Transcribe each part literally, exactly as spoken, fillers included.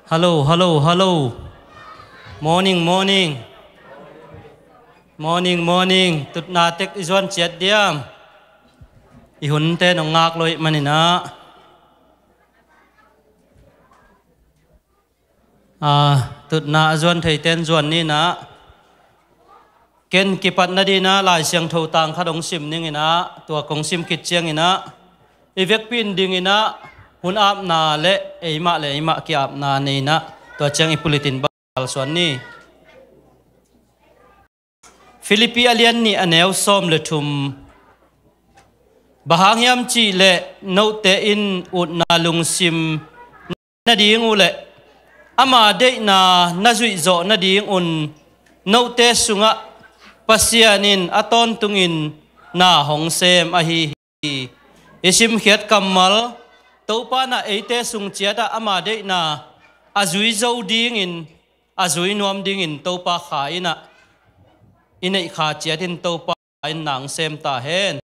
Hello, hello, hello. Morning, morning. Morning, morning. Tutna tek i zuan ciat diam? I hunte nong ngak lo ih maninah, ah, tutna a zuan theiten zuan ninah, ken kipat nadinah Lai Siangtho tang khat hong sim ninginah, tua kong sim khit cianginah i vekpi in dinginah hun apna le eimah le eimah kiapna neinah, tua ciang i pulitin bal suan ni. Filipi a lian nih a neu sawm le thum. Bang hang hiam cihleh note in utna lungsim nading uh le ama deihna na zuihzawh nadingun note sungah Pasian in a tawntungin na hong sem ahi hi. I simkhiat kammal, Topa na eite sung ciatah ama deihna a zui zo dingin, a zui nuam dingin Topa kha innah i neih kha ciatin Topa in nang sem ta hen.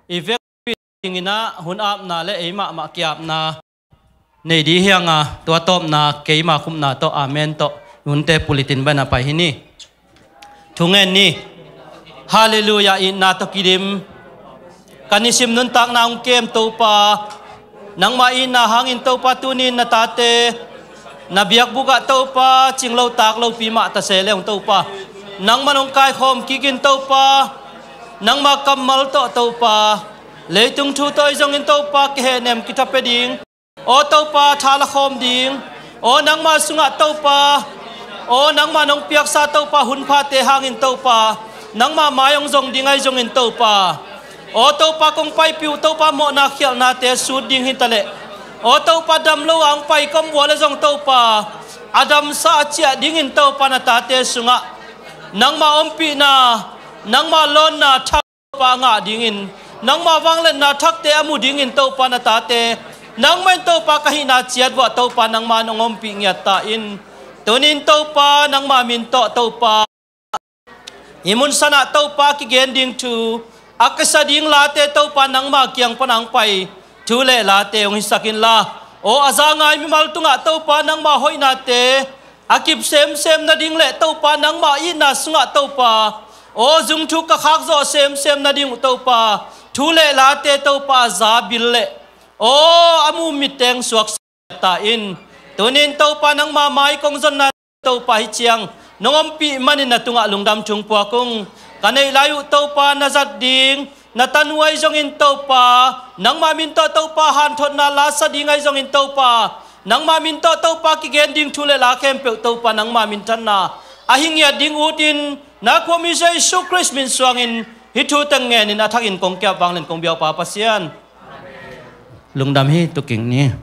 I vekpi dinginah hun apna le eimahmah kiapna nei di hianga, tua tawpna keima khupna tawh amen tawh hunte pulitin banah pai hi ni. Thungen ni. Halleluiah. Itna tawh kidim. Kan i sim nuntakna hong kem Topa, nangmah itna hangin Topa tunin na tate na biakbukah Topa cinglo taklopi mah tase le hong Topa, nangmah hong kaikhawm kikin Topa, nangmah kammal tawh Topa leitung thu tawh i zongin Topa kihehnem kithape ding. Aw Topa, tha la khawm ding. Aw nangmah sungah Topa, aw nangmah nong piaksa Topa hun phate hangin Topa, nangmah mai hong zong ding ahi zongin Topa, aw Topa kong paipih uh Topa mawhna khialhnate sut ding hitaleh, aw Topa damlo a hong pai komvua le zong Topa, a damsa a ciah dingin Topa na tate sungah nangmah ompihna, nangmah lawnna thak Topa a ngah dingin, nangmah vangliatna thakte a mu dingin Topa na tate, nangmah in Topa ka hihna ciat vuah Topa nangmah nong ompih ngiat ta in. Tunin Topa nangmah min tawh Topa hih mun sanah Topa kigen ding thu a kisa ding late Topa nangmah kiang pan hong pai thu le late hong hisak inla, aw a za ngai mimal tungah Topa nangmah hoihnate a kip semsem nading le Topa nangmah itna sungah Topa, aw zung thu ka khakzawh semsem nading uh Topa, thu le late Topa a za bil le aw a mu mitteng suak ta in. Tunin Topa nangmah mai kong zonna Topa hi ciang nong ompih manin na tungah lungdam thung puak ung. Ka neih lai uh Topa na zat ding, na tanu ahi zongin Topa, nangmah min tawh Topa hanthotna lasa ding ahi zongin Topa, nangmah min tawh Topa kigen ding thu le la khempeuh Topa nangmah minthanna a hi ngiat ding utin, na khuami Jesu Khrist min suangin hih thu teng ngenin a thakin kong kiap vanglian kong biaupa Pasian. Lungdam hi tuking ni.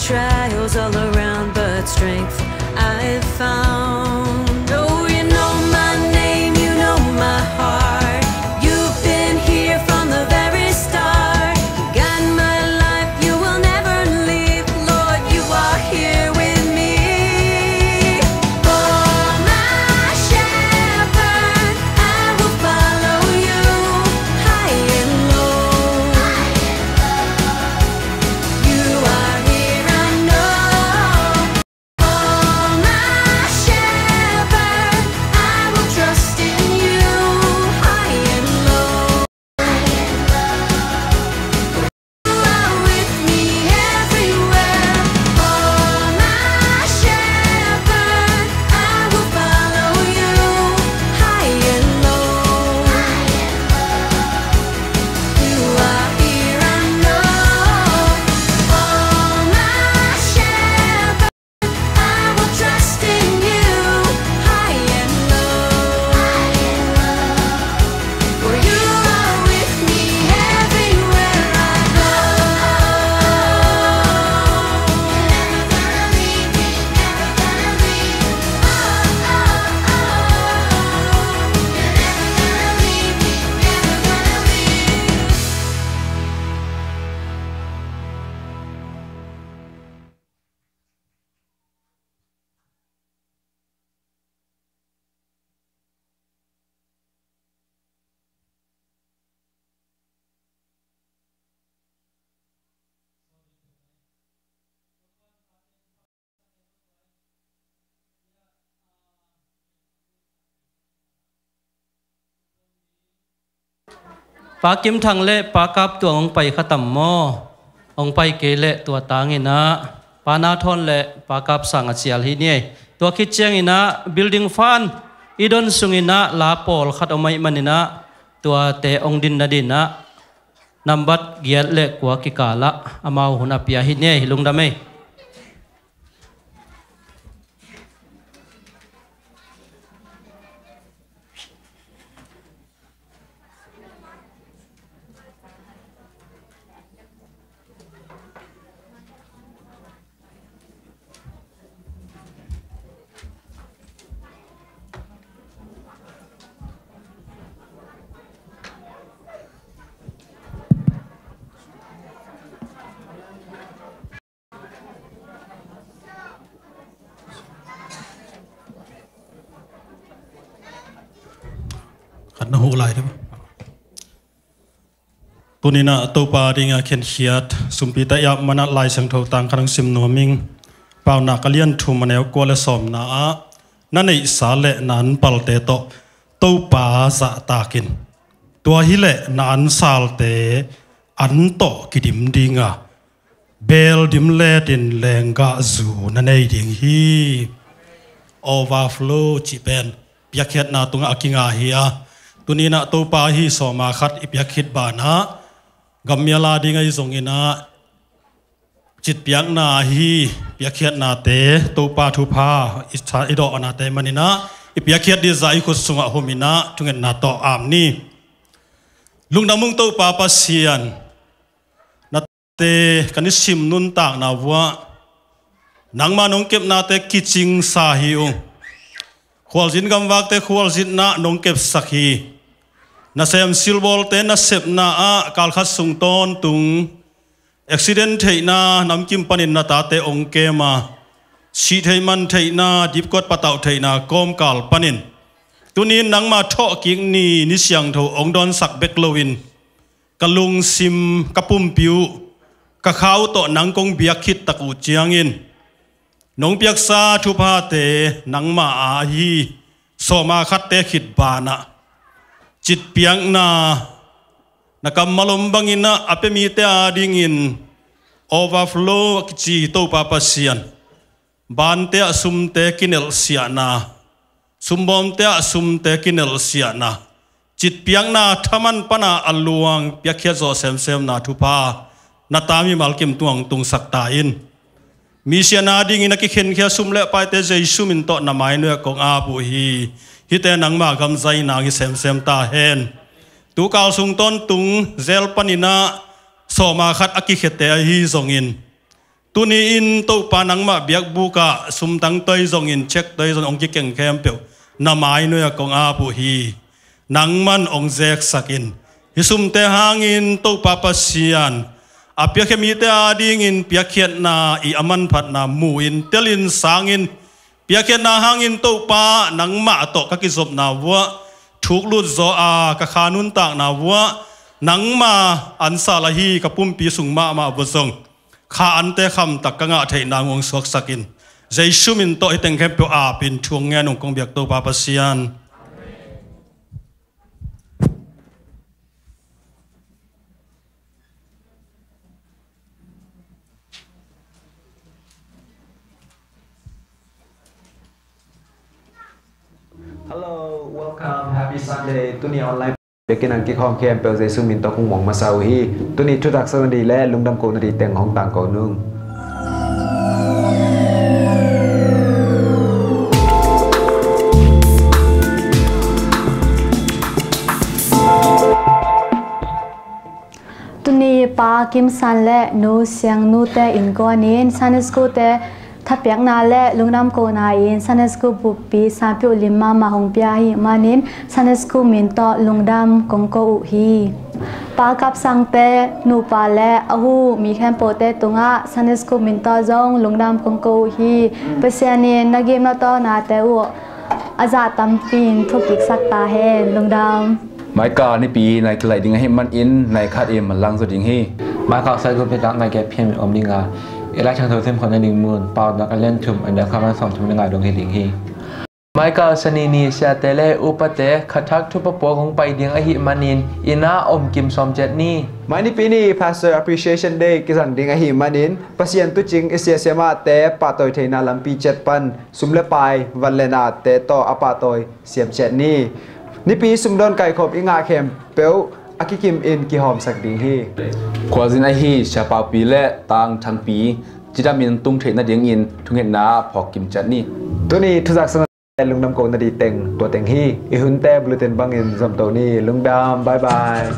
Trials all around, but strength I've found. Oh, you know my name, you know my heart. You've been here from the very start. You guide my life, you will never leave. Lord, you are here with me. Oh, my shepherd, I will follow you high and low. You are here, I know. Oh, my shepherd, I will trust in you high and low. You are with me everywhere. Oh, my shepherd, I will follow you high and low. You are here, I know. Oh, my shepherd, I will trust in you high and low. For you are with me everywhere I go. You're never gonna leave me, never gonna leave me. Oh, oh, oh. You're never gonna leave me, never gonna leave me. Pa Kim Thang le Pa Kap Tuang hong pai kha tam maw? Hong pai kei leh tua tangin ah Pa Na Thawn le Pa Kap Sang a cial hi ni ei. Tua khit ciangin ah building fund i don sungin ah la pawlkhat om ahih manin ah tuate hong din nadin ah nambat giat le kua kikal ah amau hun a pia hi ni ei. Lungdam ei. Khat na huh lai deuh. Tuni-in ah Topa dingin a khenkhiat sumpite i ap manin ah Lai Siangtho tang khat hong sim nuam ing. Paunak a lian thum, a neu kua le sawmna ah, na neihsa le na anpalte tawh Topa zahtak in. Tua hileh na ansalte an tawh kidim ding a, beel dim letin lenggahzu na nei ding hi. Overflow cih pen piakkhiatna tungah a kinga hi a, tuni-in ah Topa ahi sawma khat i piak khit banah, gammial a ding ahi zongin ah citpiakna ahi piakkhiatnate, Topa thupha i sa, i dawhnate manin ah i piakkhiat ding zah i khut sungah humin ah thungetna tawh ap ni. Lungdam ung Topa Pasian, nate kan i sim nuntakna vuah nangmah nong kepnate kicingsa hi ung. Khualzin gamvakte khualzinna nong kepsak hi. Nasem silbawlte nasepna ah kalkhat sung tawntung accident theihna namkim panin na tate hong kem a, sih theih man theihna, dipkuat patauh theihna kawmkal panin tuni-in nangmah thawhkik ni, ni siangtho hong dawnsak bek loin ka lungsim, ka pumpi uh, ka kha uh tawh nang kong biak khit tak uh ciangin nong piaksa thuphate nangmah a ahi sawma khatte khit banah citpiakna na kammal om bangin ah a pia mite a dingin overflow a kici Topa Pasian, bante ah sumte kinelhsiahna, sumbawmte ah sumte kinelhsiahna, citpiakna thaman pana a luang piakkhiat zawh semsemna thupha na ta mimal kim tungah tungsak ta in. Misiangtho dingin a kikhenkhia sum le paite Jesu min tawh na mai nuai ah kong ap uh hi. Hihte nangmah gam zaina hi semsem ta hen. Tukal sung tawntung jail panin ah sawma khat a kikhiate ahi zongin Tuni-in Topa, nangmah biakbuk ah sumtang toi zongin, cheque toi zongin hong kikeng khempeuh na mainuia kong ap uh hi. Nangman hong zeksak in. Hih sumte hangin Topa Pasian, a piakhia mite adingin piakkhiatna i a manphatna mu-in, telin sangin, piakkhiatna hangin Topa nangmah tawh ka kizopna vuah thuklut zaw a, ka kha nuntakna vuah nangma ansal ahi ka pumpi sung mahmah vuah zong kha ante khamtak ka ngah theih nang hong suaksak in. Jesu min tawh hih teng khempeuh apin thu hong ngen ung kong biak Topa Pasian. Hello, welcome, happy Sunday. Tuni online biakinn ah kikhawm khempeuh Jesu min tawh kong muang masa uh hi. Tuni thutak sa na ding le lungdam ko na ding teng hong tangko nung. Tuni Pa Kim San le Nu Siang Nu te innkuan in Sunday School te thapiakna le lungdam kona in Sunday School buppi Sang Piu Lim mahmah hong pia ahih manin Sunday School min tawh lungdam kong ko uh hi. Pa Kap Sang te nupa le a hu mi khempeuh te tungah Sunday School min tawh zong lungdam kong ko uh hi. Pasian in na gim na tawlna te uh a zah tampi in thukiksak ta hen. Lungdam. Maika nipi nai kilaih ding ahih manin nai khat in manlang zaw ding hi. Maika sai gup nitak nai gep hiam in om ding a, i Lai Siangtho simkholh nading mun Paunak a lian thum a neu khat pan sawm thum le nga dong hi ding hi. Maika Sani ni siate le upate khathak thupha puak hong pai ding ahih manin inn ah om kim sawm ciat ni. Mai nipi ni Pastor Appreciation Day kizang ding ahih manin Pasian tuucing i siasia mahte pahtawi theihna lampi ciat pan sum le pai, van le nate tawh a pahtawi siam ciat ni. Nipi sumdawn kaikhop i ngah khempeuh a kikim in kihawmsak ding hi. Khualzin ahi Siapaupi le Tang Thangpi cidamin tung theih nadingin thungetna phawk kim ciat ni. Tuni thutak sa na lungdam ko na ding teng tua teng hi. I hunte bulletin bangin zom to ni. Lungdam, bye bye.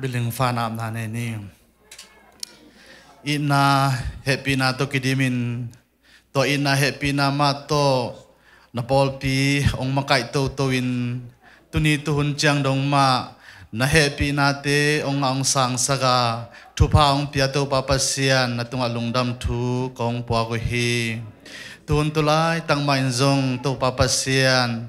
Building fund apna nei ni. Itna hehpihna tawh kidimin, tua itna hehpihna mah tawh na pawlpi hong makaih toto in, tuni tuhun ciang dong mah na hehpihnate hong ngah hong sangsak a, thupha hong pia Topa Pasian na tungah lungdam thu kong puak uh hi. Tuhun tulaitak mah in zong Topa Pasian,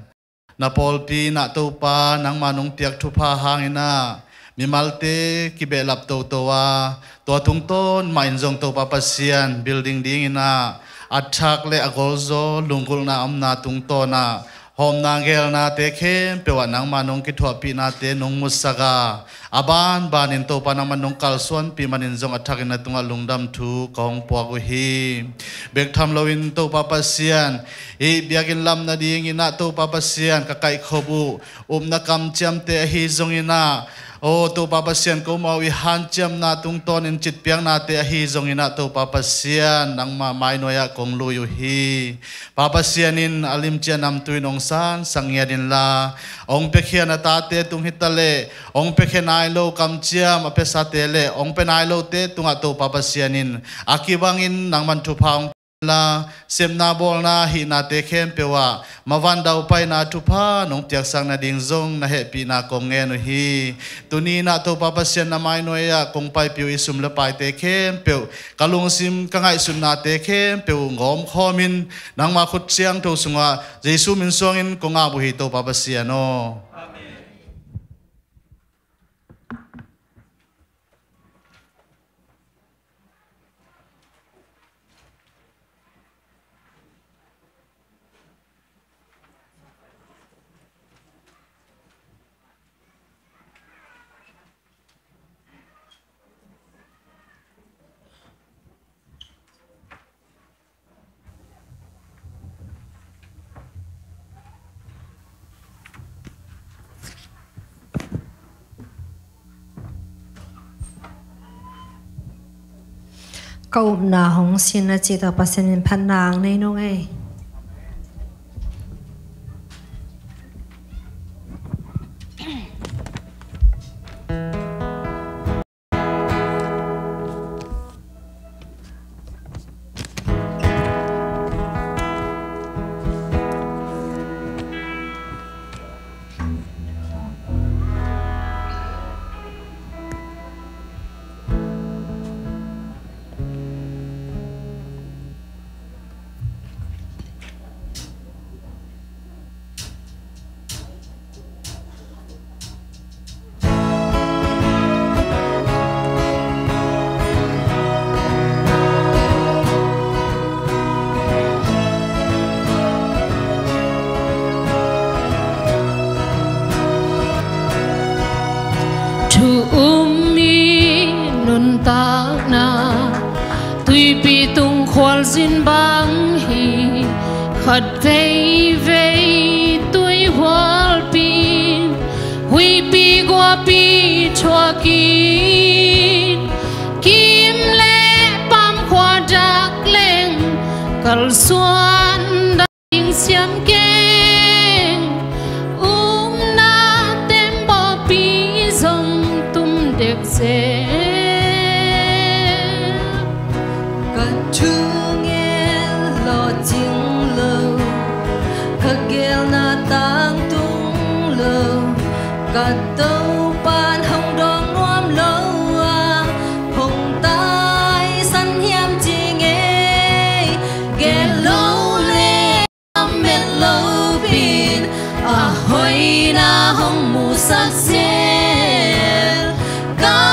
na pawlpi in ah Topa nangma nong piak thupha hangin ah mimalte kibehlap toto a, tua tungtawn mah in zong Topa Pasian building dingin ah a thak le a golzaw lunggulhna omna tungtawn ah hawmna geelnate khempeuh ah nangma nong kithuahpihnate nong musak a, a banbanin Topa nangma nong kalsuanpih manin zong a thakin na tungah lungdam thu kong puak uh hi. Bek tham loin Topa Pasian, hih biakinn lam nadingin ah Topa Pasian ka kaihkhop uh upna kamciamte ahi zongin ah, aw Topa Pasian, komau i hanciamna tungtawnin citpiaknate ahi zongin ah Topa Pasian nangma mainuai ah kong lui uh hi. Pa Pasian in a limci a namtui in hong sansak ngiat inla, hong piakhia na tate tung hitaleh hong piakhia nai lo kamciam a piasate le hong pia nai lote tungah Topa Pasian in a kibangin nangman thupha hong la, sepna bawlna hihnate khempeuh ah mavan daupaina thupha nong piaksak nading zong na hehpihna kong ngen uh hi. Tuni in ah Topa Pasian na mainuai ah kong paipih uh i sum le paite khempeuh, ka lungsim ka ngaihsutnate khempeuh ngawm khawmin nangma khut siangtho sungah Jesu min suangin kong ap uh hi, Topa Pasian aw. Amen. Ka upna hong sin a cih tawh Pasian in phatna ang nei nung ei. Thu um i nuntakna tuipi tung khualzin bang hi. Khat veivei tui hualpi in huipi guapi thuakin kim le pam khua dak leng kalsuan ding siam keng. Upna tembawpi zong tum dek zel. Ka thu ngen lawhcing lo, ka geelna tangtung lo, ka Topan hong dawng nuam lo a, hong taisan hiam ci ngei. Gel lo le met lo pin, a hoihna hong musak zel. Ka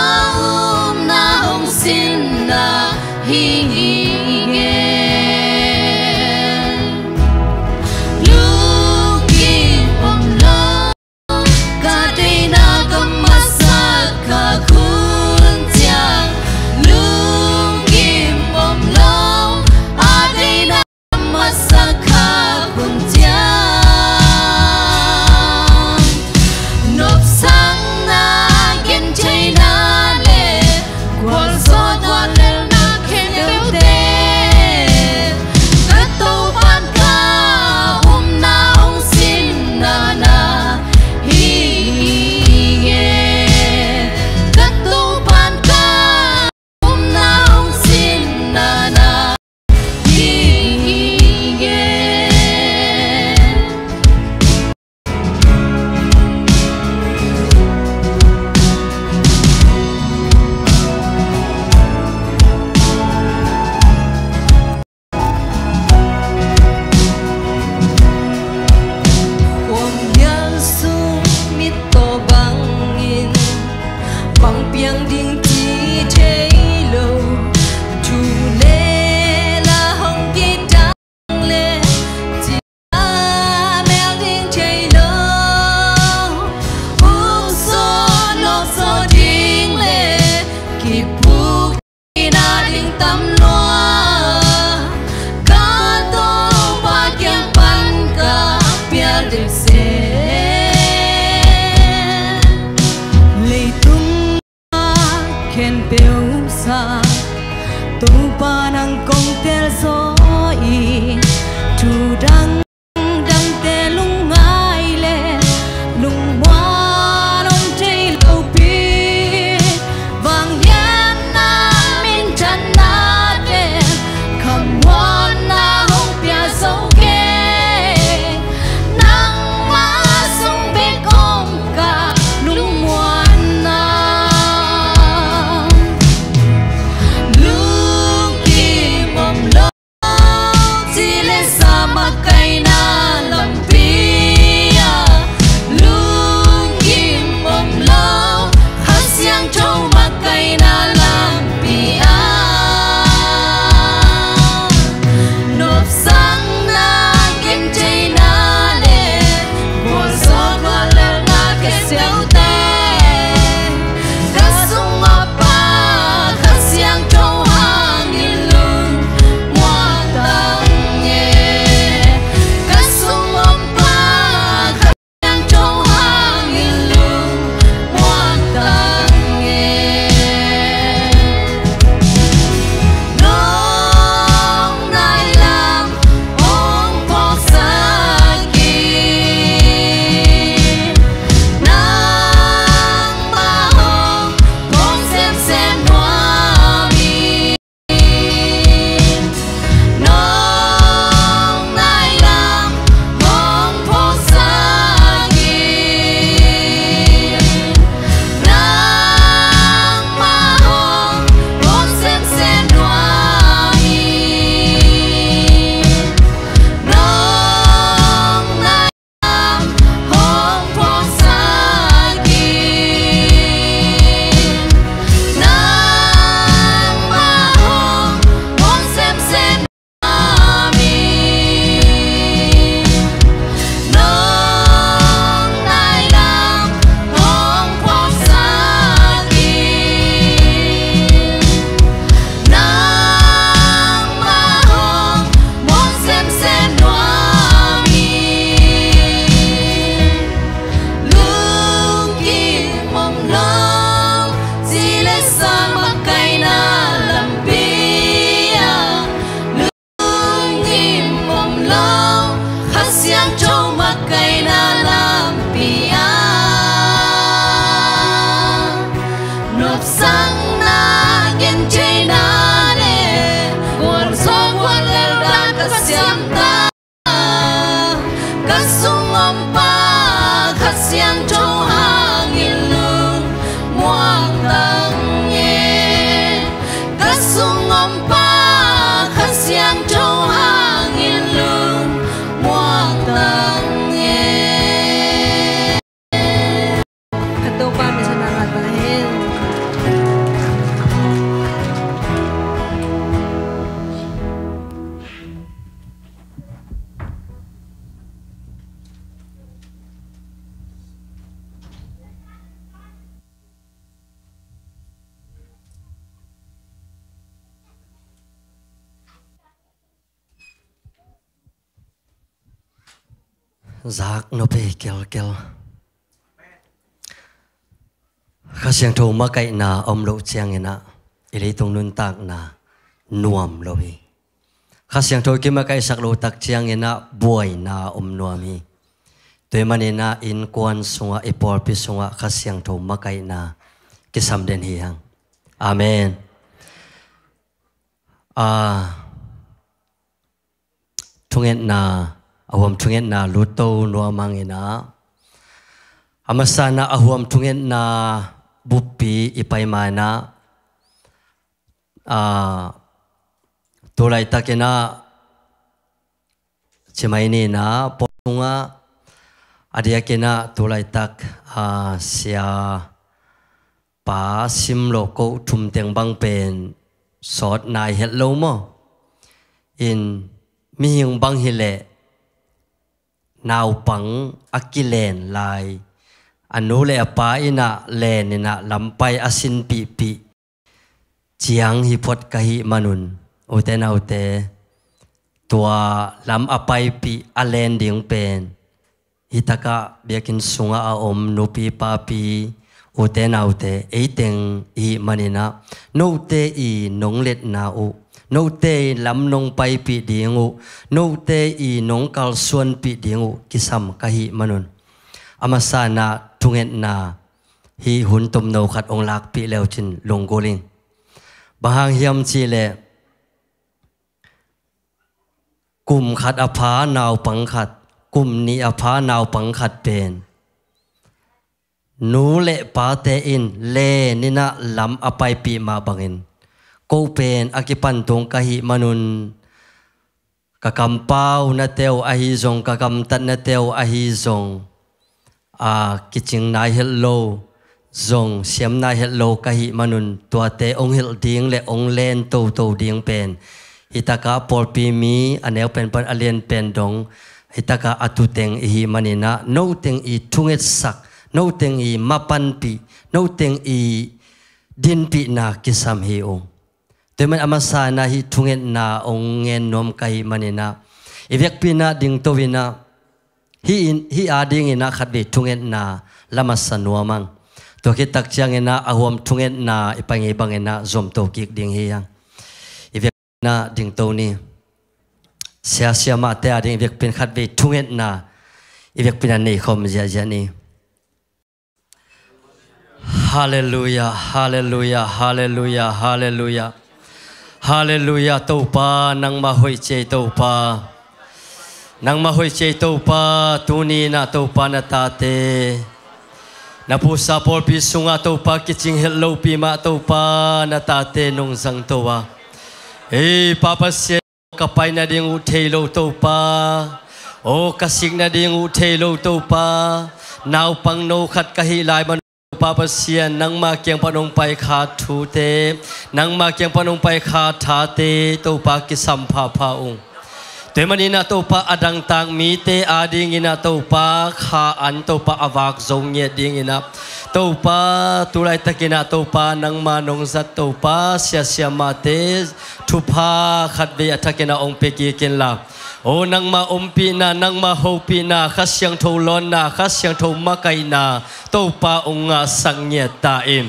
Pa nang kong telzaw in, thu dang dangte lungngai le lungmuan om thei lopi, vangliatna minthanna te khamuanna hong pia zo kei. Nangmah sung bek om ka lungmuanna. Lungkim om lo, ci le sa makaihna lampi ah, lungkim om lo, Kha Siangtho makaihna lampi ah, nopsakna, gentheihna le gualzo guallelhna khasiaute ka sung om pa, Kha Siangtho hangin lungmuang tang e. Ka sung om pa, Kha Siangtho hangin lungmuang tang e. Nong nai lam hong phawksak in, nangmah hong phawk semsem nuam in. Nong nai lam hong phawksak in, nangmah hong phawk semsem nuam in. Nong nai lam hong phawksak in, nangmah hong phawk semsem nuam in. Nong nai lam hong phawksak in, nangmah hong phawk semsem nuam in. Lungkim om lo, ci le sa makaihna lampi ah, lungkim om lo, Kha Siangtho makaihna lampi ah, nopsakna, gentheihna le gualzo guallelhna ka siam ta. Ka sung om pa, Kha Siangtho hangin lungmuang tang e. Ka sung om pa, Kha Siangtho hangin lungmuang tang e. Ka Topa min thang a ta hen. Zak nop hi kelkel. Kha Siangtho makaihna om loh ciangin ah i leitung nuntakna nuam lo hi. Kha Siangtho kimakaihsak loh tak ciangin ah buaina om nuam hi. Tua ahih manin ah innkuan sungah, i pawlpi sungah Kha Siangtho makaihna kisam den hi hang. Amen. Ah, thungetna, a huam thungetna lut to nuam hang in ah, a masa in ah a huam thungetna buppi i pai ma in ah, ah, tu laitak in ah, ci mai ni in ah, pawl sungah a diakin ah tu laitak, ah, sia pa sim lo ko thum teng bang pen sawt nai het lo maw? In mihing bang hi leh naupang a kilen lai, a nu le a pa in ah len in ah lampai a sinpihpih ciang hi phot ka hih manun, ute naute, tua lam a paipih a len ding pen, hih takah biakinn sungah a om nupi papi, ute naute, ei teng i hih manin ah, note i nong letna uh, note lam nong paipih ding uh, note i nong kalsuanpih ding uh kisam ka hih manun, a masa inah thungetna hih hun tomno khat hong lakpih leucin lunggulh ing. Bang hang hiam cihleh, kum khat a pha naupang khat, kum nih a pha naupang khat pen nu le pate in len inah lam a paipih mah bangin, ko pen a kipan tung ka hih manun, ka kampau nate uh ahi zong, ka gamtat nate uh ahi zong, a kicing nai het lo, zong siam nai het lo ka hih manun, tuate hong hilh ding le hong len toto ding pen, hitakah pawlpi mi a neu penpan a lian pen dong, hitakah a tuteng i hih maninah, noteng i thungetsak, noteng i mapanpih, noteng i dinpihna kisam hi ung. Tua hi man a masa inah hih thungetna hong ngen nuam ka hih maninah, i vekpi inah dingto inah, hih in, hih adinginah khatvei thungetna la masa nuam ang. Tua khit tak cianginah a huam thungetna i pai ngei banginah zomto kik ding hi hang. I vekpi inah dingto ni. Siasia mahte ading i vekpi in khatvei thungetna i vekpi inah nei khawm ziahziah ni. Halleluiah, halleluiah, halleluiah, halleluiah. Halleluiah, Topa, nangmah hoih ciai Topa. Nangmah hoih ciai Topa, tuni inah Topa na tate, na pusa pawlpi sungah Topa kicing het lopi mah Topa na tate nong zangto a. Ei Pa Pasian, ka pai nading uh thei lo Topa, aw ka sik nading uh thei lo Topa, naupang no khat ka hih lai man Topa Pasian, nangma kiang pan hong pai kha thute, nangma kiang pan hong pai kha thate Topa kisam phapha ung. Tua hi maninah Topa a dangtak mite adinginah Topa kha an Topa a vak zo ngiat dinginah Topa tulaitakinah Topa nangma nong zat Topa siasia mahte thupha khatvei a thakinah hong pia kik inla, aw nangma ompihna, nangma hopihna, Kha Siangtho lawnna, Kha Siangtho makaihna Topa hong ngahsak ngiat ta in.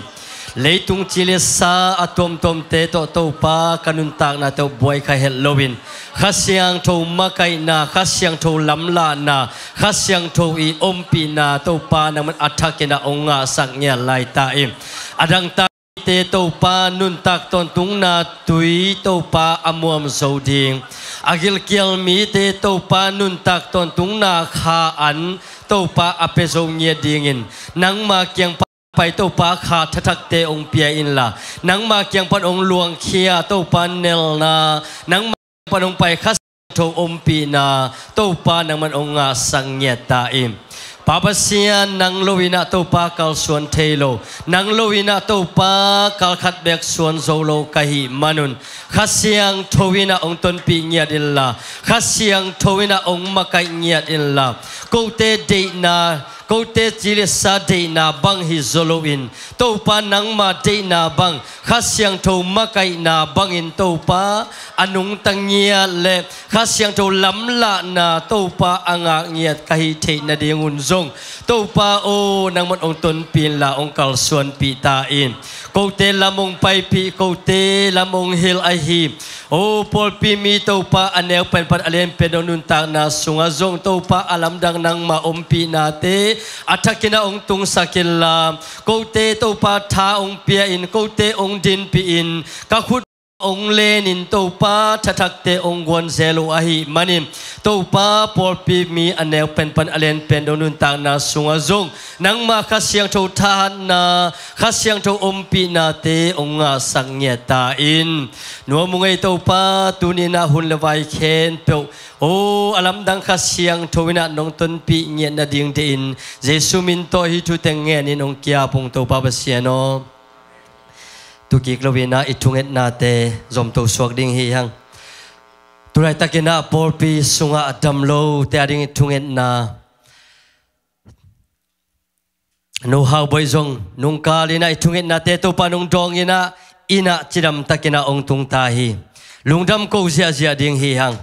Leitung ci le sa a tuamtuamte tawh Topa ka nuntakna tawh buai kha het loin, Kha Siangtho makaihna, Kha Siangtho lamlahna, Kha Siangtho i ompihna Topa nangman a thakinah hong ngahsak ngiat lai ta in. A dangtak te Topa nuntak tawntungna tui Topa a muam zo ding, a gilkial mite Topa nuntak tawntungna kha an Topa a pia zo ngiat dingin, nangma kiang pan pai Topa kha thathakte hong pia inla, nangma kiang pan hong luangkhia Topa nelna, nangma pan hong pai Kha Siangtho ompihna Topa nangman hong ngahsak ngiat ta in. Pa Pasian, nang loinah Topa kalsuan thei lo, nang loinah Topa kalkhat bek suan zo lo ka hih manun, Kha Siangtho inah hong tonpih ngiat inla, Kha Siangtho inah hong makaih ngiat inla, kote deihna, kote ci le sa deihna bang hi zaw loin, Topa nangma deihna bang, Kha Siangtho makaihna bangin Topa a nungta ngiat le Kha Siangtho lamlahna Topa a ngak ngiat ka hih theih nadingun zong, Topa aw, nangman hong tonpih inla hong kalsuanpih ta in. Kote lam hong paipih, kote lam hong hilh ahi, aw pawlpi mi Topa a neu penpan a lian pen hong nuntakna sungah zong Topa a lamdang nangma ompihnate a thakinah hong tungsak inla, kote Topa tha hong pia in, kote hong dinpih in, ka khut hong lenin Topa thathakte hong guan zel uh ahi manin, Topa pawlpi mi a neu penpan a lian pen hong nuntakna sungah zong nangma Kha Siangtho thahatna, Kha Siangtho ompihnate hong ngahsak ngiat ta in. Nuam ung ei Topa, tuninah hun le vai khempeuh aw a lamdang Kha Siangtho inah nong tonpih ngiat nading dehin Jesu min tawh hih thuteng ngenin hong ki-ap ung Topa Pasian aw. Tukik loinah i thungetnate zomto suak ding hi hang. Tulaitakinah pawlpi sungah a dam lote ading i thungetna, Nohau Bawi zong nungkalinah i thungetnate Topa nong dawnginah innah cidamtakinah hong tungta hi. Lungdam ko ziahziah ding hi hang.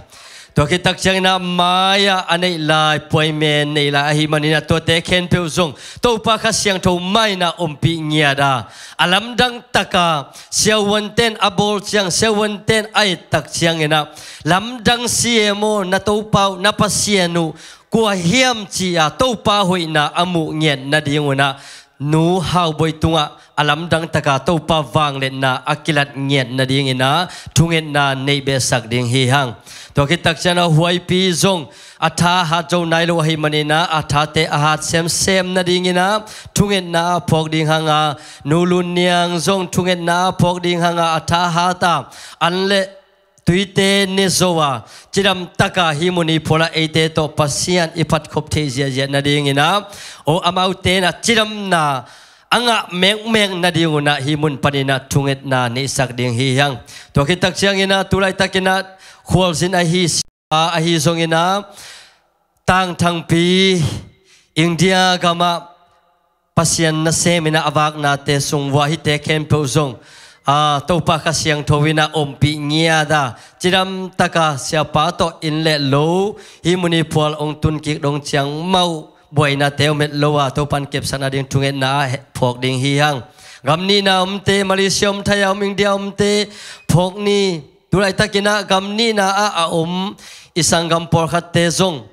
Tua khit tak ciangin ah mai-ah a neih lai, puaimen neih lai ahih manin ah tuate khempeuh zong Topa Kha Siangtho mai-in ah ompih ngiat a, a lamdang taka siavuante'n a bawl ciang, siavuante'n a et tak ciangin ah, lamdang si e maw, na Topa uh, na Pasian uh kua hiam ci-a Topa hoihna a muh ngiat nadingun ah, Nu Hau Boi tungah a lamdang taka Topa vangliatna a kilat ngiat nadingin ah thungetna neih behsak ding hi hang. Tua khit tak ciangin ah Huaipi zong a tha hat zo nai lo ahih manin ah, a thate a hat semsem nadingin ah thungetna a phawk ding hang a, Nu Lun Niang zong thungetna a phawk ding hang a, a tha hat a, an le tuite ne zo a, cidam taka hih mun i phual ah eite tawh Pasian i phatkhop theih ziahziah nadingin ah, aw, amaute in ah cidamna a ngah mekmek nadingun ah hih mun panin ah thungetna neihsak ding hi hang. Tua khit tak ciangin ah tu laitakin ah khualzin ahi, sia ahi zongin ah, Tangthangpi, India gamah Pasian nasem in ah a vaknate sung vua hite khempeuh zong, aa, Topa Kha Siangtho in ah ompih ngiat a, cidam taka siapa tawh inn le lo, hih mun i phual hong tun kik dong ciang mah uh buainate om het lo a, Topa in kepsak nading thungetna a he-, phawk ding hi hang. Gam nihna omte, Malaysia om, Thai a om, India omte phawk ni. Tu laitakin ah gam nihna ah a om i sanggam pawlkhatte zong,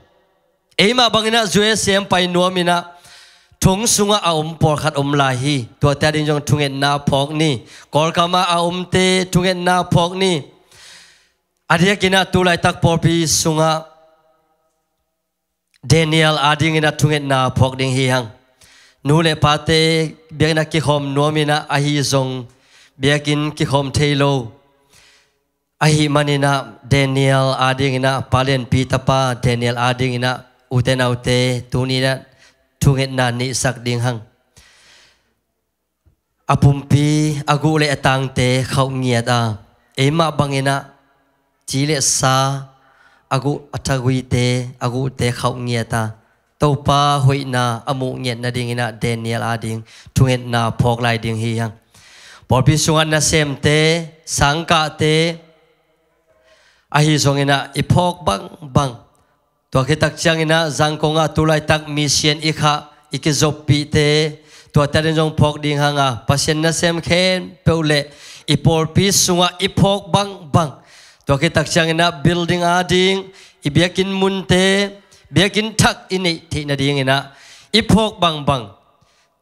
eimah bangin ah U S A hong pai nuamin ah thong sungah a om pawlkhat om lai hi. Tuate ading zong thungetna phawk ni. Kawlkam ah a omte thungetna phawk ni. A diakin ah tu laitak pawlpi sungah Daniel adingin ah thungetna phawk ding hi hang. Nu le pate biakinn ah kikhawm nuamin ah, ahi zong biakinn kikhawm thei lo ahih manin ah, Daniel adingin ah, Pa Lianpi tapa Daniel adingin ah, ute naute, tuni in ah thungetna neihsak ding hang. A pumpi, a guh le a tangte khauh ngiat a, eimah bangin ah ci le sa, a guh, a thaguite, a guhte khauh ngiat a, Topa hoihna a muh ngiat nadingin ah Daniel ading thungetna phawk lai ding hi hang. Pawlpi sungah nasemte, sangkahte, ahi zongin ah i phawk bangbang. Tua khit tak ciangin ah Zangkong ah tu laitak mission i khah, i kizoppihte, tuate ading zong phawk ding hang a, Pasian nasem khempeuh le i pawlpi sungah i phawk bangbang. Tua khit tak ciangin ah building ading, i biakinn munte, biakinn thak i neih theih nadingin ah i phawk bangbang.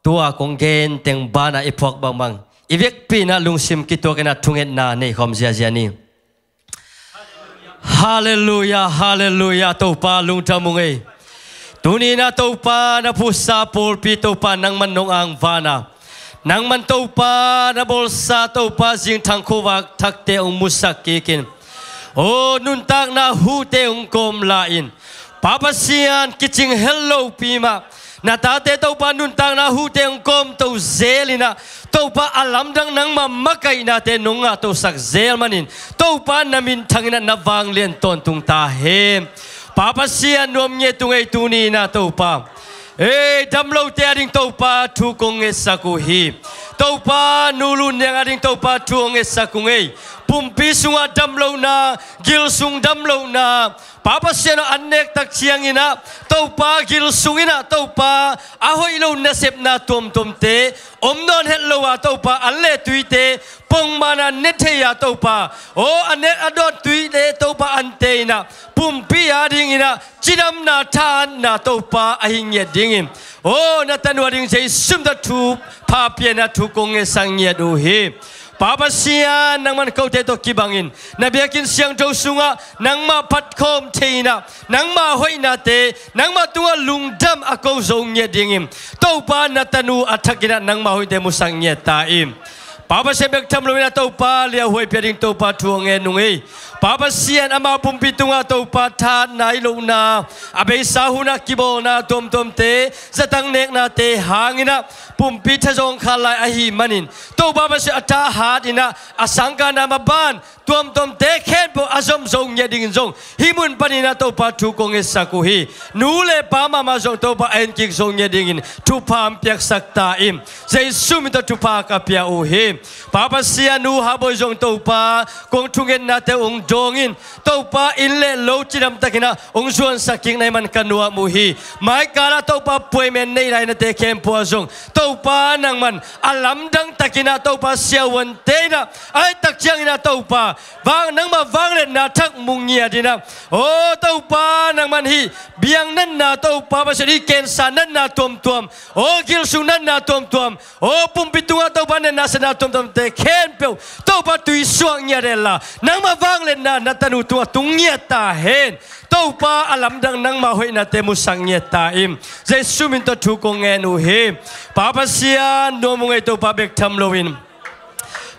Tua kong gen teng banah i phawk bangbang, i vekpi in ah lungsim kituakin ah thungetna nei khawm ziazia ni. Halleluiah, halleluiah, Topa lungdam ung ei. Tuni in ah Topa na phusa pawlpi Topa nangman nong angvan a, nangman Topa na bawlsa Topa zingthang khuavak thakte hong musak kikin, aw, nuntakna hute hong kawm la-in, Pa Pasian, kicing hel lopi mah na tate Topa nuntakna hute hong kawmto zel in ah, Topa a lamdang nangmah makaihnate nong ngahtosak zel manin, Topa na minthang in ah na vanglian tawntung ta hen. Pa Pasian, nuam ngiat ung ei tuni in ah Topa. Ei, damlote ading Topa thu kong ngetsak uh hi. Topa, Nu Lun Niang ading Topa thu hong ngetsak ung ei. Pumpi sungah damlohna, gilsung damlohna, Pa Pasian aw, an nek tak ciangin ah Topa gilsung in ah Topa a hoih lo nasepna tuamtuamte om nawn het lo a Topa, an le tuite pongman a ne thei a Topa, aw, a ne a dawt tuite Topa ante in ah pumpi adingin ah cidamna thahatna Topa a hi ngiat dingin, aw, na tanu ading Jesu min tawh thupha pia in ah thu kong ngetsak ngiat uh hi. Pa Pasian, nangman kote tawh kibangin na biakinn siangtho sungah nangmah phatkhawm thei in ah, nangmah hoihnate nangmah tungah lungdam a ko zo ngiat dingin, Topa na tanu a thakin ah nangmah hoihte musak ngiat ta in. Pa Pasian, bek tham loin ah Topa, Lia Huaipi ading Topa thu hong ngen ung ei. Pa Pasian, ama pumpi tungah Topa thahat nai lohna, a beisa hunah kibawlna tuamtuamte, zatang neknate hangin ah pumpi thazawng khal lai ahih manin, Topa Pasian, a thahat in ah a sangkahna maban tuamtuamte khempeuh a zom zo ngiat dingin zong hih mun panin ah Topa thu kong ngetsak uh hi. Nu le pa mahmah zong Topa a enkik zo ngiat dingin thupha hong piaksak ta in. Jesu min tawh thupha ka pia uh hi. Pa Pasian, nu Habawi zong Topa kong thungetnate hong dawng in, Topa inn le lo cidam takin ah hong zuansak kik na hih man ka nuam uh hi. Mai kal ah Topa puaimen nei lainate khempeuh ah zong Topa nangman a lamdang takin ah Topa siavuante in ah a laitak ciangin ah Topa vang nangmah vangliatna thak mu ngiat in ah, aw Topa nangman hih biang natna Topa Pasian, hih cancer natna tuamtuam, aw gilsung natna tuamtuam, aw pumpi tungah Topa natna siatna tuamtuamte khempeuh Topa tuisuak ngiat hen la, nangmah vangliatna na tanu tungah tung ngiat ta hen. Topa a lamdang nangmah hoihnate musak ngiat ta in. Jesu min tawh thu kong ngen uh hi. Pa Pasian, nuam uh ngei Topa, bek tham loin,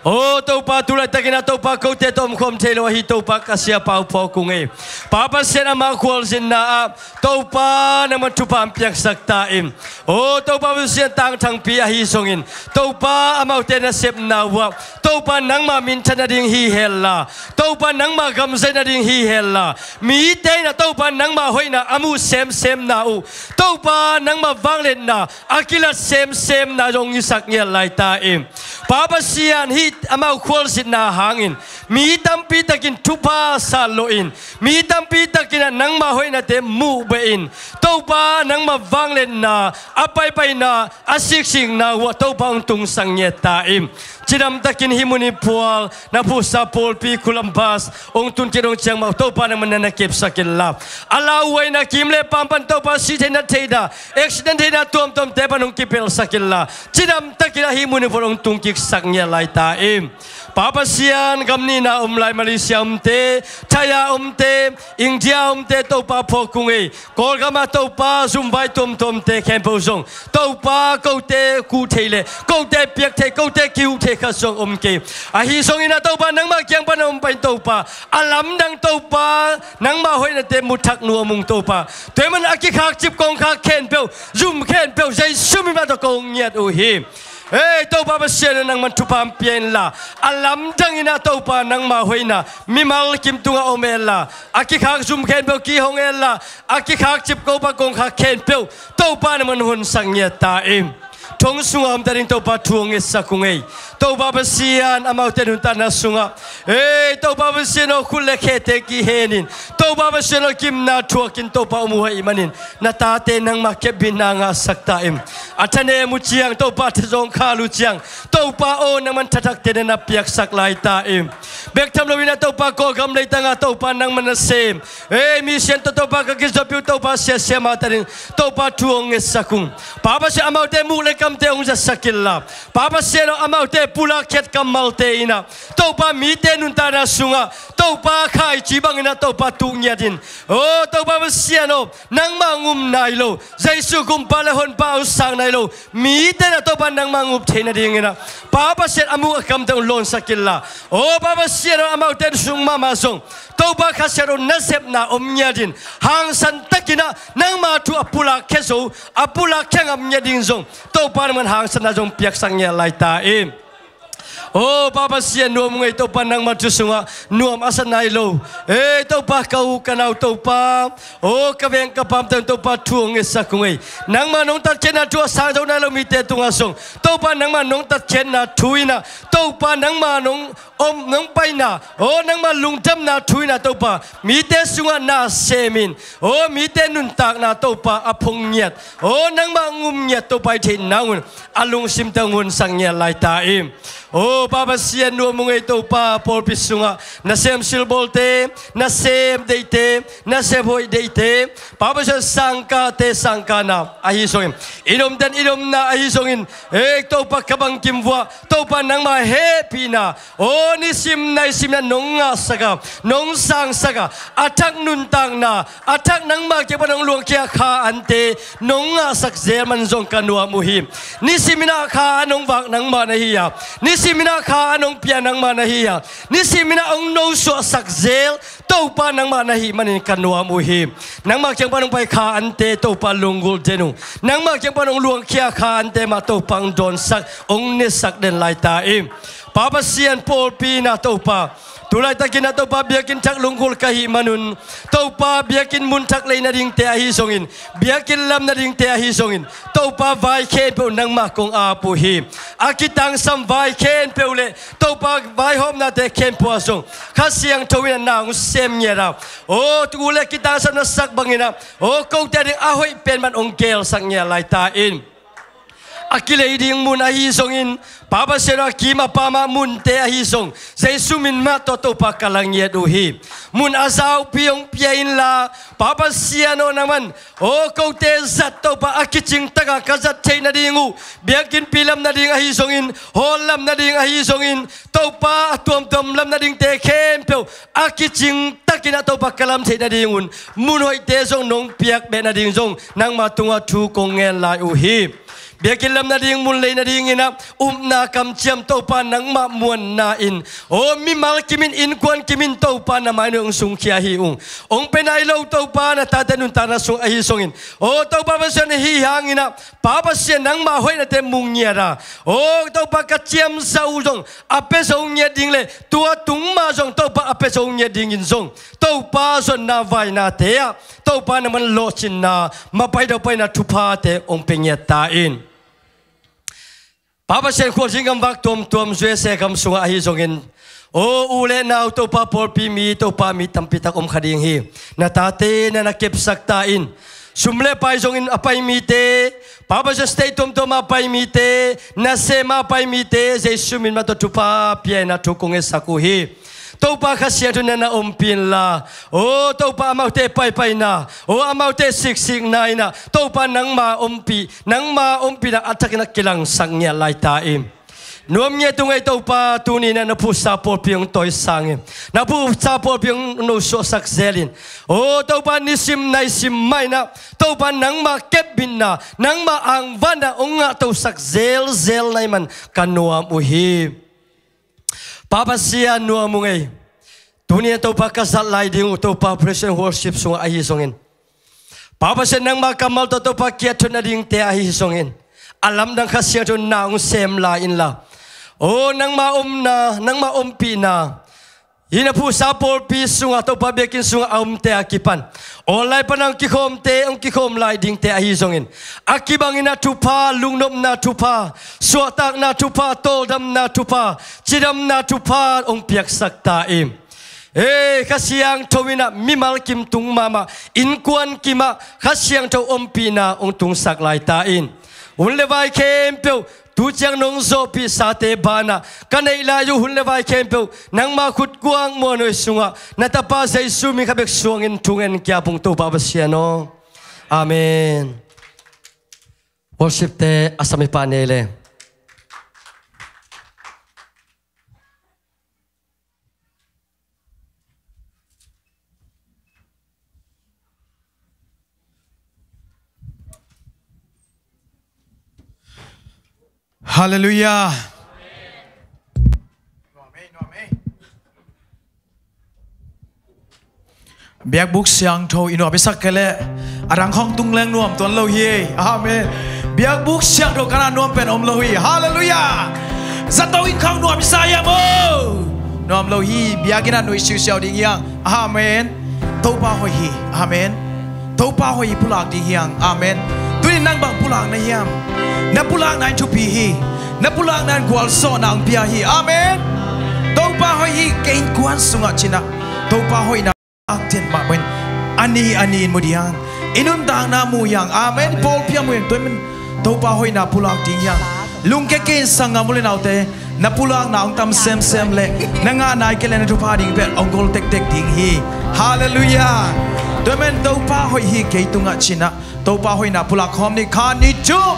aw Topa, tu laitakin ah Topa kote tawh omkhawm thei lo ahi Topa ka siapa uh phawk uh ngei. Pa Pasian, ama khualzinna ah Topa nangman thupha hong piaksak ta in. Aw Topa Pasian, Tangthangpi ahi zongin Topa amaute nasepna uh ah Topa nangmah minthan nading hi hen la, Topa nangmah gamzai nading hi hen la, mite in ah Topa nangmah hoihna a muh semsemna uh, Topa nangmah vangliatna a kilat semsemna zong hong hisak ngiat lai ta in. Pa Pasian, hih amau khualzinna hangin mi tampi takin thupha sat lawhin, mi tampi takin ah nangmah hoihnate muh behin, Topa nangmah vangliatna a paipaina a siksikna uh ah Topa hong tungsak ngiat ta in. Cidam takin hih mun i phual na phuhsa pawlpi Columbus hong tun kik dong ciang mah Topa nangman na na kepsak in la, a lauhuaina kim le paam pan Topa sih theihna theihna, accident theihna tuamtuamte pan hong kipelhsak in la, cidam takin ah hih mun i phual hong tung kiksak ngiat lai ta in. Pa Pasian, gam nihna om lai Malaysia omte, Thai a omte, India omte Topa phawk uh ngei. Kawlgam ah Topa zumvai tuamtuamte khempeuh zong Topa kote kuh thei le kote piak thei, kote kihuh thei khat zong om kei. Ahi zongin ah Topa nangmah kiang pan a om pai in Topa, a lamdang Topa nangmah hoihnate mu thak nuam ung Topa. Tua ahih manin a kikhakcip kongkhak khempeuh, zum khempeuh Jesu min mah tawh kong ngiat uh hi. Ei Topa Pasian aw, nangman thupha hong pia in la, a lamdang in ah Topa nangmah hoihna mimal kim tungah om hen la, a kikhak zum khempeuh kihong hen la, a kikhakcip kopa kongkhak khempeuh Topa nangman honsak ngiat ta in. Thong sungah om ta ding Topa thu hong ngetsak uh ngei. Topa Pasian, amaute nuntakna sungah, ei Topa Pasian aw, khut le khete kihenin, Topa Pasian aw, gimna thuakin Topa om uh ahih manin na tate nangmah kepbitna ngahsak ta in. A thanem uh ciang Topa, a thazawng khal uh ciang Topa aw, nangman thathakte na na piaksak lai ta in. Bek tham loin ah Topa Kawlgam leitangah Topa nangman na sem, ei mission tawh Topa ka kizopih uh Topa sia siamah ta ding Topa thu hong ngetsak ung. Pa Pasian, amaute muk le kamte hong zatsak in la, Pa Pasian aw, amaute pulak khiat kammalte in ah Topa mite nuntakna sungah Topa khaici bangin ah Topa tuh ngiat in. Aw Topa Pasian aw, nangmah hong um nai lo, Jesu Kumpa le Honpa hong sang nai lo mite in ah Topa nangmah hong up theih nadingin ah Pa Pasian, a muk a kamte hong lawnsak in la, aw Pa Pasian aw, amaute sung mahmah zong Topa Kha Siangtho nasepna om ngiat in, hangsan takin ah nangma thu a pulak khia zo, a pulak khia ngam ngiat ding zong Topa nangman hangsatna zong piaksak ngiat lai ta in. Aw Pa Pasian, nuam uh ngei Topa, nangma thu sungah nuam a sa nai lo, ei Topa, ka u ka nau Topa, aw ka veng ka paamte Topa thu hong ngetsak uh ngei. Nangma nong tatkhiatna thu a sang zo nai lo mite tungah zong Topa nangma nong tatkhiatna thu in ah Topa nangma nong om nong paina, aw nangma lungdamna thu in ah Topa mite sungah na semin, aw mite nuntakna Topa a phong ngiat, aw nangmah hong um ngiat Topa i theih nangun a lungsimte hong honsak ngiat lai ta in. Aw Pa Pasian, nuam uh ngei Topa, pawlpi sungah nasem silbawlte, nasem deihte, nasem hoih deihte, Pa Pasian, sangkahte sangkahna ahi zongin, i domten i domna ahi zongin, ei Topa, ka bangkim vuah Topa nangmah hehpihna, aw nisim naisim in ah nong ngahsak a, nong sangsak a, a thak nuntakna, a thak nangmah kiang pan hong luangkhia kha ante nong ngahsak zel man zong ka nuam uh hi. Nisim in ah kha an hong vak nangmah na hi a, nisim in ah kha an hong pia nangmah na hi a, nisim in ah hong nosuahsak zel Topa nangmah na hih manin ka nuam uh hi. Nangmah kiang pan hong pai kha ante Topa lunggulh den uh, nangmah kiang pan hong luangkhia kha ante mah Topa hong dawnsak, hong nesak den lai ta in. Pa Pasian, pawlpi in ah Topa Tulaitakin ah Topa biakinn thak lunggulh ka hih manun, Topa biakinn mun thak lei nadingte ahi zongin, biakinn lam nadingte ahi zongin, Topa vai khempeuh nangmah kong ap uh hi. A kitangsam vai khempeuh le Topa vaihawmnate khempeuh ah zong Kha Siangtho in ah na hong sem ngiat a, aw, tu le kitangsam na sak bangin ah, aw, kote ading a hoih pen mah hong gelsak ngiat lai ta in. A kilei ding mun ahi zongin, Pa Pasian aw, a kim a pam ah munte ahi zong, Jesu min mah tawh Topa ka la ngiat uh hi. Mun a zaupi hong pia inla, Pa Pasian aw, nangman, aw, kote zat Topa a kicing takah ka zat theih nading uh, biakinnpi lam nading ahi zongin, hall lam nading ahi zongin, Topa a tuamtuam lam nadingte khempeuh a kicing takin ah Topa ka lam theih nadingun, mun hoihte zong nong piak beh nading zong nangma tungah thu kong ngen lai uh hi. Biakinn lam nading mun lei nadingin ah upna kamciam Topa nangmah muanna in, aw, mimal kimin innkuan kimin Topa na mai nuai hong sungkhia hi ung. Hong pia nai lo Topa na tate nuntakna sung ahi zongin, aw, Topa Pasian, hih hangin ah Pa Pasian nangmah hoihnate mu ngiat a, aw, Topa ka ciamsa uh zong a pia zo ngiat ding le tua tung mah zong Topa a pia zo ngiat dingin zong Topa zonna vainate ah Topa nangman lawhcinna, mapai daupaina thuphate hong pia ngiat ta in. Pa Pasian, khualzin gamvak tuamtuam U S A gam sungah ahi zongin, aw, u le nau Topa pawlpi mi, Topa mi tampi tak om kha ding hi. Na tate na na kepsak ta in. Sum le pai zongin a pai mite, Pa Pasian, state tuamtuam a pai mite, nasem a pai mite, Jesu min mah tawh thupha pia in ah thu kong ngetsak uh hi. Topa Kha Siangtho na na ompih inla, aw, Topa amaute paipaina, aw, amaute siksikna in ah Topa nangma ompih, nangma ompihna a thakin ah kilangsak ngiat lai ta in. Nuam ngiat ung ei Topa, tuni in ah na phuhsa pawlpi hong tawisang in, na phuhsa pawlpi hong nosuahsak zel in, aw, Topa nisim naisim mah in ah Topa nangma kepbitna, nangma angvanna hong ngahtosak zelzel na hih man ka nuam uh hi. Pa Pasian, nuam ung ei. Tuni in ah Topa ka zat lai ding uh Topa praise and worship sungah ahi zongin, Pa Pasian nangma kammal tawh Topa kiat thot nadingte ahi zongin, a lamdang Kha Siangtho na hong sem lai inla, aw, nangma omna, nangma ompihna, hih na phuhsa pawlpi sungah Topa biakinn sungah a omte a kipan online pan hong kikhawmte, hong kikhawm lai dingte ahi zongin, a kibangin ah thupha, lungnopna thupha, suahtakna thupha, tawldamna thupha, cidamna thupha hong piaksak ta in. Ei, Kha Siangtho in ah mimal kim tung mahmah, innkuan kimah Kha Siangtho ompihna hong tungsak lai ta in. Hun le vai khempeuh, tu ciang nong zawhpihsate banah ka neih lai uh hun le vai khempeuh nangma khutkuang muanhuai sungah na Tapa Jesu min khat bek suangin thu ngen ka hih ung Topa Pasian aw. Amen. Worship-te a sam i pah ni le. Halleluiah. Biakbuk siangtho i nuam i sak kei leh a dang khawng tung leng nuam tuan lo hi. Amen. Biakbuk siangtho ka na nuam pen om lo hi. Halleluiah. Zato in khawng nuam i sa hiam aw? Nuam lo hi. Biakinn ah nuih siusiau ding hi hang. Amen. Topa hoih hi. Amen. Topa hoih hi pulak ding hi hang. Amen. Tuni nang bang pulak na hiam? Na pulakna in thupi hi. Na pulakna in gualzawhna hong pia hi. Amen. Topa hoih hi, kei innkuan sungah cinah Topa hoihna akten mah maw in, a ni a ni in mu ding hang. I nuntakna mu hi hang. Amen. Pawlpi ah mu hi hang. Tua ahih manin Topa hoihna pulak ding hi hang. Lungkia kei in sanggam u le naute, na pulakna hong tam semsem leh na ngah nai kei leh na thupha ding pen hong gol tektek ding hi. Halleluiah. Tua ahih manin Topa hoih hi kei tungah cinah Topa hoihna pulak khawm ni. Khat, nih, thum.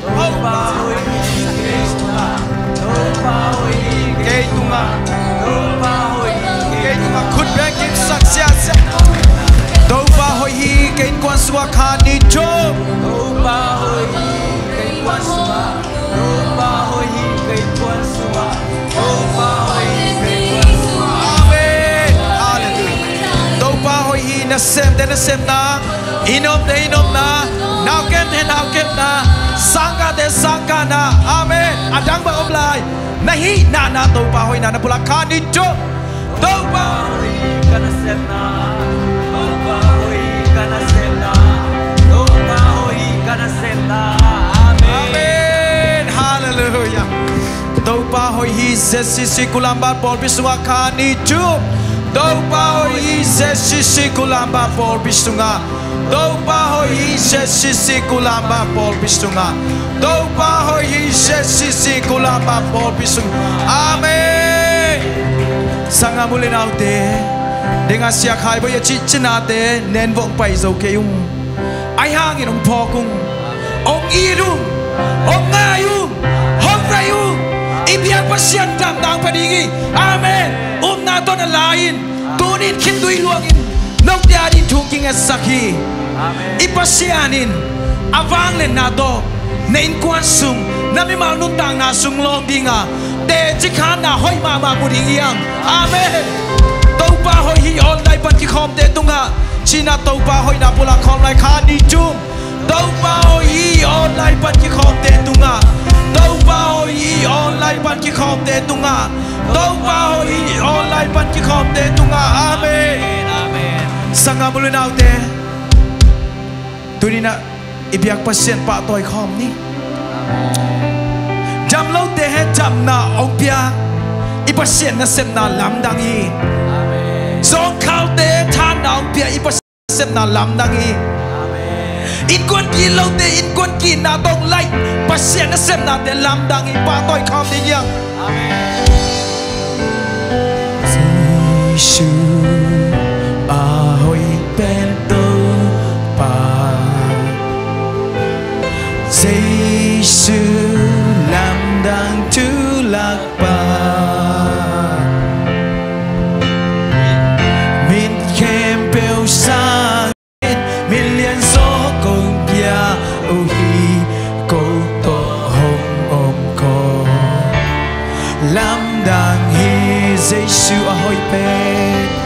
Topa hoih hi kei tungah. Topa hoih hi kei tungah. Topa hoih hi kei tungah. Khut beng kipsak siasia. Topa hoih hi kei innkuan sungah. Khat, nih, thum. Topa hoih hi kei innkuan sungah. Topa hoih hi kei innkuan sungah. Topa hoih hi kei innkuan sungah. Amen. Halleluiah. Topa hoih hi nasemte nasepna, i nopte i nopna, naukepte naukepna, sangkahte sangkahna. Amen. A dang bang om lai. Na hih na na Topa hoihna na pulak. Khat, nih, thum. Topa hoih hi ka nasepna, Topa hoih hi ka nasepna, Topa hoih hi ka nasepna. Amen. Amen. Halleluiah. Topa hoih hi, Z C C Ulaanbaatar pawlpi sungah kha ni thum. Topa hoih hi, Z C C Ulaanbaatar pawlpi sungah. Topa hoih hi, Z C C Ulaanbaatar pawlpi sungah. Topa hoih hi, Z C C Ulaanbaatar pawlpi sungah. Amen. Sanggam u le naute, dengah siakhai boi a cih cinate nen vong pai zo kei ung. Ahi hangin hong phawk ung, hong it ung, hong ngai ung, hong vei ung. I biak Pasian damna hong pia ding hi. Amen. Upna tawh na la in, tuni in khitui luangin note adingin thu kingetsak hi. Amen. I Pasian in a vangliatna tawh na innkuan sung, na mimal nuntakna sung lawng dinga teci khanna hoih mahmah mu ding hi hang. Amen. Topa hoih hi, online pan kikhawmte tungah ci-in ah Topa hoihna pulak khawm lai, kha ni thum. Topa hoih hi, online pan kikhawmte tungah. Topa hoih hi, online pan kikhawmte tungah. Topa hoih hi, online pan kikhawmte tungah. Amen. Amen. Sanggam u le naute, tuni in ah i biak Pasian pahtawi khawm ni. Dam lote he damna hong pia i Pasian nasepna lamdang hi. Zawngkhalte thahatna hong pia i Pasian nasepna lamdang hi. Innkuan ki-it lote innkuan ki-itna tawh hong laih Pasian nasepnate lamdang hi. Pahtawi khawm ding hi hang. Jesu a hoih pen Topa, Jesu lamdang tulakpa, mi khempeuh sang min lianzaw kong pia uh hi. Ko tawh hong om ko, lamdang hi. Jesu a hoih pen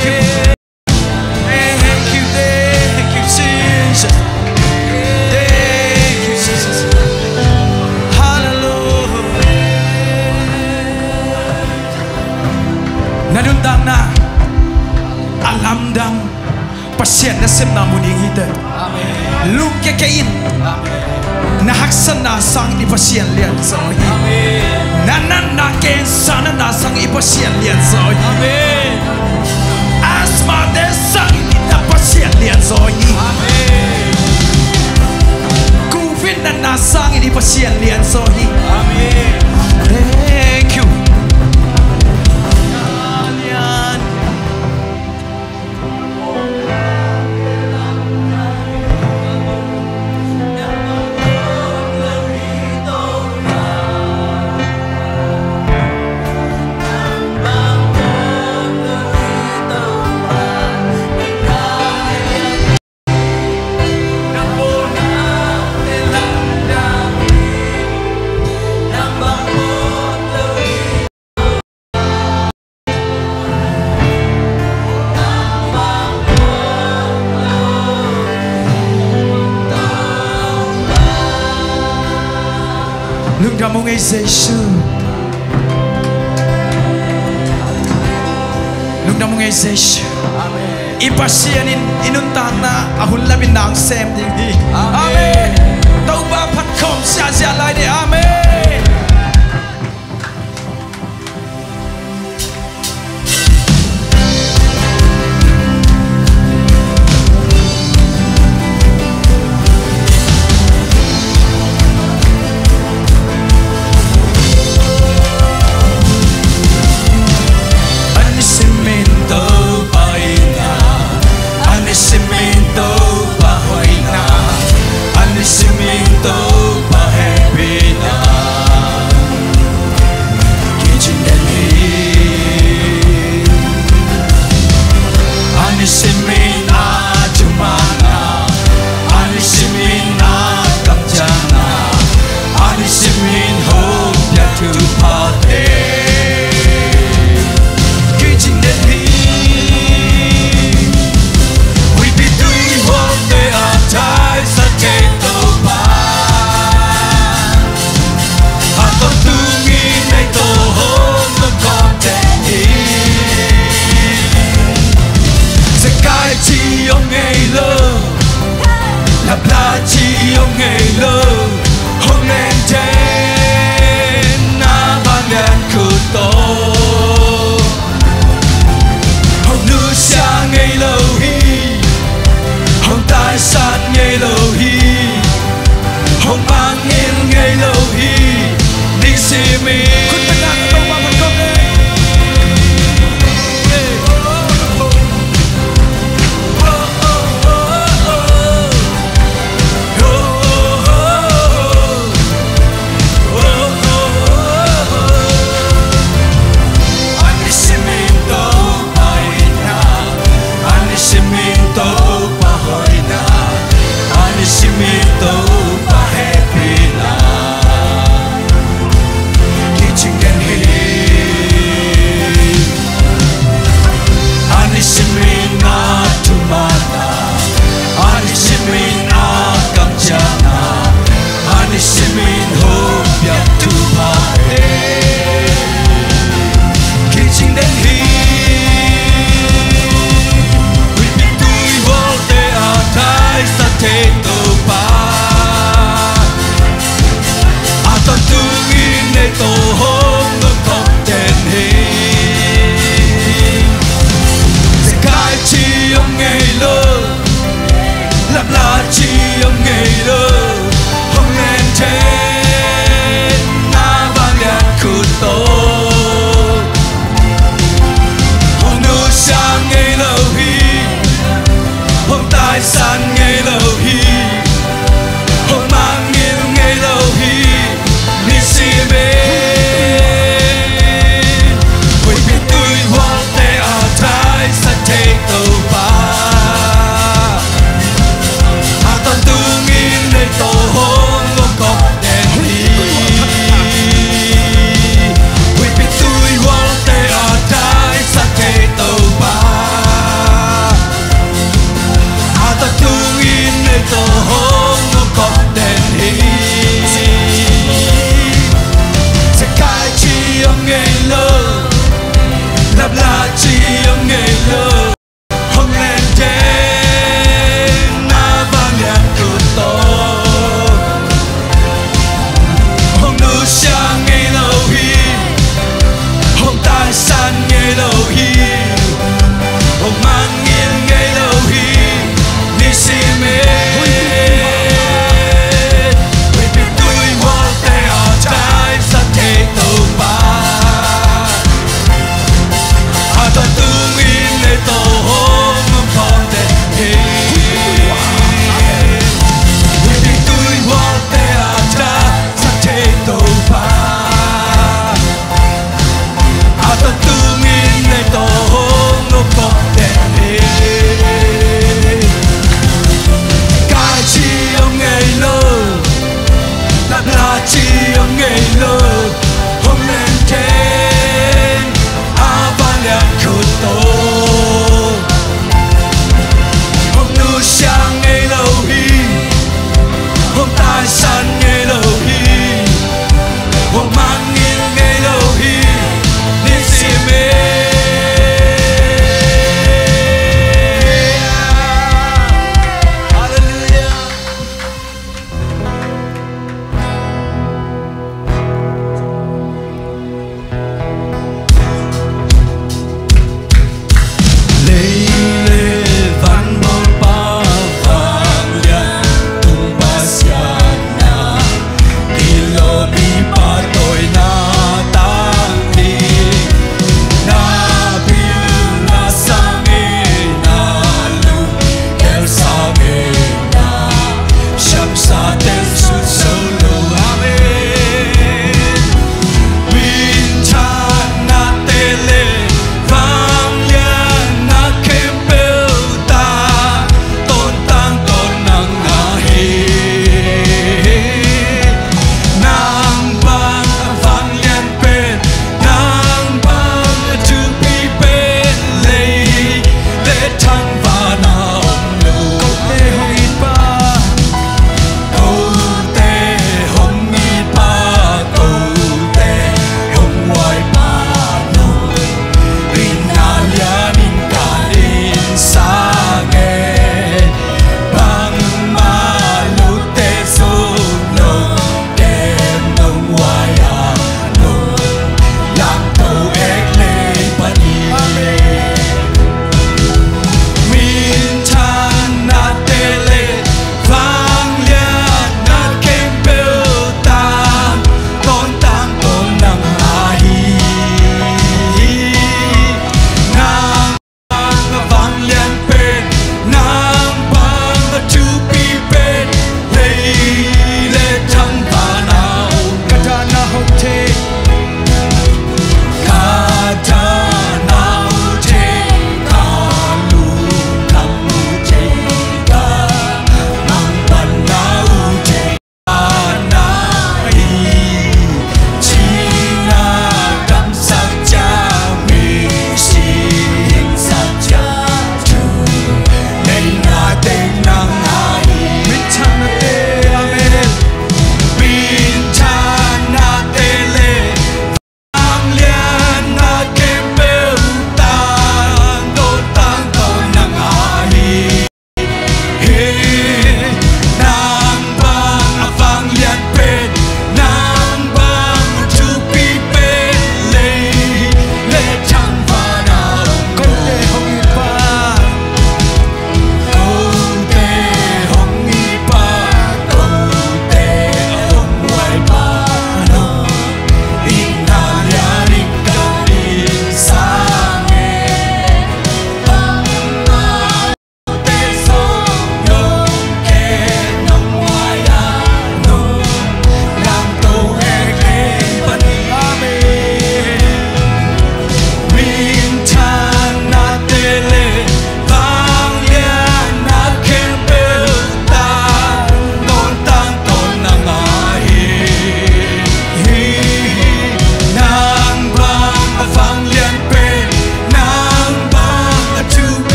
Thank you, thank you, Jesus. Thank you, Jesus. Hallelujah. Na nuntakna a lamdang Pasian nasepna mu ding hi teh. Lungkia kei in. Na haksatna sangin i Pasian lianzaw hi. Na natna, cancer natna sangin i Pasian lianzaw hi. Asthma te sangin i Pasian lianzaw hi. Covid natna sangin i Pasian lianzaw hi. Thank you. Lungdam ung ei Jesu. Lungdam ung ei Jesu. I Pasian in i nuntakna a hun lapin nang sem ding hi. Amen. Topa phat khawm siahsiah lai ni. Amen. A nisim in Topa itna, a nisim in Topa hoihna, a nisim in Topa hehpihna.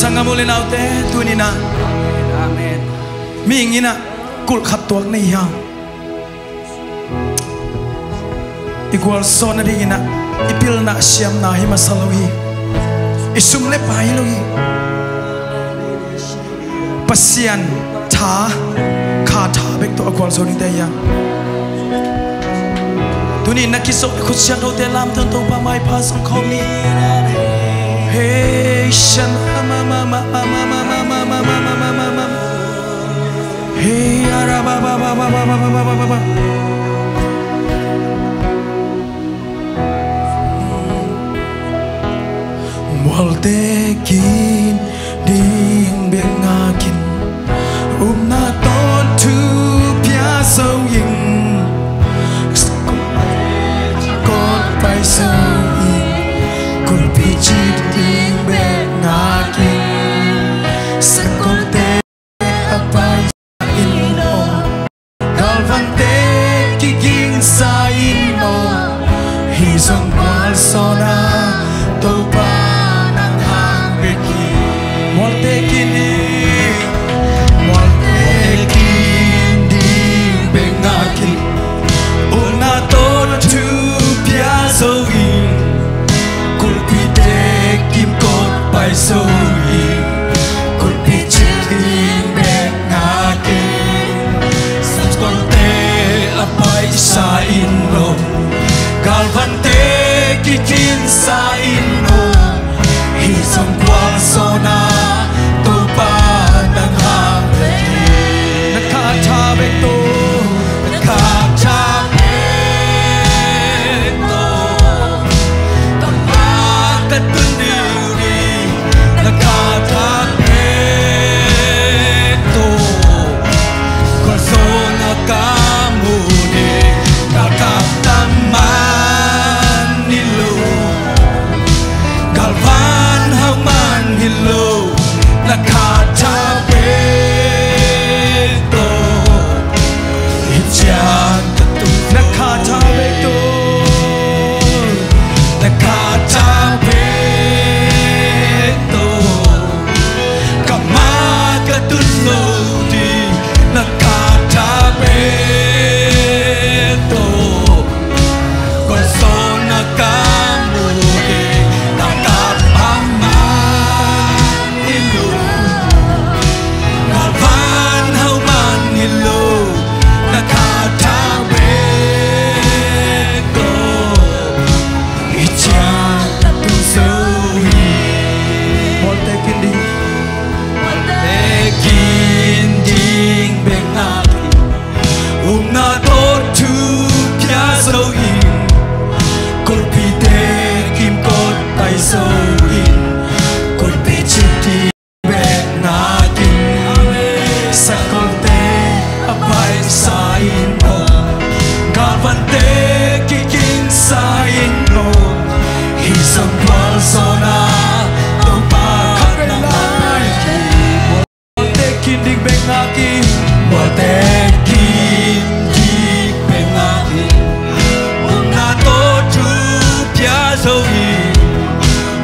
Sanggam u le naute, tuni-in ah, amen, mihing in ah kulh khat tuak na hi hang. I gualzawhna dingin ah i pilna siamna hi masa lo hi. I sum le pai hi lo hi. Pasian tha, kha tha bek tawh a gualzo dingte hi hang. Tuni-in na kizop khut siangthote lamtawn Topa maipha sung khawm ni. Hei, shan, ma, ma, ma. Hei, ara, ba, ba. Mualte kin ding bek ngakin, upna tawh thu pia zo in, kot pai zo in, kulhpi cik ding bek ngakin, sakolte a paisa in aw, galvante kigingsa in aw, hih zong gualzawhna Topa nang hang bek hi. Mualte kin ding, mualte kin ding bek ngakin, upna tawh thu pia zo in, kulhpite kimkot pai zo in, kulhpi cik ding bek ngakin, sakolte a paisa in aw, galvante kigingsa in aw, hih zong gualzawhna Topa nang hang bek hi. Na kha tha bek tawh, na kha tha bek tawh, ka ma ka tun ding, na kha tha bek tawh, gualzawhna ka mu ding, galkap tam man hi lo, galvan hau man hi lo, na kha tha bek tawh, hih ciang ka tun, na kha tha bek tawh, na kha tha bek tawh, ka ma ka tun lo ding, na kha tha bek tawh, gualzawhna ka mu ding, galkap tam man hi lo, galvan hau man hi lo, na kha tha bek tawh, hih ciang ka tun zo hi. Mualte kin ding, mualte kin ding bek ngakin, upna tawh thu pia zo in, kulhpite kimkot pai zo in, kulhpi cik ding bek ngakin, sakolte a paisa in aw, galvante kigingsa in aw, hih zong gualzawhna Topa nang hang bek hi. Mualte kin ding bek ngakin, mualte kin ding bek ngakin, upna tawh thu pia zo in,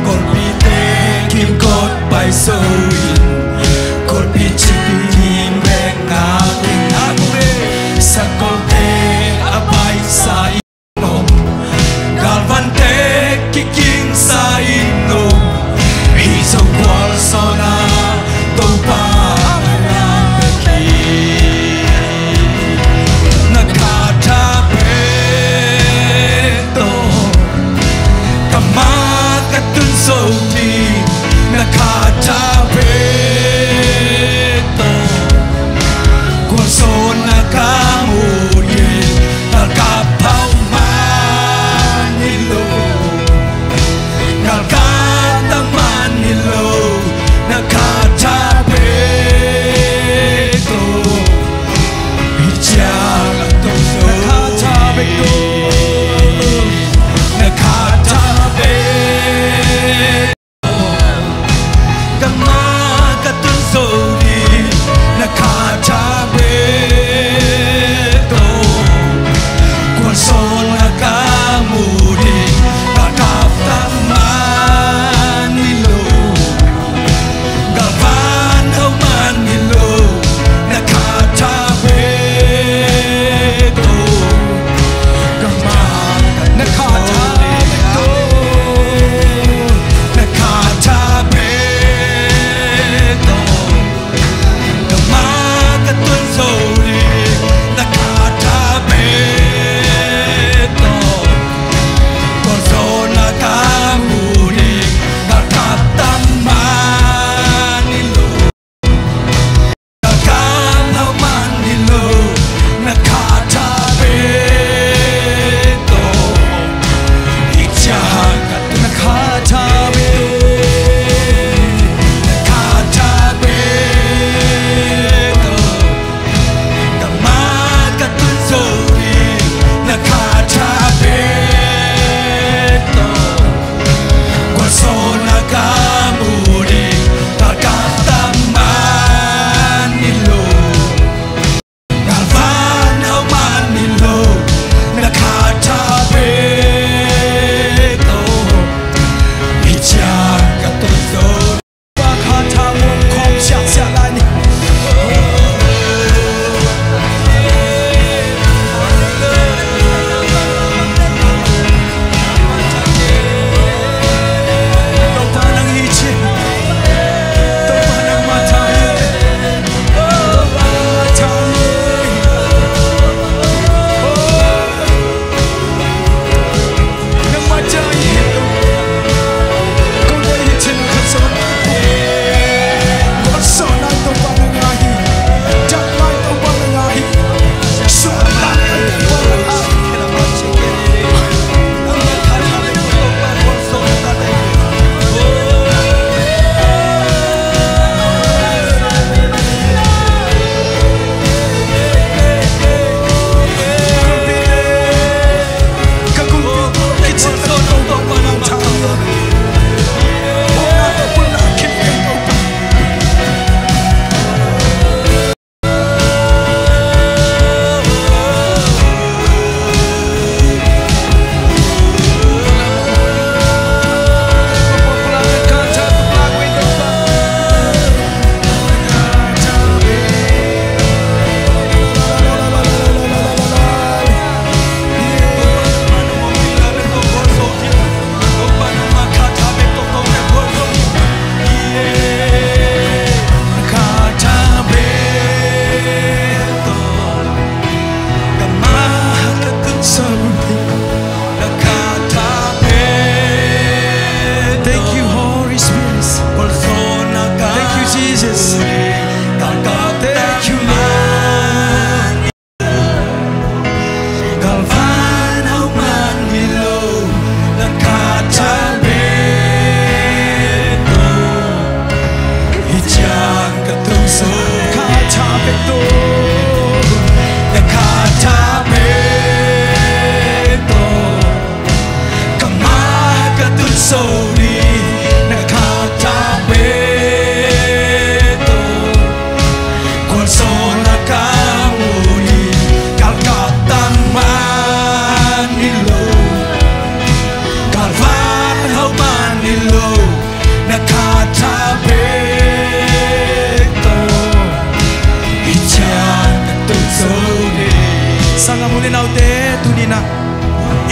kulhpite kimkot pai zo in, kulhpi cik ding bek ngakin, sakolte a paisa in aw, galvante kigingsa in aw, hih zong gualzawhna Topa nang hang bek hi.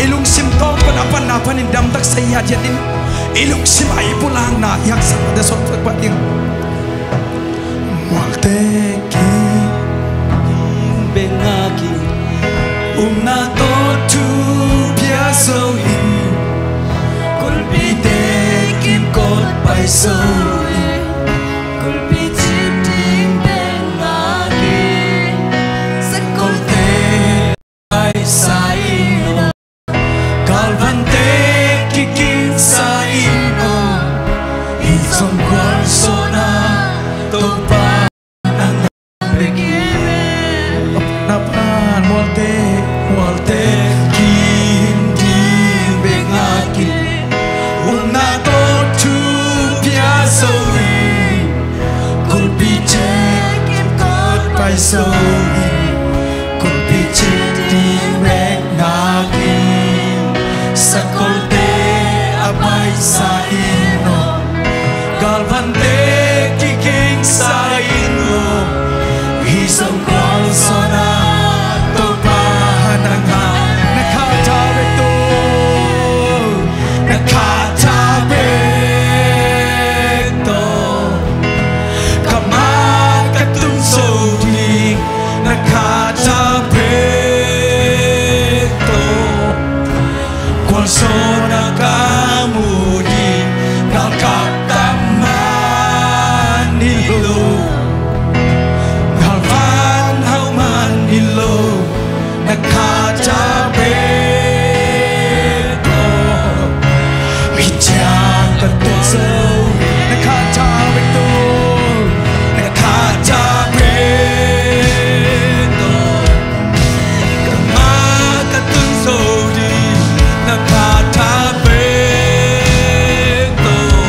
I lungsim tawh pan a panna panin damtaksa i hiathiat in, i lungsim a i pulakna i haksatnate sawt pah ding. Mualte kim, bengak in, upna tawh thu pia zo in, kulpite kimkot pai zo in, kulpi cip ding bengak in, sakolte paisa in aw, galvante kikingsa in aw, hih zong gualzawhna Topa nang bek hi. Na pan mualte, mualte kim ding bengak in, upna tawh thu pia zo in, kulpi cip kimkot pai zo in, kulpi cip ding bengak in, sakolte a paisa in aw, galvante kikingsa in aw, hih zong gualzawhna Topa nang hi. Na khat a bek tawh, na khat a bek tawh, ka ma ka tun zo ding, na khat a bek tawh, gualzawhna ka mu ding, galkap tam man hi lo, galvan hau man hi lo, na khat a bek tawh, hih ciang ka tun zo, na khat a bek tawh, na khat a bek tawh, ka ma ka tun zo ding, na khat a bek tawh,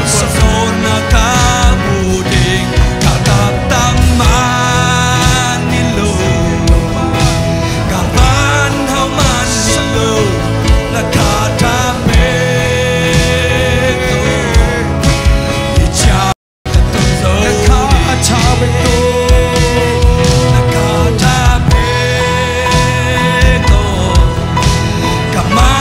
gualzawhna ka mu ding, galkap tam man hi lo, galvan hau man hi lo, na khat a bek tawh, hih ciang ka tun zo, na khat a bek tawh, na khat a bek tawh, ka ma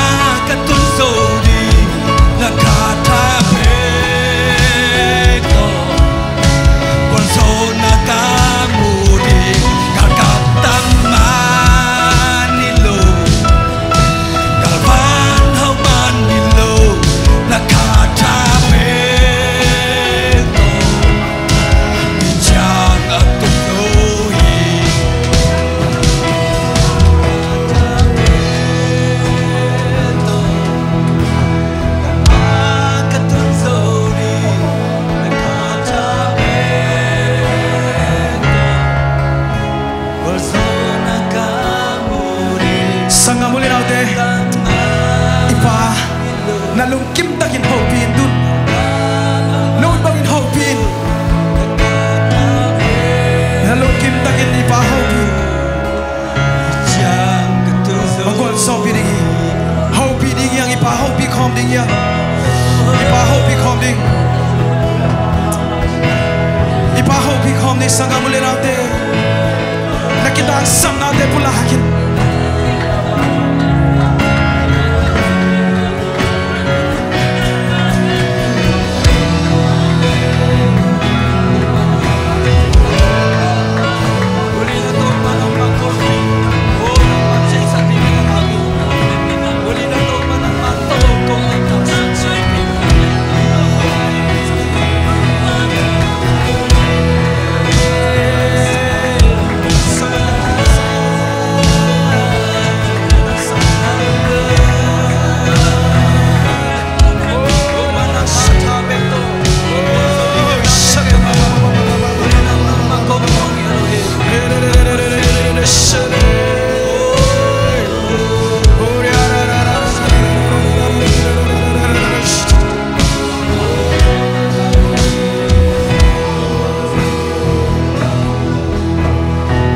ka tun zo ding, na khat a bek tawh, gualzawhna ka mu ding, galkap tam man hi lo, galvan hau man hi lo, na khat a bek tawh, hih ciang a tun zo hi. Sanggam u le naute, i Pa, na lungkim takin hopih in tun. Na ut bangin hopih in. Na lungkim takin i Pa hopih in. Hong gualzawhpih ding hi. Hopih ding hi hang, i Pa hopih khawm ding hi hang. I Pa hopih khawm ding. I Pa hopih khawm ding, sanggam u le naute. Na kitangsapnate pulak in.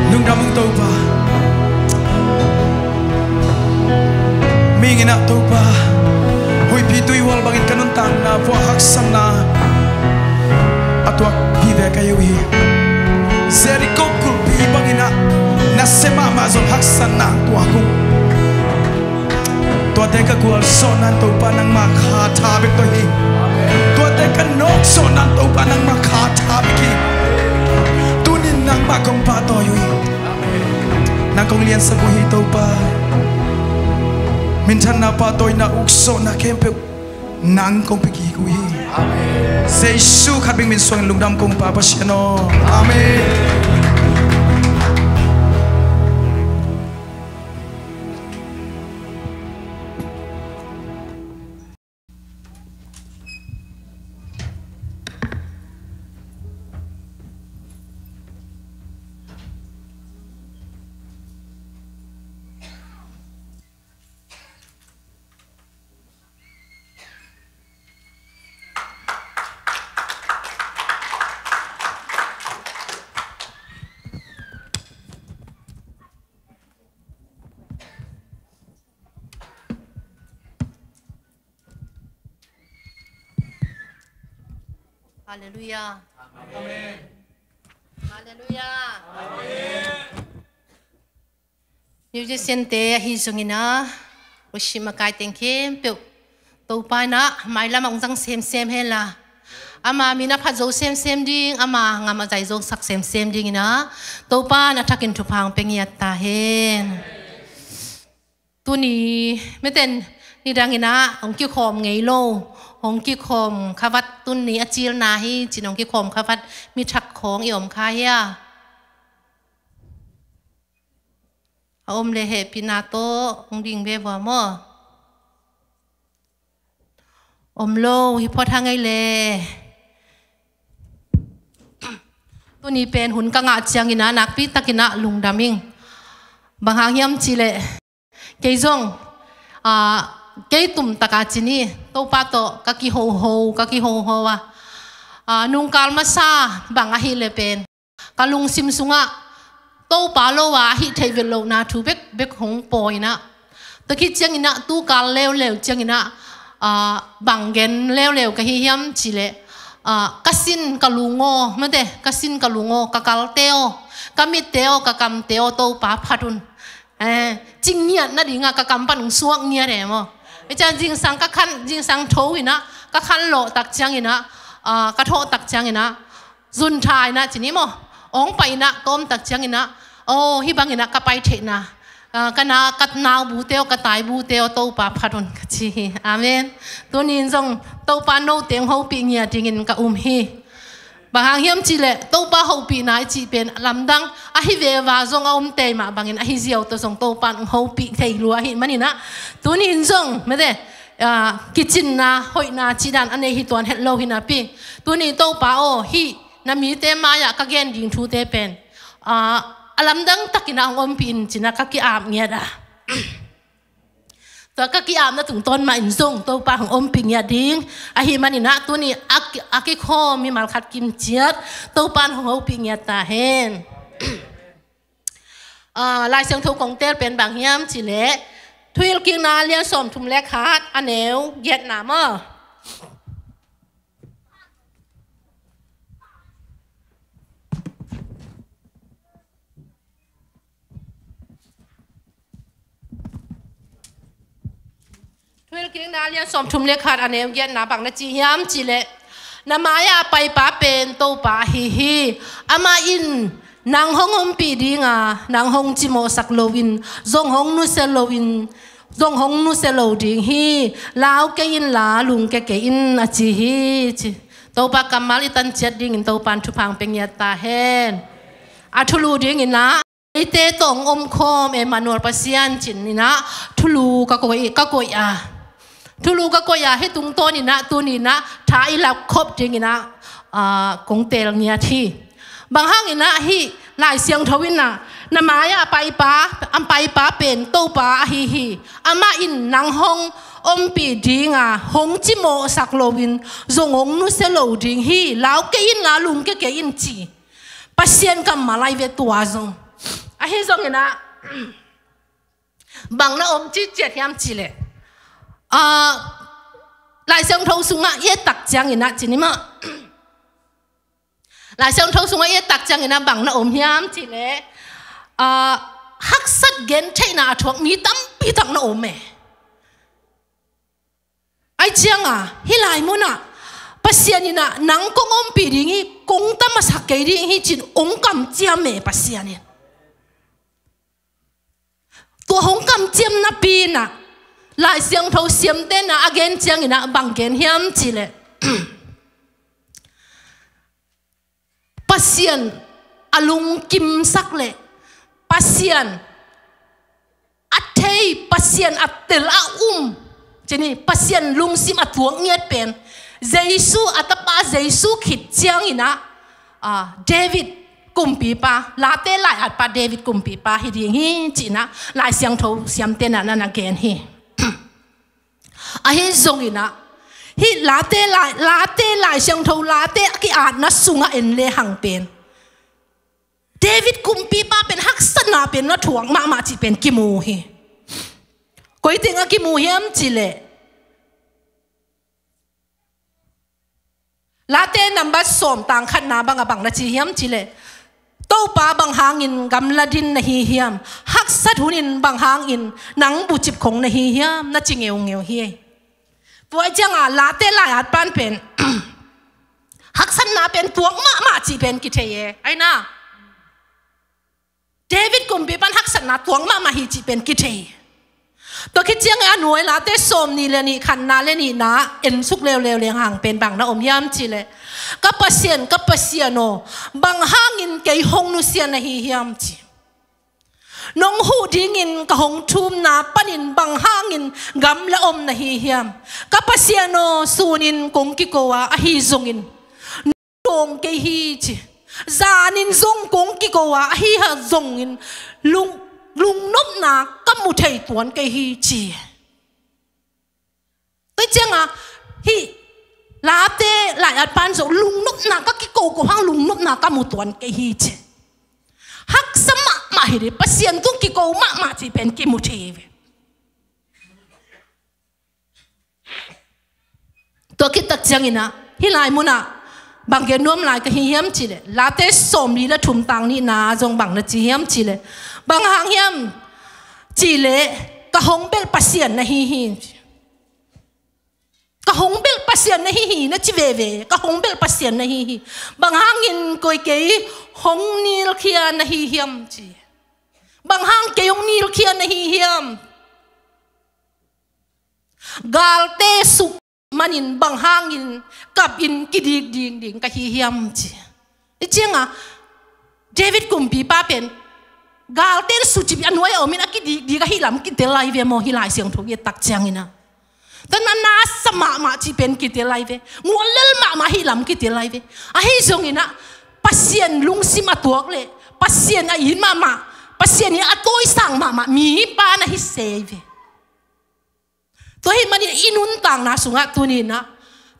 Lungdam ung Topa. Mihing in ah Topa, huihpi tuihual bangin ka nuntakna vuah haksatna a tuak vive ka hi uh hi. Jericho kulhpi bangin ah nasia mahmah zong haksatna tuak ung. Tuate ka gualzawhna in Topa nangmah kha tha bek tawh hi. Tuate ka nawkzawhna in Topa nangmah kha tha bek hi. Tunin nangmah kong pahtawi uh hi. Nang kong liansak uh hi Topa. Minthanna, pahtawina, ukzawhna khempeuh nang kong pia kik uh hi. Jesu khat bek min suangin lungdam kong Pa Pasian aw. Amen. Halleluiah. Amen. Halleluiah. Amen. Musician-te ahi zongin ah, worship makai teng khempeuh Topa in ah mailam ah hong zang semsem hen la, ama min a phat zo semsem ding, ama ngam a zai zo sak semsem dingin ah Topa in a thakin thupha hong pia ngiat ta hen. Tuni miten nidangin ah hong kikhawm ngei lo, hong kikhawm kha vat, tuni a cilna hi ci-in hong kikhawm kha vat mi thak khawng i om kha hia? A om leh hehpihna tawh hong ding ve vua maw? Om lo hi phot hang ei leh. Tuni pen hun ka ngah ciangin ah nakpi takin ah lungdam ing. Bang hang hiam cih leh kei zong, ah, kei tumtaka ci ni, Topa tawh ka kihoho, ka kihoho a, ah, nungkal masa bang ahih leh pen ka lungsim sungah Topa lo a hih theih vet lohna thu bekbek hong pawi in ah, tua khit ciangin ah tukal leuleu ciangin ah, ah, bang gen leuleu ka hi hiam cih leh, ah, ka sin ka lung aw, mate, ka sin ka lung aw, ka kalte aw, ka mitte aw, ka kamte aw, Topa phat un. Eh, ci ngiat nadingah ka kam pan hong suak ngiat e maw. Hih ciang zingsang ka khan, zingsang tho in ah ka khan lawh tak ciangin ah, ah, ka thawh tak ciangin ah, zun tha in ah ci ni maw, hong pai in ah ka om tak ciangin ah, aw, hih bangin ah ka pai theihna, ah, ka na, ka nau bute aw, ka tai bute aw, Topa phat un ka ci hi. Amen. Tuni in zong Topa note hong hopih ngiat dingin ka um hi. Bang hang hiam cih leh Topa hopihna i cih pen lamdang ahi veva zong a om tei mah bangin ahi ziau tawh zong Topa in hong hopih thei lua ahih manin ah, tuni in zong mate, ah, kicinna, hoihna cih dan a nei hi tuan het lo hi napi, tuni Topa aw, hih na mite mai-ah ka gen ding thute pen, ah, a lamdang takin ah hong ompih in ci-in ah ka ki-ap ngiat a. Tua ka ki-apna tungtawn mah in zong Topa hong ompih ngiat ding ahih manin ah tuni a ki, a kikhawm mimal khat kim ciat Topa in hong hopih ngiat ta hen. Ah, Lai Siangtho kong teel pen bang hiam cih leh Thuhilhkikna lian sawmthum le khat, a neu giatna maw. Thuhilhkikna lian sawmthum le khat, a neu giatna bang na ci hiam cih leh, na mai-ah a paipa pen Topa ahi hi. Amah in nang hong ompih ding a, nang hong cimawhsak loin, zong hong nusia loin, zong hong nusia lo ding hi. Lau kei inla, lungkia kei in, a ci hi, ci. Topa kammal i tan ciat dingin Topa in thupha hong pia ngiat ta hen. A thulu dingin ah, eite tawh hong omkhawm Emmanuel Pasian ci-in ah thulu ka koih, ka koih a. Thulu ka koih a, hih tungtawn in ah tuni in ah tha i lak khop dingin ah, ah, kong teel ngiat hi. Bang hangin ah hih Lai Siangtho in ah, na mai-ah a paipa, a paipa pen Topa ahi hi. Amah in nang hong ompih ding a, hong cimawhsak loin, zong hong nusia lo ding hi. Lau kei inla, lungkia kei in, ci. Pasian kammal ahi ve tua zong. Ahi zongin ah, bang na om ciciat hiam cih leh, ah, Lai Siangtho sungah i et tak ciangin ah, ci ni maw. Lai Siangtho sungah i et tak ciangin ah bang na om hiam cih leh, ah, haksat gentheihna a thuak mi tampi tak na om e. Ai cianga, hih lai munah Pasian inah nang kong ompih ding hi, kong ta masak kei ding hi cin hong kamciam e Pasian in. Tua hong kamciam napi inah Lai Siangtho siamte na a gen cianginah bang gen hiam cileh Pasian a lungkimsak le Pasian a thei, Pasian a tel a um, cini Pasian lungsim a tuak ngiat pen Jesu a tapa Jesu khit cianginah, ah, David kumpipa, Late lai-atpa David kumpipa hi ding hi cinah Lai Siangtho siamte na na gen hi. Ahi zonginah hih Late lai, Late Lai Siangtho Late a ki-atna sungah en le hang pen David kumpipa pen haksatna pen na thuak mahmah cih pen kimu hi. Koi teng a kimu hiam cileh Late nambat sawm tang khatna bang a bang na ci hiam cileh Topa bang hangin gamla din na hi hiam? Haksat hunin bang hangin nang bucip khong na hi hiam? Na ci ngeungeu hi. Tua cianga Late lai-atpan pen haksatna pen tuak mahmah cih pen kithei e. Aina David kumpipan haksatna tuak mahmah hi cih pen kithei. Tua khit ciangin a nuai Late sawm nih le nih khatna le nihna en suk leuleu leng hang pen bang na om hiam cileh ka Pasian, ka Pasian aw, bang hangin kei hong nusia na hi hiam ci. Nong huh dingin ka hong thumna panin bang hangin gamla om na hi hiam? Ka Pasian aw, sunin kong kiko a, ahi zongin dawng kei hi ci. Zanin zong kong kiko a, ahi ha zongin lung, lungnopna ka mu thei tuan kei hi ci. Tua cianga hih Late lai-atpan zong lungnopna ka kiko ko hang lungnopna ka mu tuan kei hi ci. Haksa mahmah hi dih, Pasian tung kiko mahmah cih pen kimu thei ve. Tua khit tak cianginah hih lai munah bang gen nuam lai ka hi hiam cileh Late sawm li le thum tang nihna zong bang na ci hiam cileh bang hang hiam cileh ka hong belh Pasian na hi hi. Ka hong belh Pasian na hi hi na ci veve, ka hong belh Pasian na hi hi. Bang hangin koi kei hong nilkhia na hi hiam ci. Bang hang kei hong nilkhia na hi hiam? Galte suk manin bang hangin kapin kidik dingding ka hi hiam ci. Hih cianga David kumpipa pen galte sucip a nuai a omin a kidikdik ahi lam kitel lai ve maw, hih Lai Siangtho i et tak cianginah. Tua na nasa mahmah cih pen kitel lai ve. Ngual lel mahmah ahi lam kitel lai ve. Ahi zonginah Pasian lungsim a tuak le Pasian a it mahmah, Pasian in a tawisang mahmah mipa na hi sei ve. Tua hih manin i nuntakna sungah tuninah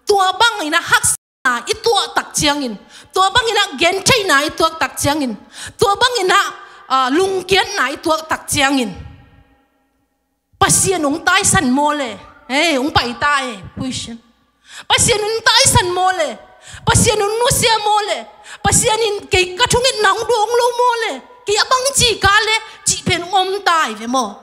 tua banginah haksatna i tuah tak ciangin, tua banginah gentheihna i tuak tak ciangin, tua banginah, ah, lungkiatna i tuak tak ciangin Pasian hong taisan maw le? Hei, hong paita e, question. Pasian hong taisan maw le? Pasian hong nusia maw le? Pasian in kei ka thungetna hong dawng lo maw le? Kei a bang ci ka le cih pen hong om ta hi ve maw?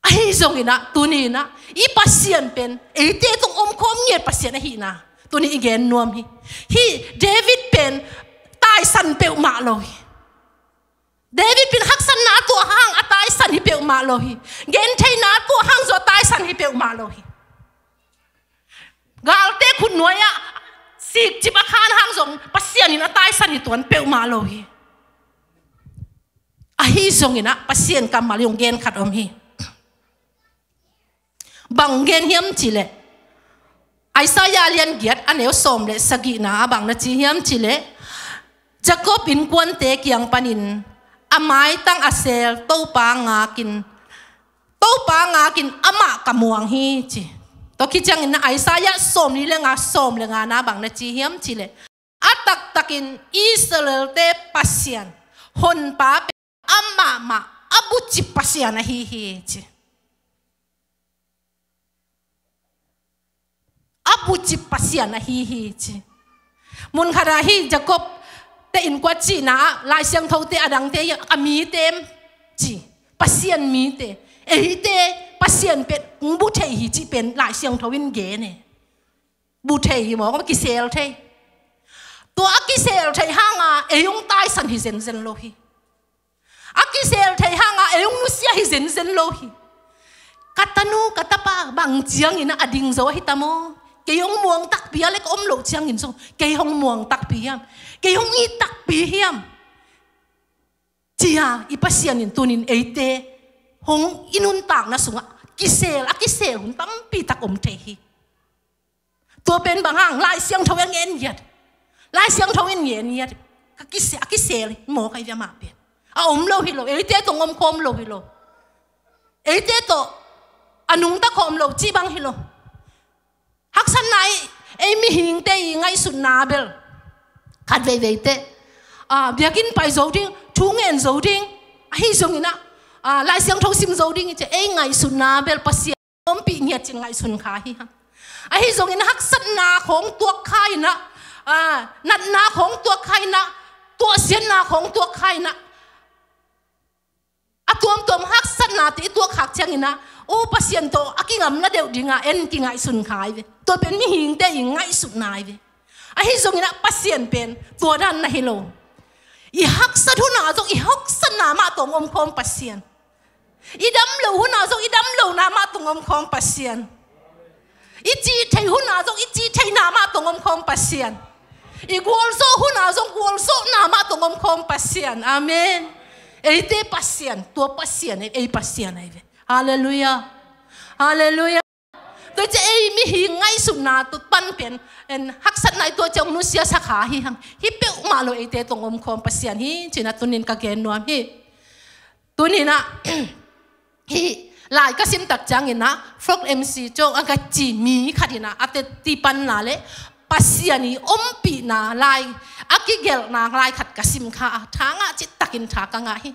Ahi zonginah tuninah i Pasian pen eite tawh omkhawm ngiat Pasian ahihna tuni i gen nuam hi. Hih David pen taisan peuhmah lo hi. David pen haksatna a tuah hang a taisan hi peuhmah lo hi. Gentheihna a tuah hang zong a taisan hi peuhmah lo hi. Galte khutnuai-ah sikcip a khan hang zong Pasian in a taisan hi tuan peuhmah lo hi. Ahi zonginah Pasian kammal i hong gen khat om hi. Bang gen hiam cileh Isaiah lian giat a neu sawm le sagihna a bang na ci hiam cileh Jacob innkuante kiang panin a maitang a seel Topa ngakin, Topa ngakin amah ka muang hi ci. Tua khit ciangin na Isaiah sawm li le nga sawm le nga na bang na ci hiam cileh a taktakin Israelte Pasian Honpa pen amah mah a bucip Pasian ahi hi ci. A bucip Pasian ahi hi ci. Munkhat ah hi Jacob te innkuan cihna ah Lai Siangthote a dangte hi a mite ci. Pasian mite, eite Pasian pen hong bu thei hi cih pen Lai Siangtho in gen e. Bu thei hi maw, kisel thei. Tua a kisel thei hanga ei hong taisan hi zenzen lo hi. A kisel thei hanga ei hong nusia hi zenzen lo hi. Ka tanu, ka tapa, bang ciangin a ding zo ahi ta maw? Kei hong muang takpi a le ka om loh ciangin zong kei hong muang takpi hiam? Kei hong it takpi hiam? Cia i Pasian in tunin eite hong i nuntakna sungah kisel, a kisel hun tampi tak om thei hi. Tua pen bang hang, Lai Siangtho in ngen ngiat. Lai Siangtho in ngen ngiat. Ka kise-, a kisel hi maw, ka hi ve mah pen. A om lo hi lo, eite tawh om khawm lo hi lo. Eite tawh a nungta khawm lo cih bang hi lo. Haksatna i, ei mihingte i ngaihsutna bel khat veivei teh, ah, biakinn pai zo ding, thu ngen zo ding, ahi zongin ah, ah, Lai Siangtho sim zo ding i ci, ei ngaihsutna bel Pasian ompih ngiat cin ngaihsun kha hi hang. Ahi zongin haksatna khawng tuak kha in ah, ah, natna khawng tuak kha in ah, tuahsiatna khawng tuak kha in ah, a tuamtuam haksatnate i tuak khak ciangin ah, o, Pasian tawh a kingamla deuh dingah en kingaihsun kha hi ve. Tua pen mihingte i ngaihsutna hi ve. Ahi zongin ah Pasian pen tua dan na hi lo. I haksat hunah zong i haksatna mah tawh om khawm Pasian. I dam lo hunah zong i dam lona mah tawh om khawm Pasian. I cih theih hunah zong i cih theihna mah tawh om khawm Pasian. I gualzawh hunah zong gualzawhna mah tawh om khawm Pasian. Amen. Eite Pasian, tua Pasian, ei Pasian ahi ve. Halleluiah. Halleluiah. Tua ciah ei mihing ngaihsutna tua pan pen, en, haksatna i tuah ciang nusia sa kha hi hang. Hih peuhmah lo eite tawh om khawm Pasian hi, ci-in ah tunin ka gen nuam hi. Tunin ah, hih lai ka sim tak ciangin ah, Frog M C Cawng a ka ci mi khat in ah, a teci panna le Pasian i ompihna lai, a kigelhna lai khat ka sim kha a, tha ngah cih takin tha ka ngah hi.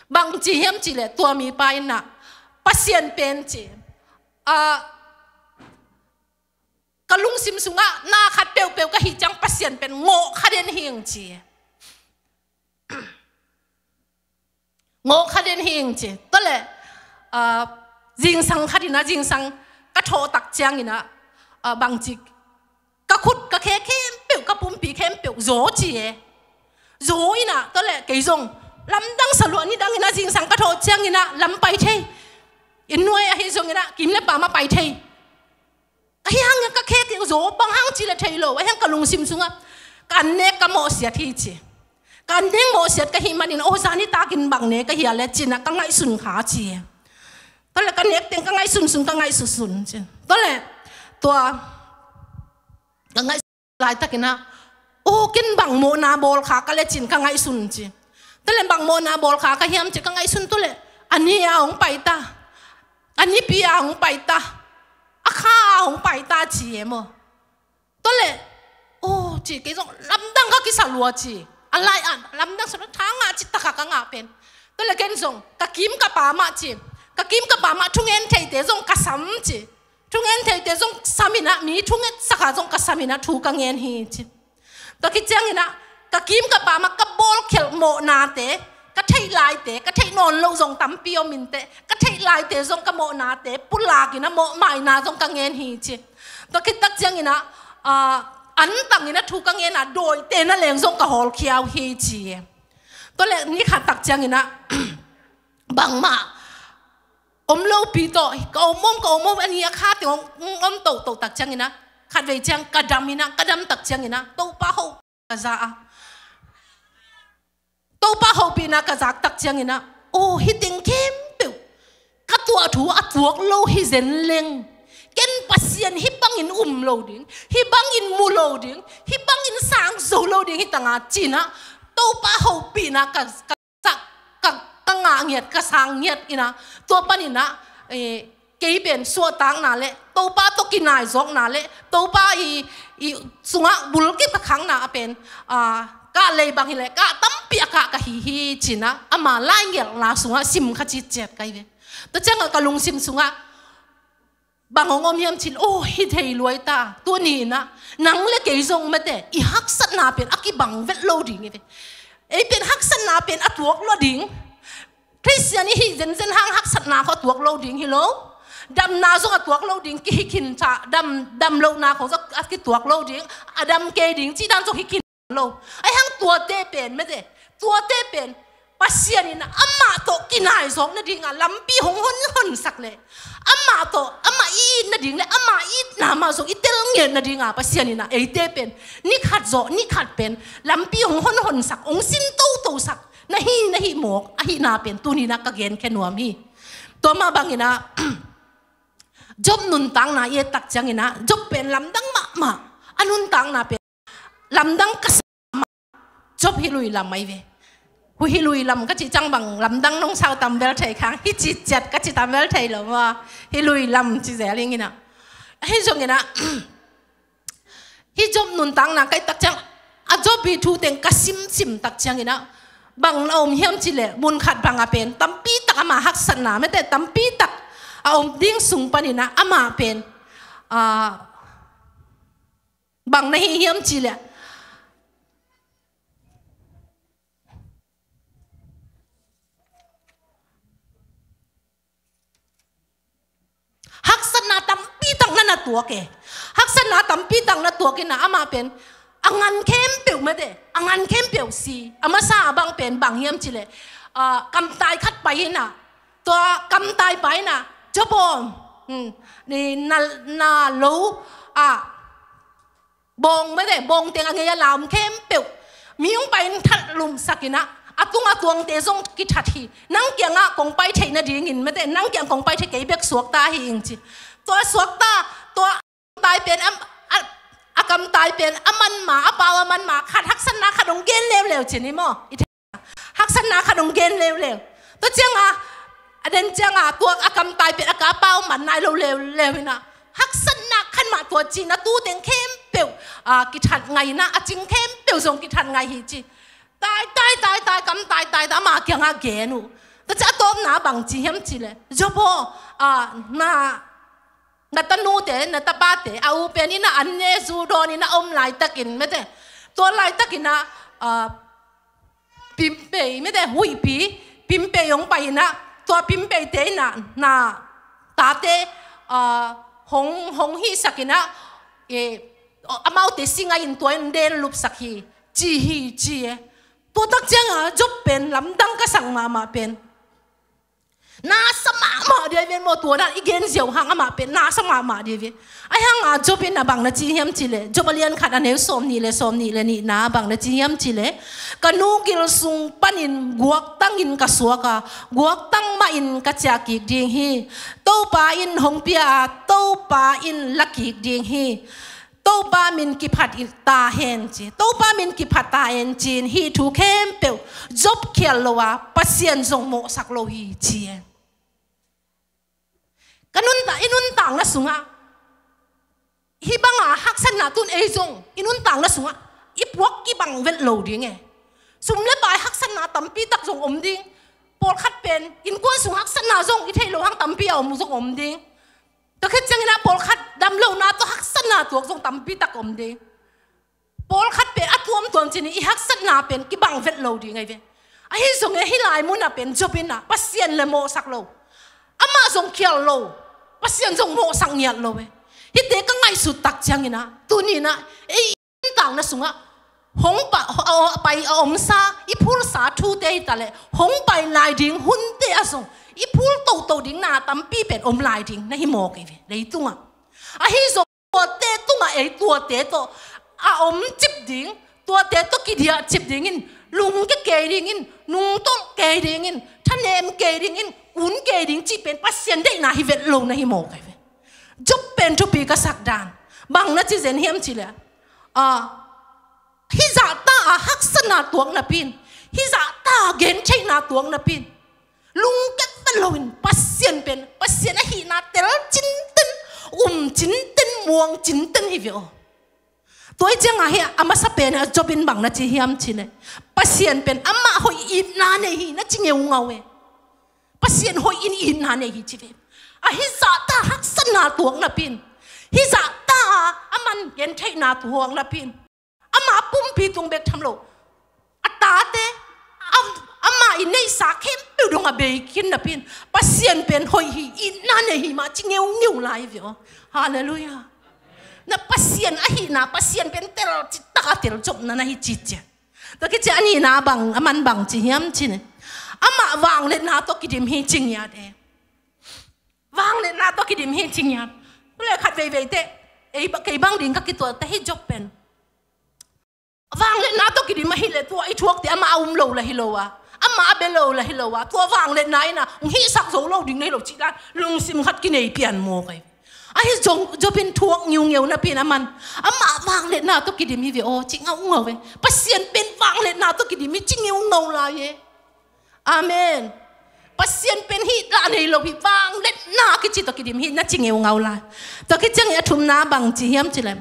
Bang ci hiam cih leh tua mipa in ah, Pasian pen ci, ah, ka lungsim sungah na khat peuhpeuh ka hih ciang Pasian pen ngawh kha den hi ing ci. Ngawh kha den hi ing ci. Tua leh, ah, zingsang khat in ah, zingsang ka thawh tak ciangin ah, ah, bang ci, ka khut ka khe khempeuh, ka pumpi khempeuh zaw ci e. Zaw in ah, tua leh kei zong lamdang sa lua, nidang in ah zingsang ka thawh ciangin ah lam pai thei. Inn nuai ahi zongin ah kim le pam ah pai thei. Ahi hang ka khe kei zaw, bang hang cih leh thei lo. Ahi hang ka lungsim sungah ka an nek ka mawhsiat hi ci. Ka an nek mawhsiat ka hih manin, aw, zani takin bang ne ka hia leh ci-in ah ka ngaihsun kha ci. Tua leh ka nek teng ka ngaihsunsun, ka ngaihsunsun ci. Tua leh tua ka ngaihsun laitakin ah, aw, ken bang mawhna bawl kha ka leh ci-in ka ngaihsun ci. Tua leh bang mawhna bawl kha ka hiam ci ka ngaihsun, tua leh a ni a hong pai ta. A nipi a hong pai ta, a kha a hong pai ta ci e maw. Tua leh, aw, ci, kei zong lamdang ka kisa lua ci. A lai ah lamdang sa lua, tha ngah cih tak a ka ngah pen. Tua leh ken zong ka kim ka pam ah ci, ka kim ka pam ah thungen theite zong ka sam ci. Thungen theite zong sam in ah, mi thungetsak a zong ka sam in ah thu ka ngen hi ci. Tua khit ciangin ah ka kim ka pam ah ka bawlkhelh mawhnate, ka theih laite, ka theih nawn loh zong tampi om inteh, ka theih laite zong ka mawhnate pulak in ah mawhmaina zong ka ngen hi ci. Tua khit tak ciangin ah, ah, antang in ah thu ka ngen a, dawite na leng zong ka hawlkhia uh hi ci. Tua leh ni khat tak ciangin ah, bangmah om lopi tawh, ka om om, ka om om, a ni a kha teng om, om toto tak ciangin ah, khatvei ciang ka dam in ah, ka dam tak ciangin ah, Topa hopih ka za a. Topa hopihna ka zak tak ciangin ah, aw, hih teng khempeuh ka tuah thu a tuak lo hi zen leng, ken Pasian hih bangin um lo ding, hih bangin mu lo ding, hih bangin sang zo lo ding hi ta nga ci-in ah, Topa hopihna ka, ka sak, ka, ka ngah ngiat, ka sang ngiat in ah, tua panin ah, eh, kei pen suahtakna le Topa tawh kinaizawkna le Topa i, i sungah bulkip ka khakna ah pen, ah, kah lei bang hi leh kah tampi a kah ka hi hi ci-in ah, ama laigelhna sungah sim kha citciat ka hi ve. Tua ciangah ka lungsim sungah bang hong om hiam cih leh, aw, hi thei lua hi ta, tuni in ah nang le kei zong mate i haksatna pen a kibang vet lo ding hi ve. Ei pen haksatna pen a tuak lua ding, Khristian i hih zenzen hang haksatna khawng a tuak lo ding hi lo. Damna zong a tuak lo ding, kihi khin ta, dam, dam lohna khawng zong a kituak lo ding, a dam kei ding cih dan zong hi khin lo. Ahi hang tuate pen, mete, tuate pen Pasian in amah tawh kinaizawk nadinga lampi hong hon, honsak leh, amah tawh, amah i it nading leh amah itna mah zong i telnget nadinga Pasian in eite pen ni khat zawh ni khat pen lampi hong hon, honsak, hong sin totosak na hi, na hih mawk ahihna pen tuni-in ah ka genkhia nuam hi. Tua mah bangin ah Job nuntakna i et tak ciangin ah Job pen lamdang mahmah, a nuntakna pen lamdang ka sa mahmah. Job hi lui lam ahi ve. Hu hi lui lam ka cih ciang bang lamdang nong sau tam bel thei khang, hi cih ciat ka cih tam bel thei lo maw. Hi lui lam ci zel ing in ah. Ahi zongin ah Hih Job nuntakna ka et tak ciang, a Job ii thu teng ka simsim tak ciangin ah, bang na om hiam cih leh, mun khat bang ah pen tampi tak amah haksatna, mete, tampi tak a om ding sung panin ah amah pen, ah, bang na hi hiam cih leh, haksatna tampi tak na na tuak e. Haksatna tampi tak na tuak in ah amah pen a ngan khempeuh, mete, a ngan khempeuh si. A masa a bang pen bang hiam cih leh, ah, kamtai khat pai in ah, tua kamtai pai in ah, Job aw, hmm, ni na, na lo ah, bawng, mete, bawng teng a ngei a lam khempeuh mi hong pai in that lumsak in ah, a tung a tuangte zong kithat hi. Nang kiangah kong pai theih nadingin, mete, nang kiang kong pai theih, kei bek suakta hi ing ci. Tua suakta, tua kamtai pen a, a, a kamtai pen a man ma, a pau a man ma, khat haksatna khat hong gen leuleu ci ni maw. I haksatna khat hong gen leuleu. Tua ciangah, a den ciangah, tua a kamtai pen a ka pau man nai lo leuleu in ah, haksatna khat mah tua cihna tu teng khempeuh, ah, kithat ngai in ah, a cing khempeuh zong kithat ngai hi ci. Tai, tai, tai, tai, kamtai, tai, tai, amah kiangah gen uh. Tua ciang a tawpna bang ci hiam cih leh, Job aw, ah, na na tanute, na tapate, a u pen in ah an ne zu dawn in ah om laitakin, mete, tua laitakin ah, ah, pimpei, mete, huihpi pimpei hong pai in ah, tua pimpeite in ah na tate, ah, hong, hong hihsak in ah, eh, amaute si ngai in tua in den lupsak hi, ci hi ci e. Tua tak ciangah Job pen lamdang ka sak mahmah pen na sa mahmah dia hi ve maw, tua dan i gen ziau hang amah pen na sa mahmah dia hi ve. Ahi hang a Job in ah bang na ci hiam cih leh, Job a lian khat a neu sawmnih le, sawmnih le nihna bang na ci hiam cih leh, ka nu gil sung panin guaktangin ka suak a, guaktang mahin ka ciah kik ding hi. Topa in hong pia a, Topa in la kik ding hi. Topa min kiphat ta hen ci. Topa min kiphat ta hen ci-in hih thu khempeuh Job khial lo a, Pasian zong mawhsak lo hi ci e. Ka nunta, i nuntakna sungah hih banga haksatna tun ei zong i nuntakna sungah i puak kibang vet lo ding e. Sum le pai haksatna tampi tak zong om ding. Pawlkhat pen innkuan sung haksatna zong i theih loh hang tampi a om zong om ding. Tua khit ciangin ah pawlkhat damlohna tawh haksatna tuak zong tampi tak om ding. Pawlkhat pen a tuamtuam ci-in i haksatna pen kibang vet lo ding ahi ve. Ahi zongin hih lai munah pen Job in ah Pasian le mawhsak lo. Amah zong khial lo. Pasian zong mawhsak ngiat lo e. Hihte ka ngaihsut tak ciangin ah, tuni-in ah ei nuntakna sungah hong pa, a, a, pai a omsa, i phulsa thute hi ta leh, hong pai lai ding hunte ah zong i phul toto ding na tampi pen om lai ding na hi mawk hi ve, leitungah. Ahi zong tuate tungah ei tuate tawh a om cip ding, tuate tawh kidiah cip dingin, lungke kei dingin, nungtolh kei dingin, thanem kei dingin, kun kei ding cih pen Pasian deihna hi vet lo na hi mawk hi ve. Job pen thupi ka sak dan bang na ci zen hiam cih leh, ah, hih zahta a haksatna tuak napi-in, hih zahta a gentheihna tuak napi-in, lungke vet loin Pasian pen, Pasian ahihna tel cinten, um cinten, muang cinten hi ve aw. Tua hi ciangah hih a masa pen ah Job in bang na ci hiam cih leh, Pasian pen amah hoih itna nei hi na ci ngeungau e. Pasian hoih in itna nei hi ci ve. Ahi zahta haksatna tuak napi-in, hih zahta a man gentheihna tuak napi-in, ama pumpi tung bek tham lo, a tate, a, ama i neihsa khempeuh dong a bei khin napi in, Pasian pen hoih hi, itna nei hi mah ci ngeungeu lai ve aw. Halleluiah. Na Pasian ahihna, Pasian pen tel citak a tel copna na hi ci ciat. Tua khit ciang a nihna bang, a man bang ci hiam ci leh, amah vangliatna tawh kidim hi ci ngiat e. Vangliatna tawh kidim hi ci ngiat. Tu leh khat veivei teh, ei ba-, kei bang ding ka kituak ta hi Job pen. Vangliatna tawh kidim ahih leh tua i thuakte amah a um lo lah hi lo a, amah a bia lo lah hi lo a, tua vangliatna in a hong hihsak zo lo ding na hi lo cih dan lungsim khat kinei pian mawk hi. Ahi zong Job in thuak ngeungeu napi in a man, amah vangliatna tawh kidim hi ve aw ci ngaungau e. Pasian pen vangliatna tawh kidim hi ci ngeungau lai e. Amen. Pasian pen hih dah nei lo hi, vangliatna kici tawh kidim hi na ci ngeungau lai. Tua khit ciangin a thumna bang ci hiam ci leh,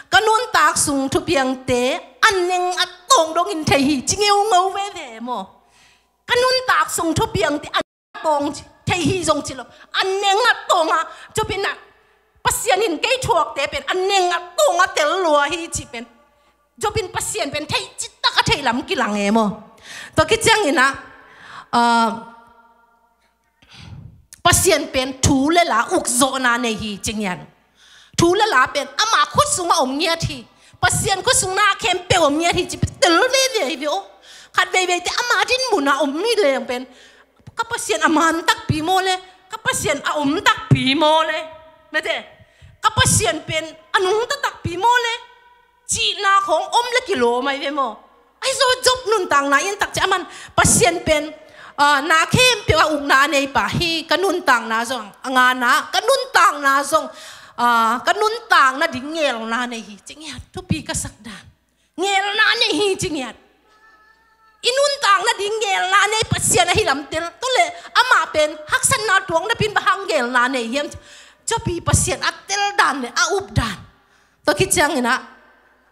ka nuntak sung thupiangte a neng a tawng dongin thei hi ci ngeungau veve maw. Ka nuntak sung thupiangte a neng a tawng ci, thei hi zong ci lo, a neng a tawng a, Job in a, Pasian in kei thuakte pen a neng a tawng a tel lua hi cih pen Job in Pasian pen thei citak a theih lam kilang e maw. Tua khit ciangin a, ah, Pasian pen thu le la ukzawhna nei hi ci ngiat. Thu le la pen ama khut sungah om ngiat hi. Pasian khut sung na khempeuh om ngiat hi ci pen tel veve hi ve aw. Khat veivei teh ama din munah om hi leng pen, ka Pasian a man takpi maw le, ka Pasian a om takpi maw le, mete, ka Pasian pen a nungta takpi maw le, cihna khawng om le kilawm ahi ve maw. Ahi zong Job nuntakna i en tak ciang a man, Pasian pen, ah, na khempeuh a ukna a nei pa hi, ka nuntakna zong a ngana, ka nuntakna zong, ah, ka nuntakna ding ngelna nei hi ci ngiat, thupi ka sak dan. Ngelna nei hi ci ngiat. I nuntakna ding ngelna nei Pasian ahi lam tel. Tu leh amah pen haksatna tuak napi in bang hang ngelna nei hiam? Job i Pasian a tel dan le a up dan. Tua khit ciangin a,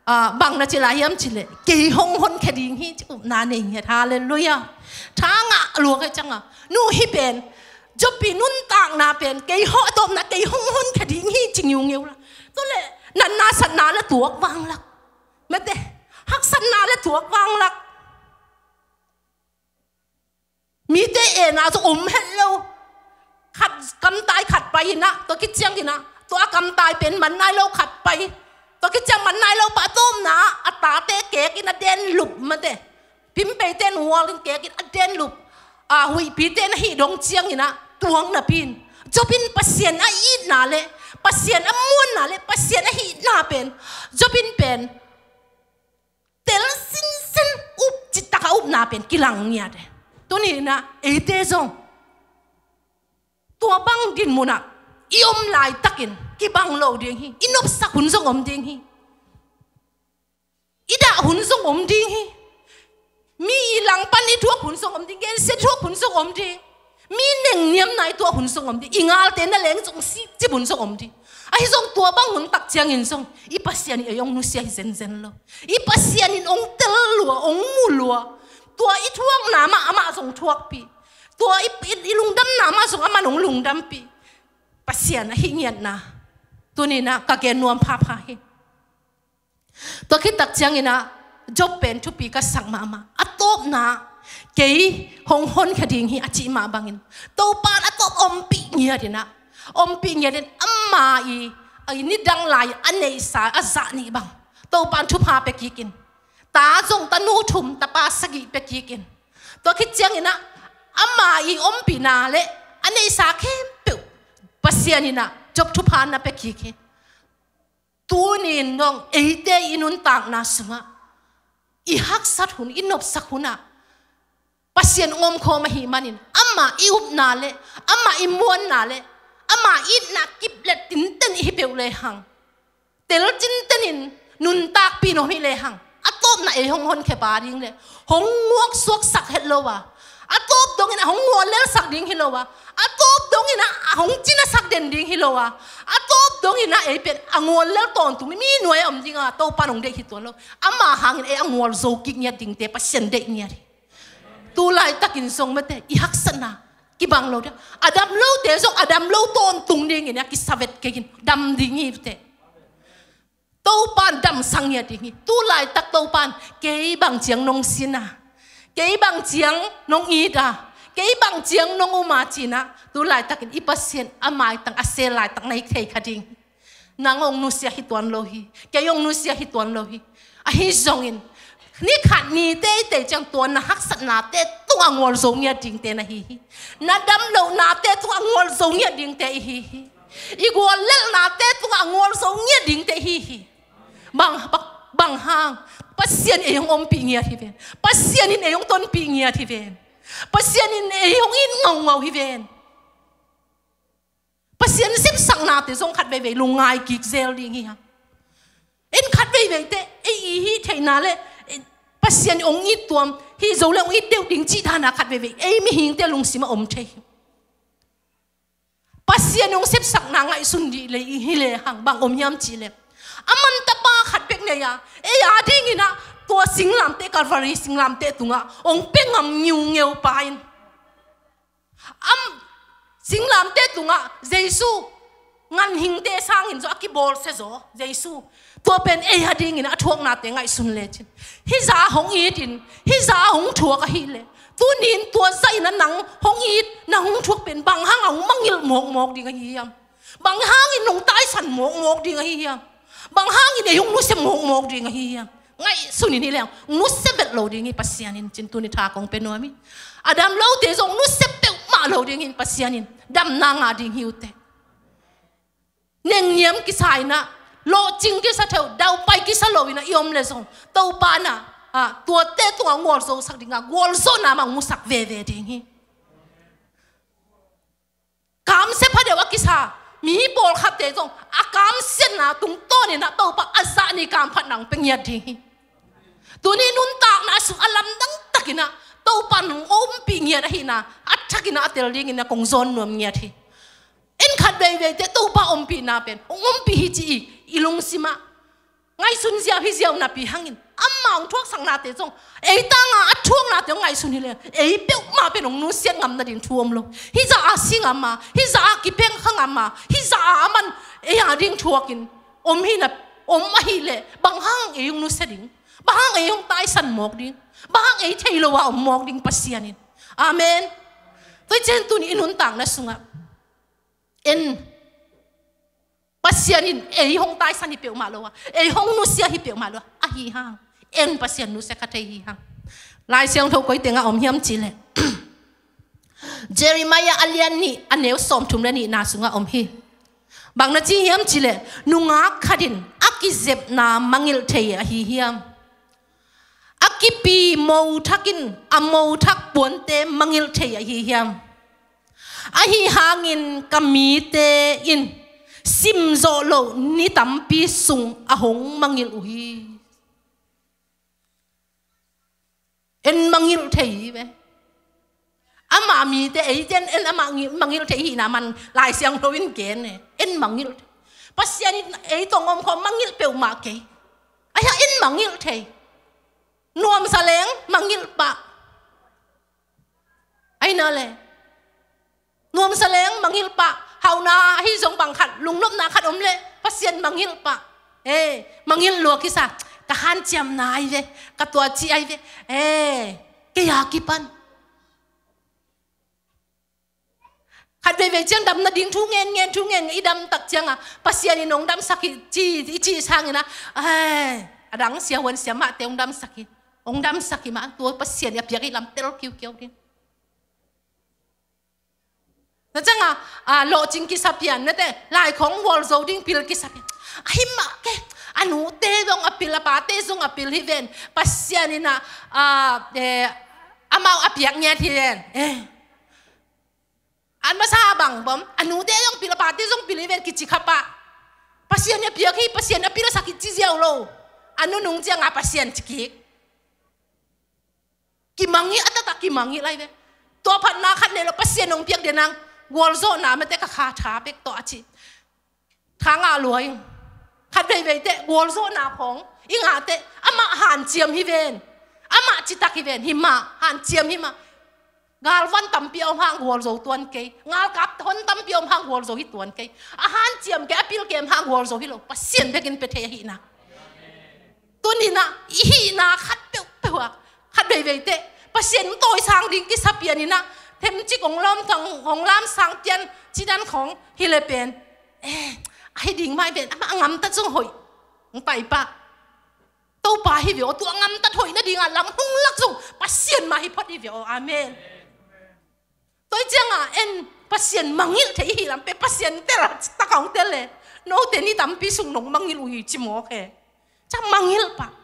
ah, bang na ci lai hiam ci leh, kei hong honkhia ding hi ci upna nei ngiat. Halleluiah. Tha ngah lua ka ciang a, nu hi pen, Job i nuntakna pen, kei hong, a tawpna kei hong honkhia ding hi ci ngeungeu la. Tu leh natna satna la tuak vanglak. Mete, haksatna la tuak vanglak. Mite enna zong om het lo. Khat kamtai khat pai in a, tua khit ciangin a, tua a kamtai pen man nai lo khat pai. Tua khit ciang man nai lo pa a tawpna a tate kek in a den lup mate. Pimpeite nual in kek in a den lup. A huihpite na hih dong ciangin a tuang napi in, Job in Pasian a itna le, Pasian a muanna le, Pasian a hihna pen, Job in pen tel sinsen, up citak a upna pen kilang ngiat e. Tuni in a eite zong tua bang din munah i om laitakin kibang lo ding hi. I nopsak hun zong om ding hi. I dah hun zong om ding hi. Mi i langpan i thuak hun zong om ding, gensia thuak hun zong om ding. Mi nengniamna i tuah hun zong om ding. I ngalte na leng zong sik cip hun zong om ding. Ahi zong tua bang hun tak ciangin zong i Pasian in ei hong nusia hi zenzen lo. I Pasian in hong tel lua, hong mu lua. Tua i thuakna mah amah zong thuakpih. Tua i, i, i lungdamna mah zong amah hong lungdampih. Pasian a hih ngiatna tuni in a ka gen nuam phapha hi. Tua khit tak ciangin a Job pen thupi ka sak mahmah. A tawpna kei hong honkhia ding hi a cih mah bangin Topa in a tawp ompih ngiat in a, ompih ngiat in ama i, a i nidang lai a neihsa a zah nih bang Topa in thupha pia kik in. Ta zong tanu thum tapa sagih pia kik in. Tua khit ciangin a ama i ompihna le a neihsa khempeuh Pasian in a Job thupha na pia kik hi. Tuni in dong eite i nuntakna sungah i haksat hun, i nopsak hunah Pasian hong omkhawm ahih manin amah i upna le amah i muanna le amah i itna kip le tinten i hi peuh lehang, tel tinten in nuntakpih nuam hi lehang, a tawpna ei hong honkhia pa ding le hong nguaksuaksak het lo a, a tawp dongin a hong nguallelsak ding hi lo a, a tawp dongin a, a hong cinasak den ding hi lo a, a tawp dongin a ei pen a nguallel tawntung mi nuai a om ding a, Topa in hong deih hi tuan lo. Ama hangin ei a ngual zo kik ngiat dingte Pasian deih ngiat hi. Tu laitakin zong mate i haksatna kibang lo ding. A dam lote zong a dam lo tawntung dingin a kisavet kei in dam ding hi te. Topa in damsak ngiat ding hi. Tu laitak Topa in kei bang ciang nong sin a, Kei bang ciang nong it a, kei bang ciang nong um a ci-in ah, tu laitakin i Pasian a maitang a sel laitak na i thei kha ding. Nang hong nusia hi tuan lo hi, kei hong nusia hi tuan lo hi. Ahi zongin, ni khat ni teitei ciang tua na haksatnate tungah gualzo ngiat dingte na hi hi. Na damlohnate tungah gualzo ngiat dingte i hi hi. I guallelhnate tungah gualzo ngiat dingte i hi hi. Bang, bang, bang hang, Pasian ei hong ompih ngiat hi ven. Pasian in ei hong tonpih ngiat hi ven. Pasian in ei hong it ngaungau hi ven. Pasian sepsaknate zong khat veivei lungngai kik zel ding hi hang. En khat veiveite ei i hih theihna le, eh, Pasian hong it tuam, hih zo le hong it deuh ding cih dana khat veivei ei mihingte lungsimah om thei hi. Pasian hong sepsakna ngaihsun dih le i hi le hang bang om hiam cih le, a mantapa khat bek nei a, ei a dingin ah tua singlamteh, Calvary singlamteh tungah hong pia ngam ngiungeu pa in, a singlamteh tungah Jesu ganhingte sangin zaw a kibawlsia zaw Jesu. Tua pen ei a dingin a thuaknate ngaihsun lecin, hih zah hong itin, hih zah hong thuak ahih leh, tuni-in tua zahin a nang hong it, nang hong thuak pen bang hang a hong mangngilh mawkmawk ding ahi hiam? Bang hangin hong taisan mawkmawk ding ahi hiam? Bang hangin ei hong nusia mawkmawk ding ahi hiam? Ngaihsun in hi leng, nusia vet lo ding hi Pasian in, cin tuni tha kong pia nuam hi. A dam lote zong nusia peuhmah lo ding hi Pasian in, damna ngah ding hi uh teh. Nengniam kisa in ah, lawhcing kisa theuh, daupai kisa lo in ah i om le zong, Topa in ah, ah, tuate tungah gualzosak ding a, gualzawhna mah hong musak veve ding hi. Kamsia pha deuh a kisa mi pawlkhatte zong a kamsiatna tungtawn in ah Topa a zah ni kamphatna hong pia ngiat ding hi. Tuni nuntakna sung a lamdang takin ah Topa in hong ompih ngiat ahihna a thakin ah a tel dingin ah kong zawn nuam ngiat hi. En khat veiveite Topa ompihna pen hong ompih hi ci-in i lungsimah ngaihsun ziau hi ziau napi hangin, amah hong thuaksaknate zong ei tangah a thuaknate hong ngaihsun hi leh, ei peuhmah pen hong nusiat ngam nading thu om lo. Hih zah a si ngam a, hih zah a kipeng kha ngam a, hih zah a aman ei a ding thuakin om hi na, om ahih leh bang hang ei hong nusia ding? Bang hang ei hong taisan mawk ding? Bang hang ei thei lo a om mawk ding Pasian in? Amen. Tua ciang tuni i nuntakna sungah en, Pasian in ei hong taisan hi peuhmah lo a, ei hong nusia hi peuhmah lo a, ahi hang en Pasian nusia kha thei hi hang. Lai Siangtho koi tengah om hiam cih leh, Jeremiah a lian nih a neu sawmthum le nihna sungah om hi. Bang na ci hiam cih leh, nungak khat in a kizepna mangngilh thei ahi hiam? A kipi mothak in a mothak puante mangngilh thei ahi hiam? Ahi hangin ka mite in simzawh loh ni tampi sung a hong mangngilh uh hi. En mangngilh thei hi ve. Amah mite, eite in en amah ngil-, mangngilh thei hihna man Lai Siangtho in gen e. En mangngilh thei. Pasian in ei tawh hong om khawng mangngilh peuhmah kei. Ahi hang en mangngilh thei. Nuamsa leng mangngilh pah. Ahi na le, nuamsa leng mangngilh pah. Hauhna ahi zong bang khat, lungnopna khat om leh Pasian mangngilh pah. Eh, mangngilh lua kisa. Ka hanciamna ahi ve, ka tuaci ahi ve. Eh, kei a kipan khat veivei ciang dam nading thu ngen ngen, thu ngen ngen, i dam tak ciangah Pasian in hong damsak hi ci, i cih sangin ah, ai, a dang siavuan siamahte hong damsak hi. Hong damsak hi mah, tua Pasian in a piak hi lam tel kiukiau ding. Na ciangah, ah, lawhcing kisa pian, nate, lai khawng gualzo ding pil kisa pian. Ahi mah kei, a nute zong a pil, a pate zong a pil hi ven. Pasian in ah, ah, eh, amau a piak ngiat hi ven. Eh. An masa bang bawm, a nute zong pil, a pate zong pil hi ven kici kha pah. Pasian in a piak hi, Pasian in a pilsak hi ci ziau lo. A nunung ciangah Pasian ci kik. Kimangngilh, a taktak kimangngilh lai ve. Tua phatna khat nei lo, Pasian hong piak den ang, gualzawhna mate ka kha tha bek tawh a ci. Tha ngah lua ing. Khat veiveite gualzawhna khawng i ngah teh amah hanciam hi ven. Amah citak hi ven, hi mah, hanciam hi mah. Galvan tampi a om hang gualzo tuan kei. Ngalkap hon tampi a om hang gualzo hi tuan kei. A hanciam kei, a pil kei om hang gualzo hi lo. Pasian bekin pia thei ahihna. Tuni-in ah i hihna khat peuhpeuh ah, khat veivei teh, Pasian tawisang ding kisa pian in ah, themcik hong lawm tang, hong lamsang pian, cidan khawng hi le pen, eh, ahi ding mah hi pen, amah a ngamtat zong hoih hong pai pah. Topa hi ve aw, tua ngamtat hoih nadingah lam hong lak zong Pasian mah hi phot hi ve aw. Amen. Tua hi ciangah en, Pasian mangngilh thei i hih lam pen Pasian tel, tak a hong tel le, note ni tampi sung nong mangngilh uh hi ci mawk e. Ciang mangngilh pah.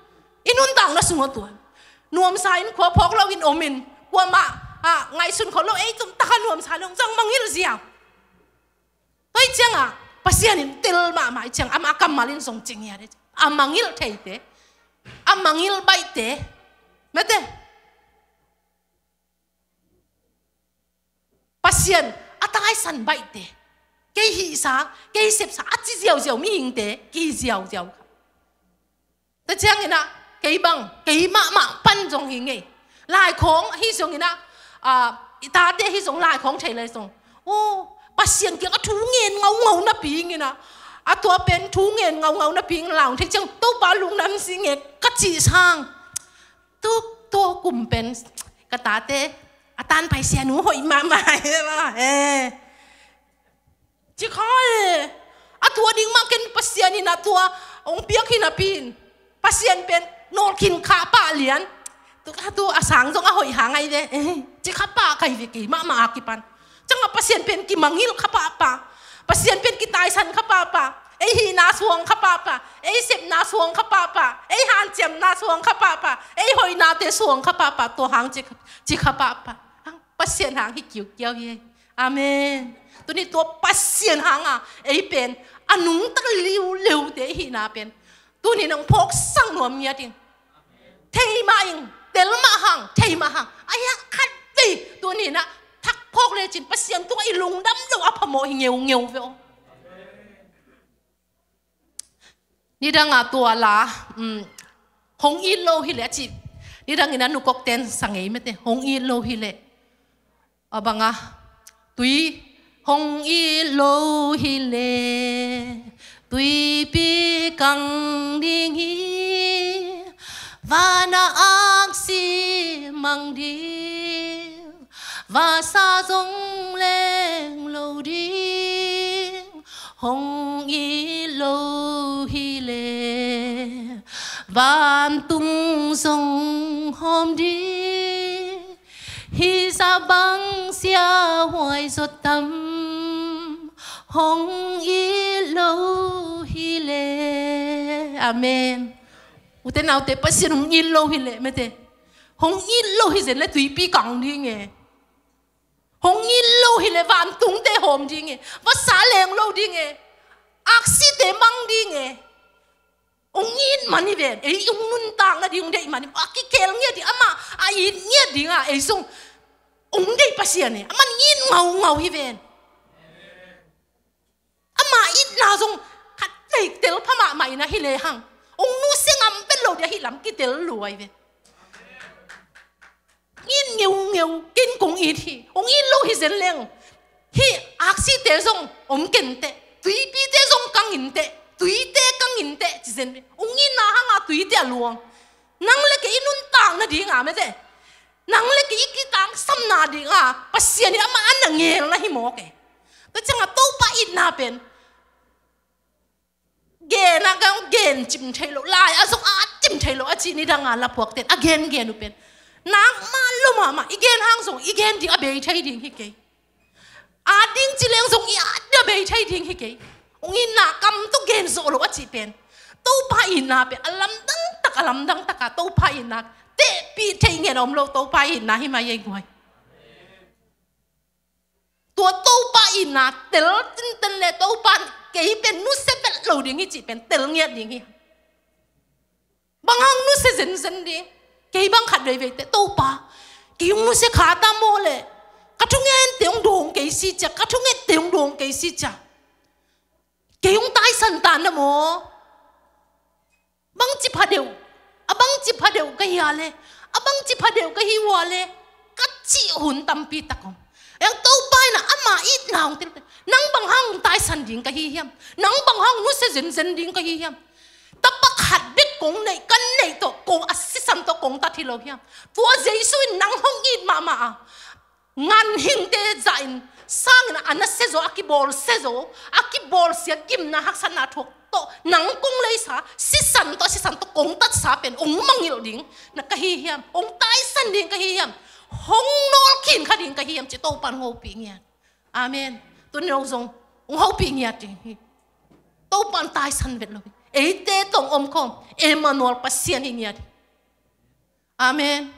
I nuntakna sungah tua nuamsa in, khua phawk loin om in, kuamah, ah, ngaihsun khol lo, ei tum taka nuamsa lo, ciang mangngilh ziau. Tua hi ciangah Pasian in tel mahmah hi ciang, amah kammal in zong ci ngiat hi. A mangngilh theite, a mangngilh baihte, mate, Pasian a taisan baihte, kei hihsa, kei sepsa a ci ziauziau mihingte kihi ziauziau kha. Tua ciangin ah, kei bang, kei mahmah pan zong hi ngei. Laikhawng ahi zongin ah, ah, i tate ahi zong laikhawng thei lai zong, aw, Pasian kiang a thu ngen ngaungau napi ingin ah, a tua pen thu ngen ngaungau napi ingin lau thei ciang, Topa lungdam si nge ka cih sang. Tu, tua kum pen ka tate a tan pai sianu hoih mahmah hi mah e. Ci kha e. A tua ding mah ken Pasian in a tua hong piak hi napi in, Pasian pen nawlkhin kha pah lian. Tu, tu a sang zong a hoih hang ahi ve. Eh, ci kha pah ka hi ve kei mahmah a kipan. Ciangah Pasian pen kimangngilh kha pahpah. Pasian pen kitaisan kha pahpah. Ei hihna suang kha pahpah. Ei sepna suang kha pahpah. Ei hanciamna suang kha pahpah. Ei hoihnate suang kha pahpah. Tua hang ci, ci kha pahpah. Hang Pasian hang hi kiukiau hi. Amen. Tuni tua Pasian hanga ei pen a nungta liuliute i hihna pen tuni nong phawksak nuam ngiat ing. Thei mah ing, tel mah hang, thei mah hang. Ahi a khat vei tuni in ah thak phawk lecin Pasian tungah i lungdam lo a phamawh hi ngeungeu ve aw. Nidang a tua la, um, hong it lo hileh a ci. Nidang in a nukok ten sa ngei mate, hong it lo hileh. A banga, tui hong it lo hileh, tuipi kang ding hi, van a aksi mang ding, vasa zong leng lo ding, hong it lo hileh, vantung zong hawm ding. Hih zah bang siahuai zaw tam, hong it lo hileh. Amen. Ute naute, Pasian hong it lo hileh mate. Hong it lo hi zen leh tuipi kang ding e. Hong it lo hileh vantungte hawm ding e. Vasa leng lo ding e. Aksite mang ding e. Hong it man hi ven, ei hong nuntak nading hong deih man hi ven. A kikhel ngiat ding, amah a it ngiat ding a, ei zong hong deih Pasian e, amah in it ngaungau hi ven. Amah itna zong khat vei tel pha mahmah in a hi lehang, hong nusia ngam vet lo ding a, hih lam kitel lua hi ven. It ngeungeu, ken kong it hi. Hong it lo hi zen leng, hih aksite zong om kenteh, tuipite zong kang inteh, tuite kang inteh ci zen ve. Hong itna hanga tuite a luang. Nang le kei i nuntak nadinga mate, nang le kei i kitangsam nadinga Pasian in amah a na ngel na hi mawk e. Tua ciangah Topa itna pen gen a gang gen cim thei lo, lai a zong a cim thei lo a ci nidanga lapuakten a gengen uh pen, nak mah lo mahmah, i gen hang zong i gen ding a bei thei ding hi kei. At ding ci leng zong i at ding a bei thei ding hi kei. Hong itna kam tawh gen zawh lo a cih pen, Topa itna pen a lamdang tak, a lamdang taka Topa itna tehpih thei ngen a om lo, Topa itna hi mai ei guai. Tua Topa itna tel tinten le Topa in kei pen nusia vet lo ding hi cih pen tel ngiat ding hi. Bang hang nusia zenzen ding? Kei bang khat veiveite, Topa, kei hong nusia kha ta maw le, ka thungente hong dawng kei si cia, ka thungente hong dawng kei si cia, kei hong taisan ta na maw? Bangci phadeuh, a bangci phadeuh ka hi a le, a bangci phadeuh ka hi ua le, ka cih hun tampi tak om. Eng Topa in a ama itna hong tel, nang bang hang hong taisan ding ka hi hiam? Nang bang hang nusia zenzen ding ka hi hiam? Tapa khat bek kong neih, ka neih tawh, ko a sisan tawh, ko hong tat hi lo hiam? Tua Jesu in nang hong it mahmah a, ganhingte zah in sangin a na sia zo, a kibawl sia zo, a kibawl sia gimna haksatna thuak tawh nang kong leisa, sisan tawh, sisan tawh kong tatsa pen hong mangngilh ding na ka hi hiam? Hong taisan ding ka hi hiam? Hong nawlkhin kha ding ka hi hiam ci Topa'n hong hopih ngiat. Amen. Tuni no zong hong hopih ngiat ding hi. Topa'n taisan vet lo hi. Eite tawh hong omkhawm Emmanuel Pasian hi ngiat hi. Amen.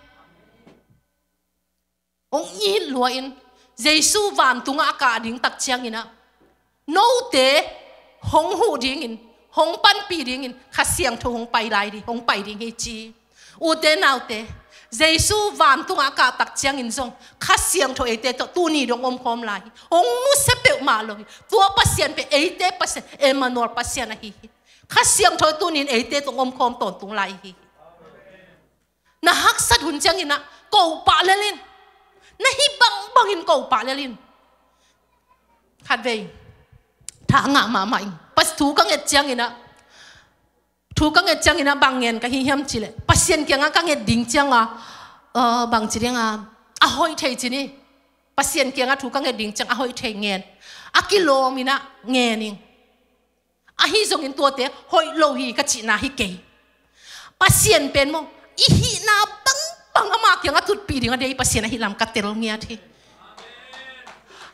Hong it lua in, Jesu vantungah a kah ding tak ciangin ah, note hong huh dingin, hong panpih dingin Kha Siangtho hong pai lai ding, hong pai ding hi ci. Ute naute, Jesu vantungah a kah tak ciangin zong Kha Siangtho eite tawh tuni dong omkhawm lai hi. Hong nusia peuhmah lo hi. Tua Pasian pen eite Pasian, Emmanuel Pasian ahi hi. Kha Siangtho tuni in eite tawh omkhawm tawntung lai hi. Na haksat hun ciangin ah ko pah lel in. Na hih bangbangin ko pah lel in. Khatvei tha ngah mahmah in, pas thu ka nget ciangin ah, thu ka nget ciangin ah bang ngen ka hi hiam cih leh, Pasian kiangah ka nget ding ciangah, uh, bang ci ding a, a hoih thei ci ni. Pasian kiangah thu ka nget ding ciang a hoih thei ngen. A kilawm in ah ngen ing. Ahi zongin tuate hoih lo hi ka cihna hi kei. Pasian pen maw, i hihna bangbang ama kiangah tutpih ding a deih Pasian ahi lam ka tel ngiat hi.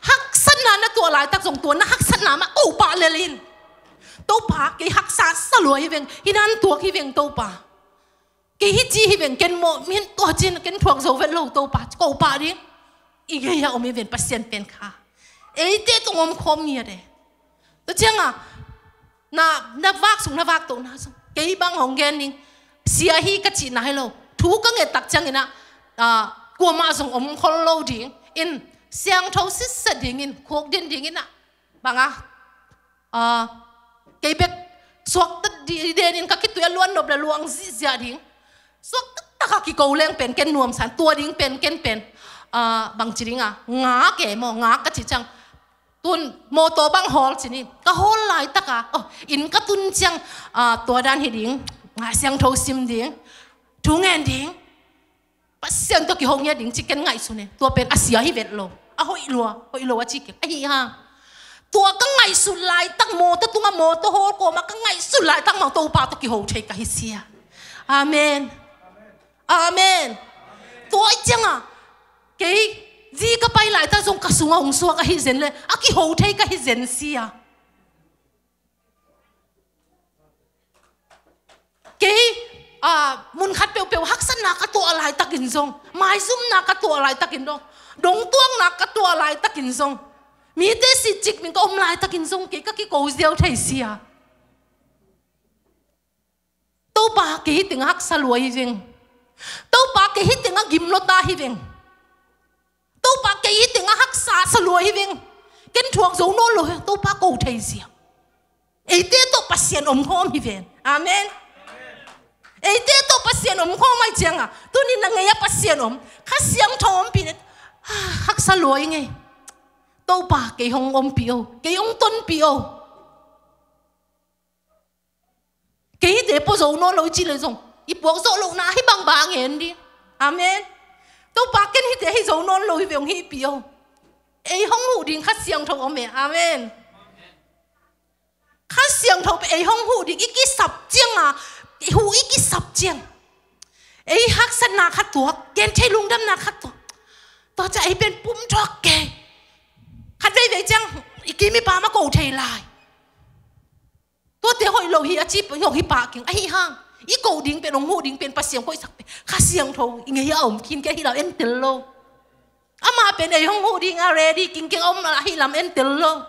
Haksatna na tuah laitak zong tua na haksatna mah ko pah lel in. Topa, kei haksa sa lua hi veng, hih nan tuak hi veng Topa. Kei hih ci hi veng, ken maw, min tua cin, ken thuak zo vet lo Topa, ko pah ding. I gei-ah om hi ven Pasian pen kha. Eite tawh omkhawm ngiat e. Tua ciangah, na, na vak sung, na vak tohna sung. Kei bang hong gen ding. Sia hi ka cihna hi lo. Thu ka nget tak ciangin ah, ah, kuamah zong om khol lo ding. In, siangtho sitset dingin, khuk din dingin ah. Bang a, ah, kei bek suakta di, denin ka khitui a luan nop le luang zihziah ding. Suakta taka kiko leng pen ken nuamsa in, tua ding pen ken pen, ah, bang ci ding a, ngak e maw, ngak ka cih ciang. Tun mawtaw bang hawl ci ni, ka hawl laitaka, oh, inn ka tun ciang, ah, tua dan hi ding, Lai Siangtho sim ding, thu ngen ding. Pasian tawh kiho ngiat ding ci ken ngaihsun e. Tua pen a sia hi vet lo. A hoih lua, hoih lo a ci keng. Ahi hang. Tua ka ngaihsut laitak mawtaw tungah mawtaw hawl kawmah ka ngaihsut laitak mah Topa tawh kiho thei ka hi sia. Amen. Amen. Tua i ciangah kei zi ka pai laitak zong ka sungah hong suak ahi zen le a kiho thei ka hi zen sia. Kei, ah, mun khat peuhpeuh haksatna ka tuah laitakin zong, maizumna ka tuah laitakin zong, dongtuakna ka tuah laitakin zong, mite sitcik min ka om laitakin zong kei ka kiko ziau thei sia. Topa, kei hih tengah haksa lua hi veng. Topa, kei hih tengah gim lua ta hi veng. Topa, kei hih tengah haksa sa lua hi veng. Ken thuak zo nawn lo hi, Topa ko thei sia. Eite tawh Pasian omkhawm hi ven. Amen. Eite tawh Pasian omkhawm ai cianga, tuni na ngei-ah Pasian om, Kha Siangtho ompih le, ah, haksa lua i ngei. Topa, kei hong ompih o, kei hong tonpih o. Kei hihte pua zo nawn lo i cih le zong, i puak zawh lohna ahi bangbang a ngen ding. Amen. Topa, ken hihte hi zo nawn lo hi ve, hong hihpih o. Ei hong huh ding Kha Siangtho om e. Amen. Kha Siangtho pen ei hong huh ding, i kisap cianga, i huh i kisap ciang. Ei haksatna kha tuak, genthei lungdamna kha tuak. Tua ciang ei pen pum thuak kei. Khat veivei ciang, i kim i pam a ko thei lai. Tuate hoih lo hi a ci, hong hi pah keng, ahi hang. I ko ding pen, hong huh ding pen, Pasian koihsak pen Kha Siangtho i ngei a om khin kei hi lam en tel lo. Amah pen ei hong huh ding a ready kingkeng a om ahi lam en tel lo.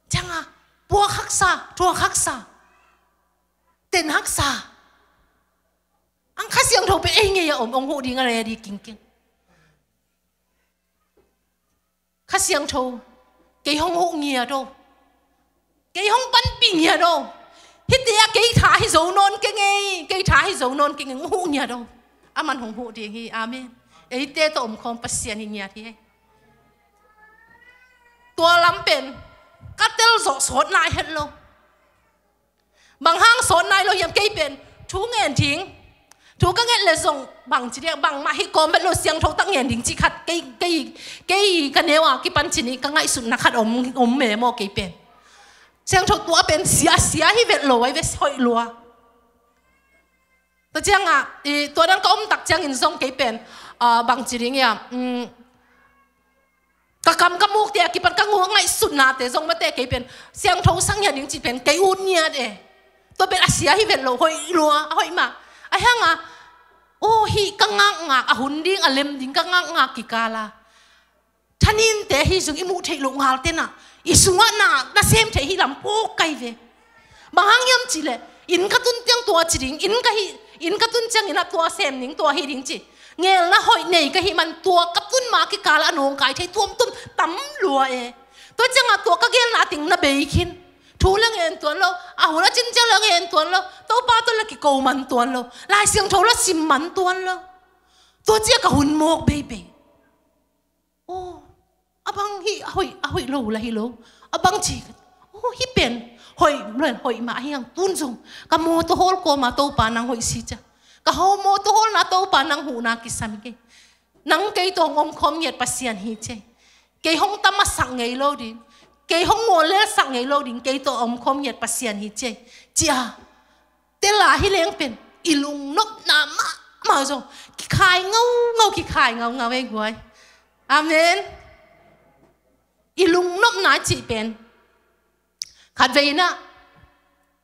Cianga, puak haksa, thuak haksa, ten haksa. Ang Kha Siangtho pen ei ngei a om, hong huh ding a ready kingkeng. Kha Siangtho, kei hong huh ngiat o. Kei hong panpih ngiat o. Hihte ah kei tha hi zo nawn keng ei, kei tha hi zo nawn keng ei, hong huh ngiat o. Aman hong huh ding hi, amen. Eite tawh omkhawm Pasian hi ngiat hi ei. Tua lam pen ka tel zawh sawt nai het lo. Bang hang sawt nai lo hiam, kei pen thu ngen ding, Thu ka nget le zong bang ci ding, bangmah hi kawm vet lo, siangtho tak ngen ding ci khat kei, kei, kei ka neu a kipan ci ni, ka ngaihsutna khat om, om me maw kei pen. Siangtho tua pen sia, sia hi vet lo ai ve, hoih lua. Tua ciangah, i, tua dan ka om tak ciangin zong kei pen, ah, bang ci ding ia, mm, ka kam ka mukte a kipan ka ngaihsutnate zong mate kei pen siangtho sang ngiat ding ci pen kei ut ngiat e. Tua pen a sia hi vet lo, hoih lua, a hoih mah. A hiangah, oh, hih ka ngakngak, a hun ding, a lem ding ka ngakngak kikala thaninte hi zong i muh theih loh ngal tenah i sungah na, na sem theih hi lam pawk kai ve. Bang hang hiam cihleh, inn ka tun tiang tua ci ding, inn ka hih, inn ka tun ciangin ah tua sem ding, tua hih ding ci. Ngelna hoih nei ka hih man tua ka tun ma kikalah a nawngkai thei tuamtuam tam lua e. Tua ciangah tua ka gelna ting na bei khin. Thu la ngen tuan lo, a hun a cin ciang la ngen tuan lo, Topa tawh la kiko man tuan lo, Lai Siangtho la sim man tuan lo. Tua ciah ka hun mawk beibei. Oh, a bang hi, a hoih, a hoih lo, la hi lo. A bang ci, oh, hih pen hoih, hoih mah a hiang tun zong ka mawtaw hawl kawma Topa nang hoih si cia. Ka hau mawtaw hawlna Topa nang huhna kisam hi kei. Nang kei tawh hong omkhawm ngiat Pasian hi cia. Kei hong tamasak ngei lo ding, kei hong ngawlelsak ngei lo ding, kei tawh omkhawm ngiat Pasian hi cia. Cia. Tela hi leng pen i lungnopna mahmah zong kikhai ngaungau, kikhai ngaungau ei guai. Amen. I lungnopna cih pen khatvei inah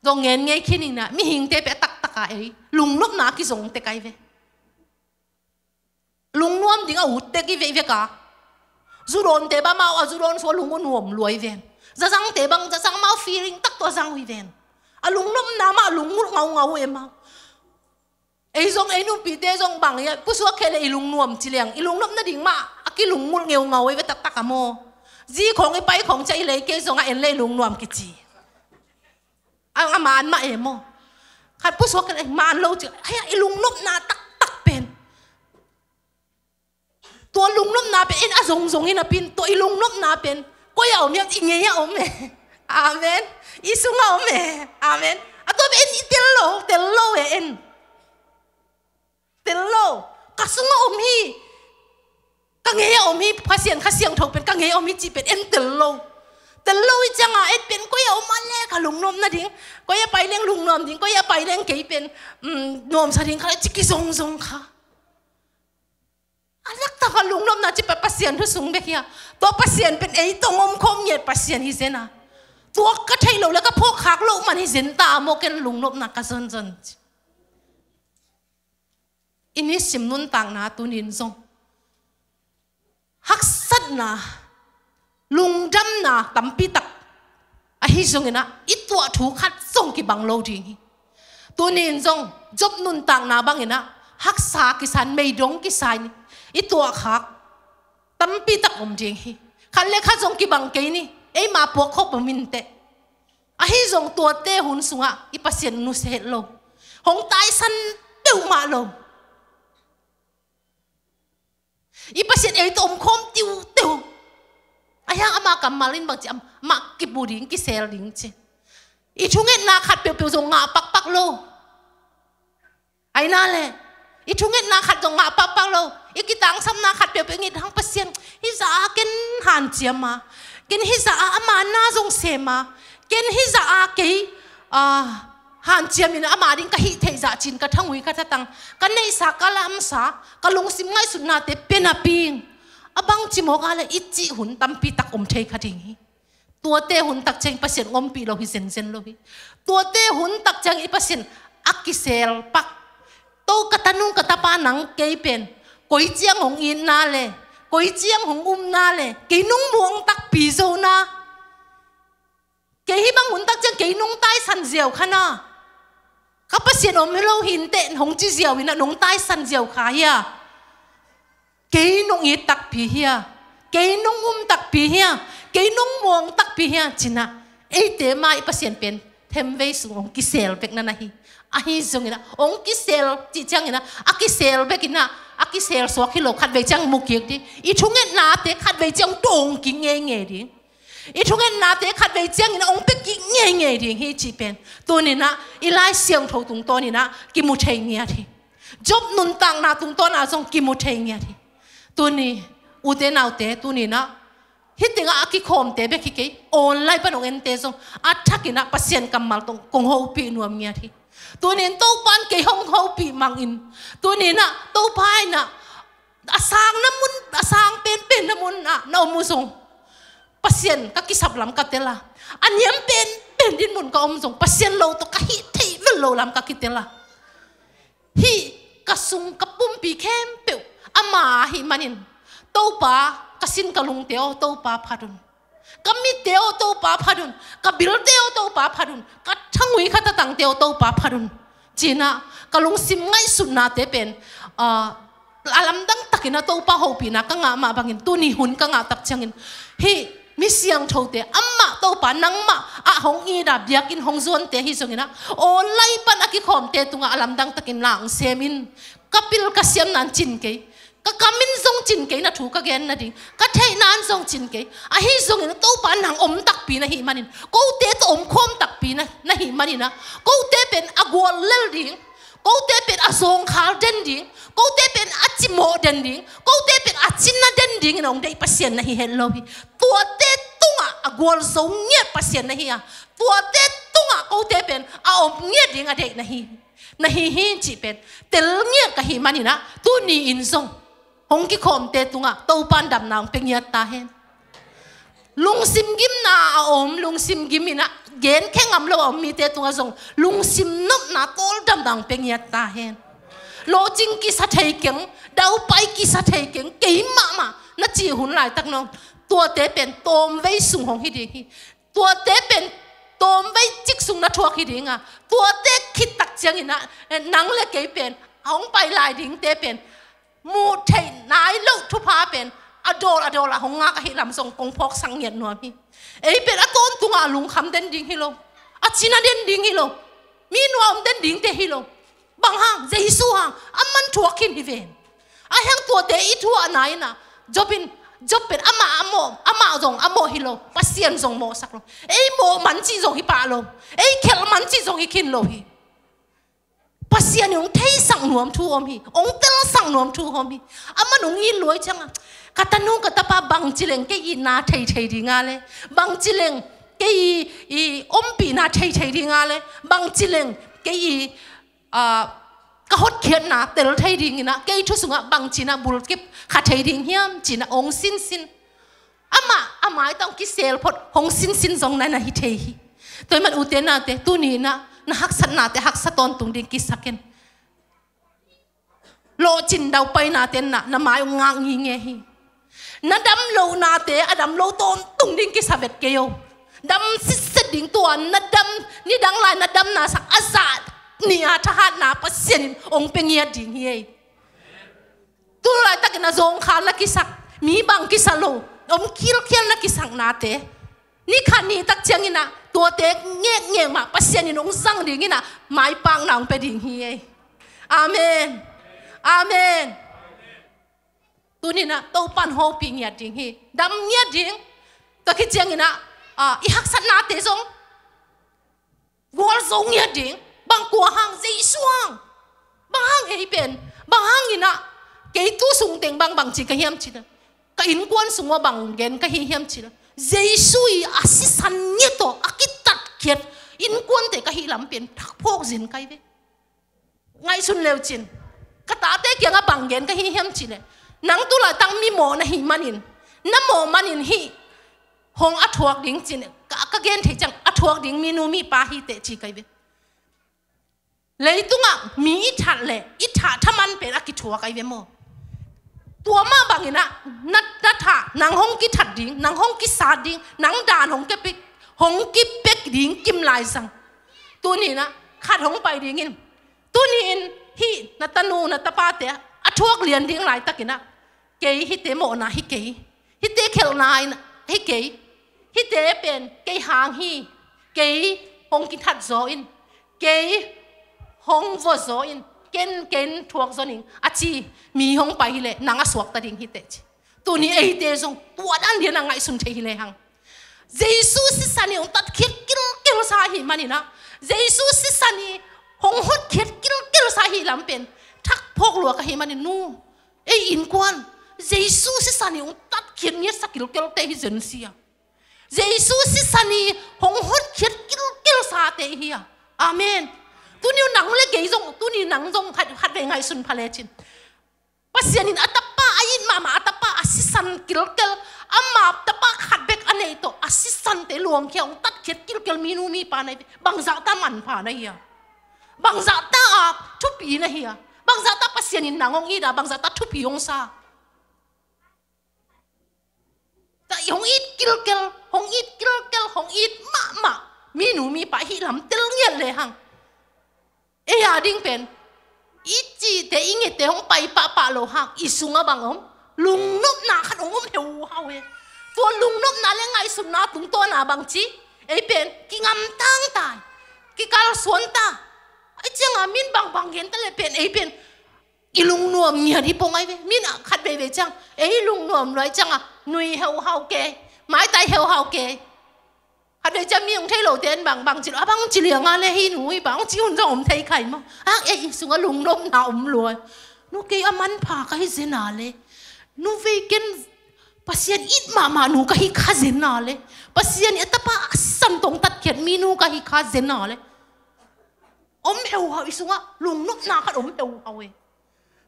zong ngen ngei khin inah mihingte pen a taktaka ei lungnopna a kizong tek ai ve. Lungnuam ding a ut tek i veivek a. Zudawnte bang amau a zudawn sua lung uh nuam lua i ven. Zazangte bang zazang amau feeling tak tawh a zang uh i ven. A lungnopna mah a lungngulh ngaungau e mau. Ei zong ei numpite zong bang ia pusuak kheh le i lungnuam ci leng i lungnopna ding mah a kilungngulh ngeungau e ve taktak a maw. Zi khawng i pai khawng cia i lei kei zong a en le i lungnuam kici. A, a man mah e maw. Khat pusuak kheh le man lo ci. Ai, i lungnopna taktak pen. Tua lungnopna pen en a zongzong hi napi in tua i lungnopna pen koi a om hiam i ngei a om e. Amen. I sung a om e. Amen. A tua pen en i tel lo, tel lo e en. Tel lo. Ka sung a om hi. Ka ngei a om hi. Pasian Kha Siangtho pen ka ngei a om hi cih pen en tel lo. Tel lo i cianga en pen koi a om a le ka lungnopna ding. Koi a pai leng lungnuam ding. Koi a pai leng kei pen, mm, nuamsa ding kha le ci kizongzong kha. A taktak a lungnopna ci pa Pasian thu sung bek hi a. Tua Pasian pen ei tawh hong omkhawm ngiat Pasian hi zen a. Tua ka theih loh le ka phawkkhak loh man hi zen ta a maw ken lungnopna ka zonzon ci. I nisim nuntakna tunin zong haksatna, lungdamna tampi tak ahi zongin ah i tuah thu khat zong kibang lo ding hi. Tunin zong Job nuntakna bangin ah haksa kisa in, meidong kisa in i tuahkhak tampi tak om ding hi. Khat le khat zong kibang kei ni, eima puak khop om inteh. Ahi zong tuate hun sungah i Pasian nusia het lo, hong taisan deuh mah lo. I Pasian ei tawh omkhawm tiuteu. A hiang ama kammal in bangci, amah kipu ding, kisel ding ci. I thungetna khat peuhpeuh zong ngah pakpak lo. Aina le i thungetna khat zong ngah pakpak lo. I kitangsapna khat peuhpeuh ngit hang Pasian, hih zah a ken hanciam a, ken hih zah a ama na zong sem a, ken hih zah a kei, ah, hanciamin ama ding ka hih theih zah cin ka thangui ka thatang, ka neihsa ka lamsa, ka lungsim ngaihsutnate pia napi in a bangci mawk a le i cih hun tampi tak om thei kha ding hi. Tuate hun tak ciang Pasian hong ompih lo hi zenzen lo hi. Tuate hun tak ciang i Pasian a kisel pak. To ka tanu ka tapa nang kei pen koi ciang hong itna le, koi ciang hong umna le, kei nong muang takpi zona. Kei hih bang hun tak ciang kei nong taisan ziau kha na. Ka Pasian om hi lo hi inteh hong ci ziau in ah nong taisan ziau kha hia? Kei nong it takpi hia? Kei nong um takpi hia? Kei nong muang takpi hia? Ci-in ah eite mah i Pasian pen themvei sung hong kisel bek na na hi. Ahi zongin ah hong kisel cih ciangin ah a kisel bek in ah a kisel suak hi lo, khatvei ciang mu kik ding. I thungetnate khatvei ciang tawng kik ngeingei ding. I thungetnate khatvei ciangin hong pia kik ngeingei ding hi cih pen tuni-in ah i Lai Siangtho tungtawnin ah kimu thei ngiat hi. Job nuntakna tungtawna zong kimu thei ngiat hi. Tuni, ute naute, tuni-in ah, hih tengah a kikhawmte bek hi kei, online pan hong ente zong a thakin ah Pasian kammal tawh kong hopih nuam ngiat hi. Tuni-in Topa in kei hong hopih mangin, tuni-in ah Topa in ah a sang na mun, a sang penpen na mun ah na om uh zong Pasian ka kisap lam ka tel a, a niam penpen din mun ka om zong Pasian lo tawh ka hih theih vel lo lam ka kitel a, hih ka sung ka pumpi khempeuh ama ahih manin, Topa, ka sin ka lungte aw Topa phat un. Ka mitte aw Topa phat un. Ka bilte aw Topa phat un. Ka thangui ka tatangte aw Topa phat un, ci-in ah ka lungsim ngaihsutnate pen, ah, a lamdang takin ah Topa hopihna ka ngah mah bangin, tuni hun ka ngah tak ciangin, hih mi siangthote, amah Topa nangmah ah hong it a, biakinn hong zuante ahi zongin ah, online pan a kikhawmte tungah a lamdang takin na hong sem in. Ka pil ka siamna in cin kei, ka kam in zong cin kei na thu ka gen nading, ka theihna in zong cin kei. Ahi zongin Topa nang om takpi na hih manin, kote tawh om khawm takpi na, na hih manin ah, kote pen a gual lel ding, kote pen a zawngkhal den ding, kote pen a cimawh den ding, kote pen a cina den dingin hong deih Pasian na hi het lo hi. Tuate tungah a gualzo ngiat Pasian na hi a, tuate tungah kote pen a om ngiat ding a deih na hi, na hi hi cih pen tel ngiat ka hih manin ah, tuni-in zong hong kikhawmte tungah Topa in damna hong pia ngiat ta hen. Lungsim gimna a om, lungsim gim in ah gen khe ngam lo a om mite tungah zong lungsim nopna tawldamna hong pia ngiat ta hen. Lawhcing kisa thei keng, daupai kisa thei keng, kei mahmah na cih hun laitak nong, tuate pen tawmvei sung hong hi ding hi. Tuate pen tawmvei cik sung na thuak hi ding a, tuate khit tak ciangin ah, eh, nang le kei pen hong pai lai dingte pen muh theih nai loh thupha pen a dawl a dawl ah hong ngak ahih lam zong kong phawksak ngiat nuam hi. Ei pen a tawntungah a lungkham den ding hi lo, a cina den ding hi lo, mi nuam den dingte hi lo. Bang hang, Jesu hang, aman thuak khin hi ven. A hang tuate i thuahna in ah, Job in, Job pen amah a mawh, amah zong a mawh hi lo, Pasian zong mawhsak lo. Ei mawh man cih zong hi pah lo, ei khelh man cih zong hi khin lo hi. Pasian in hong theisak nuam thu om hi, hong telsak nuam thu om hi. Aman hong it luai ciangin, ka tanu ka tapa bangci leng kei i na thei thei ding a le, bangci leng kei i, i ompihna thei thei ding a le, bangci leng kei i, ah, ka hotkhiatna tel thei dingin ah, kei thu sungah bangci-in ah bulkip kha thei ding hiam ci-in ah hong sinsin. Amah, a maitang kisel phot hong sinsin zong na, na hi thei hi. Tua ahih man ute naute, tuni-in ah na haksatnate haksa tawntung ding kisa ken. Lawhcin daupainate in ah na mai hong ngak nginge hi. Na dam lohnate a dam lo tawntung ding kisa vet kei o. Dam sitset ding, tua na dam, nidang lai na damna sang a zah nih a thahatna Pasian in hong pia ngiat ding hi ei. Tu laitakin a zawngkhal na kisak, mi bang kisa lo, om khilkhial na kisaknate, ni khat ni tak ciangin ah tuate ngekngek mah Pasian in hong zang dingin ah maipakna hong pia ding hi ei. Amen. Amen. Tuni-in ah Topa in hopih ngiat ding hi. Dam ngiat ding. Tua khit ciangin ah, ah, i haksatnate zong gualzo ngiat ding. Bang kua hang, Jesu hang. Bang hang ei pen, bang hangin ah kei tu sung teng bang bangci ka hiam cih leh, ka innkuan sung uah bang gen ka hi hiam cih leh, Jesu i a sisan ngiat tawh a kitatkhiat innkuante ka hih lam pen thak phawk zin kai ve. Ngaihsun leu cin, ka tate kiangah bang gen ka hi hiam cih leh, nang tu laitak mi mawh na hih manin, na mawh manin hih hong a thuak ding cin, ka, ka gen thei ciang a thuak ding mi nu mi pa hi teh ci kai ve. Leitungah mi i that leh i thah thaman pen a kithuak ai ve maw? Tua mah bangin ah na, na thah, nang hong kithat ding, nang hong kisat ding, nang dan hong kepik, hong kipek ding kim lai sang. Tuni-in ah khat hong pai dingin, tuni-in hih na tanu na tapate a thuak lian ding laitakin ah, kei hihte mawhna hi kei, hihte khelhna in hi kei, hihte pen kei hang hi, kei hong kithat zaw in, kei hong vua zaw in, ken, ken thuak zaw ning a ci mi hong pai hileh nang a suakta ding hi teh ci. Tuni eite zong tua dan lian a ngaihsun thei hi lehang, Jesu sisan i hong tatkhiat kilkil sa ahih manin ah, Jesu sisan i hong hotkhiat kilkil sa ahih lam pen thak phawk lua ka hih manin nu, ei innkuan, Jesu sisan in hong tatkhiat ngiatsa kilkelte hi zen sia. Jesu sisan in hong hotkhiat kilkelsate hi a. Amen. Tuni uh nang le kei zong, tuni nang zong khat, khatvei ngaihsun pha lecin. Pasian in a tapa, a it mahmah a tapa, a sisan kilkel, ama tapa khat bek a neih tawh a sisante luangkhia hong tatkhiat kilkel minu mipa na hi ve. Bangzahta manpha na hi a? Bangzahta a thupi na hi a? Bangzahta Pasian in nang hong it a, bangzahta thupi hong sa? Ta hong it kilkel, hong it kilkel, hong it mahmah minu mipa hih lam tel ngiat lehang, ei a ding pen i cihte, i ngette hong pai pahpah loh hang, i sungah bang om? Lungnopna khat hong om heuhau e. Tua lungnopna le ngaihsutna tungtawna bangci, ei pen kingam tangtai, kikalsuan ta. Ei cianga min bangbang gen ta le pen, ei pen i lungnuam ngiat i pong ai ve. Min a khat veivei ciang, ei lungnuam luai cianga nui heuhau kei, maitai heuhau kei. Khatvei ciang mi hong thei lote in bang, bang ci lo, a bang ci lianga le hih nu hi bang ci hun zong om thei khai maw. A, ei i sungah lungnopna om luai. Nu, kei a manpha ka hi zena le, nu vei ken Pasian it mahmah nu ka hi kha zena le, Pasian i a tapa a sisan tawh hong tatkhiat minu ka hi kha zena le, om heuhau, i sungah lungnopna khat om heuhau e.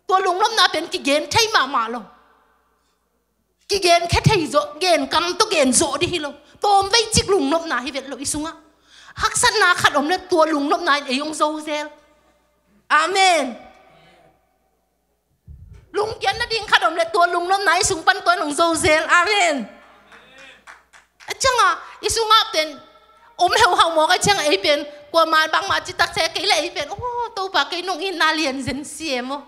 Tua lungnopna pen kigen thei mahmah lo. Kigen khe thei zawh, gen kam tawh gen zawh dih hi lo. Tawm vei cik lungnopna hi vet lo i sungah. Haksatna khat om le tua lungnopna in ei hong zo zel. Amen. Lungkiat nading khat om le tua lungnopna i sung pan tua in hong zo zel. Amen. A cianga i sungah pen om heuhau mawk a cianga ei pen kuama bangmah citak se kei le ei pen, oh, Topa kei nong itna lian zen si e maw.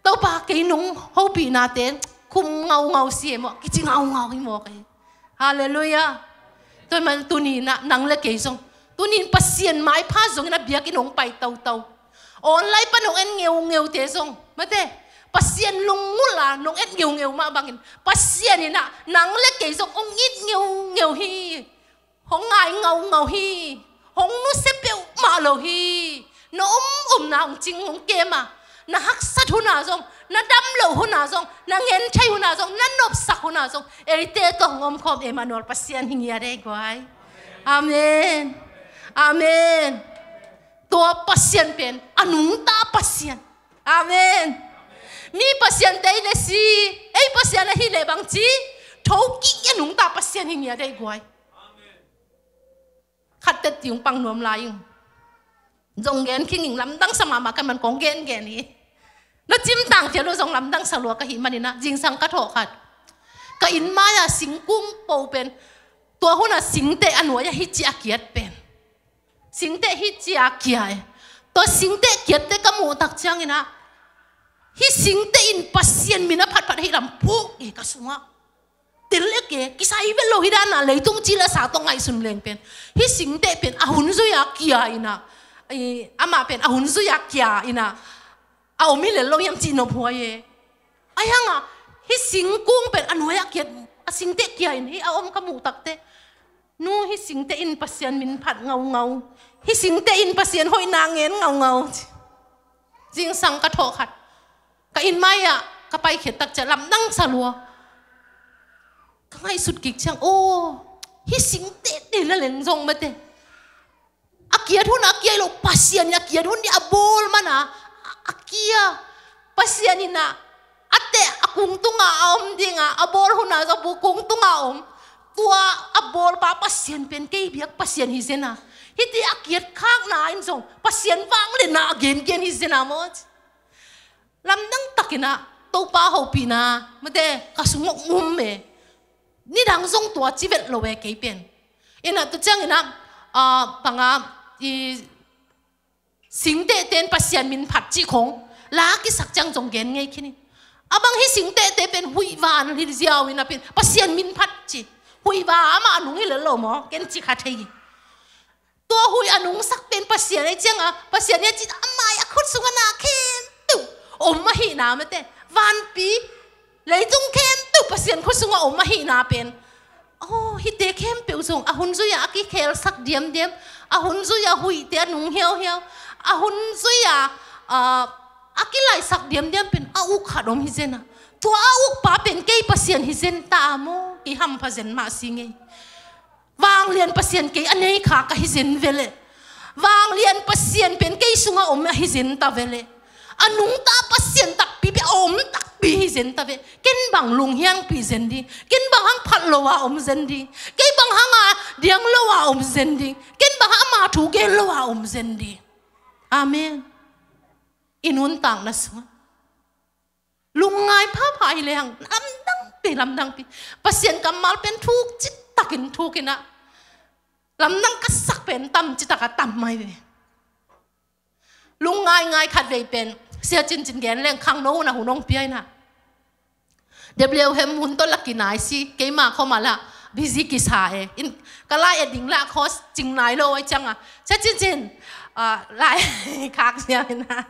Topa kei nong hopihnate khum ngaungau si e maw, kici ngaungau hi mawk e. Halleluiah. Tua man tuni-in ah nang le kei zong, tuni-in Pasian maipha zongin a biakinn hong pai toto, online pan hong en ngeungeute zong, mate, Pasian lunggulh a nong en ngeungeu mah bangin Pasian in ah nang le kei zong hong it ngeungeu hi. Hong ngai ngaungau hi. Hong nusia peuhmah lo hi. Na om omna hong cing hong kem a, na haksat hun a zong, na dam loh hun a zong, na ngen thei hun a zong, na nopsak hun a zong, eite tawh hong omkhawm Emmanuel Pasian hi ngiat ei guai. Amen. Amen. Tua Pasian pen a nungta Pasian. Amen. Mi pasiante i le si, ei Pasian ahih leh bangci, thokik i a nungta Pasian hi ngiat ei guai. Khat tetti hong pang nuam lai ing. Zong gen khing ing, lamdang sa mahmah ka man kong gengen hi. Na cimtang phial uh zong lamdang sa lua ka hih manin ah, zingsang ka thawh khat, ka inn mai-a singkung po pen, tua hun a singteh a nuai-ah hih ci a kiat pen, singteh hih ci a kia e. Tua singteh kiatte ka muh tak ciangin ah, hih singteh in Pasian min a phatphat ahih lam phuk e ka sungah. Tel ek e, kisai vet lo hi dan a, leitung ci le sa tawh ngaihsun leng pen, hih singteh pen a hun zui-a kia in ah, i, amah pen a hun zui-a kia in ah, a om hi lel lo hiam cih nophuai e. Ahi hangah hih singkung pen a nuai-ah kiat, a singteh kia in hih a om ka muh takteh, nu, hih singteh in Pasian min phat ngaungau, hih singteh in Pasian hoihna ngen ngaungau, ci. Zingsang ka thawh khat, ka inn mai-ah ka paikhiat tak ciang lamdang sa lua. Ka ngaihsut kik ciang, aw, hih singteh te na leng zong mate, a kiat hun a kia hi lo, Pasian in a kiat hun ding a bawl man a, a, a kia. Pasian in ah a teh a kung tungah a om ding a, a bawl hun a zong kung tungah a om. Tua a bawlpa Pasian pen kei biak Pasian hi zen a, hihte a kiat khakna in zong Pasian vangliatna a gengen hi zen a maw. Lamdang takin ah Topa hopihna mate ka sungah um e. Nidang zong tua ci vet lo e kei pen. In ah tua ciangin ah, ah, bang a, i, singtehte in Pasian min phat cih khong la kisak ciang zong gen ngei khin in. A bang hih singtehte pen huihva hi ziau in ah pen Pasian min phat ci. Huihva amah a nung hi lel lo maw, ken ci kha thei hi. Tua huih a nungsak pen Pasian ahih ciangin, Pasian in a cih a mai a khut sungah na khempeuh om ahihna mate, vanpi leitung khempeuh Pasian khut sungah om ahihna pen, aw, hihte khempeuh zong a hun zui-a a kikhelsak diamdiam, a hun zui-a huihte a nung hiauhiau, a hun zui-a, ah, A kilaisak diamdiam pen a uk khat om hi zen a. Tua a ukpa pen kei Pasian hi zen ta a maw, kei hampha zen mah si ngei. Vanglian Pasian kei a nei kha ka hi zen ve leh. Vanglian Pasian pen kei sungah om a hi zen ta ve leh. A nungta Pasian takpi pen a om takpi hi zen ta ve. Ken bang lunghiangpih zen ding. Ken bang hang phat lo a om zen ding. Kei bang hang a diang lo a om zen ding. Ken bang hang ama thu gen lo a om zen ding. Amen. I nuntakna sungah lungngai phapha hi lehang, lamdangpi, lamdangpi. Pasian kammal pen thuk citakin thukin ah, lamdang ka sak pen tam citak a tam mai ve. Lungngai ngai khat vei pen, Sia Cincin gen leng khangno hun a hun hong pia in ah. Deblehem hun tawh la kinai si, keima khawm a la busy kisa e. In, ka lai et ding la khaw cing nai lo a ciang a, Sia Cincin, ah, lai khak ziau in ah.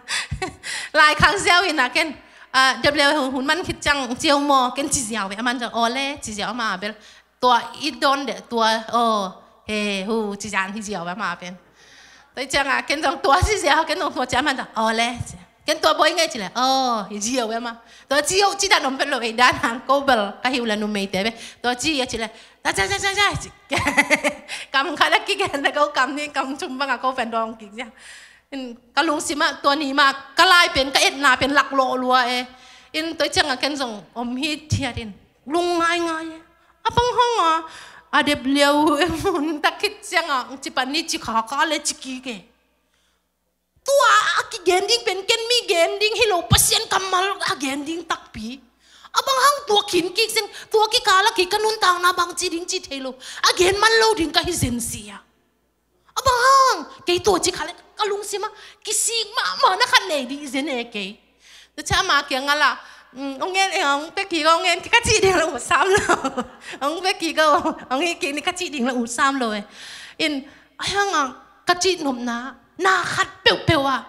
Lai khak ziau in ah ken, ah, Deblehem hun man khit ciang ciau maw, ken ci ziau ve, a man ciang, aw le, ci ziau ama bel. Tua i dawn deh, tua, aw, he, hu, ci ziau hi ziau ve ama pen. Tua i ciang a, ken zong tua ci ziau, ken zong tua ci a man ciang, aw le, ci. Ken tua bawi ngei ci leh, aw, hi ziau e ma. Tua ci ziau ci dan om pet lo ei dan hang ko bel ka hi uh la numeite ve. Tua ci ziau ci leh, ta ca ca ca ca ci. Kam khat a kigen na ko kam nih kam thum bang a ko pen dawng kik ziau. In, ka lungsim ah tua ni mah ka lai pen ka etna pen lak lawh lua e. In, tua i ciang a ken zong om hi thiat in. Lungngai ngai e. A bang hang a, a Deblehem hun tak khit ciang a, ci pan ni ci kha ka le ci kik e. Tua a kigen ding pen ken mi gen ding hi lo, Pasian kammal a gen ding takpi. A bang hang tua khin kik zen, tua kikal a kei ka nuntakna bang ci ding ci thei lo. A gen man lo ding ka hi zen si a. A bang hang, kei tua ci kha le ka lungsim ah kisik mahmah na khat nei dih zen e kei. Tua ciang ama kiang a la, mm, hong ngen e, hong pia kik a, hong ngen kik ka cih ding la ut sam lo. Hong pia kik a, hong hi kik ni ka cih ding la ut sam lo e. In, a hang a, ka cih nopna, na khat peuhpeuh ah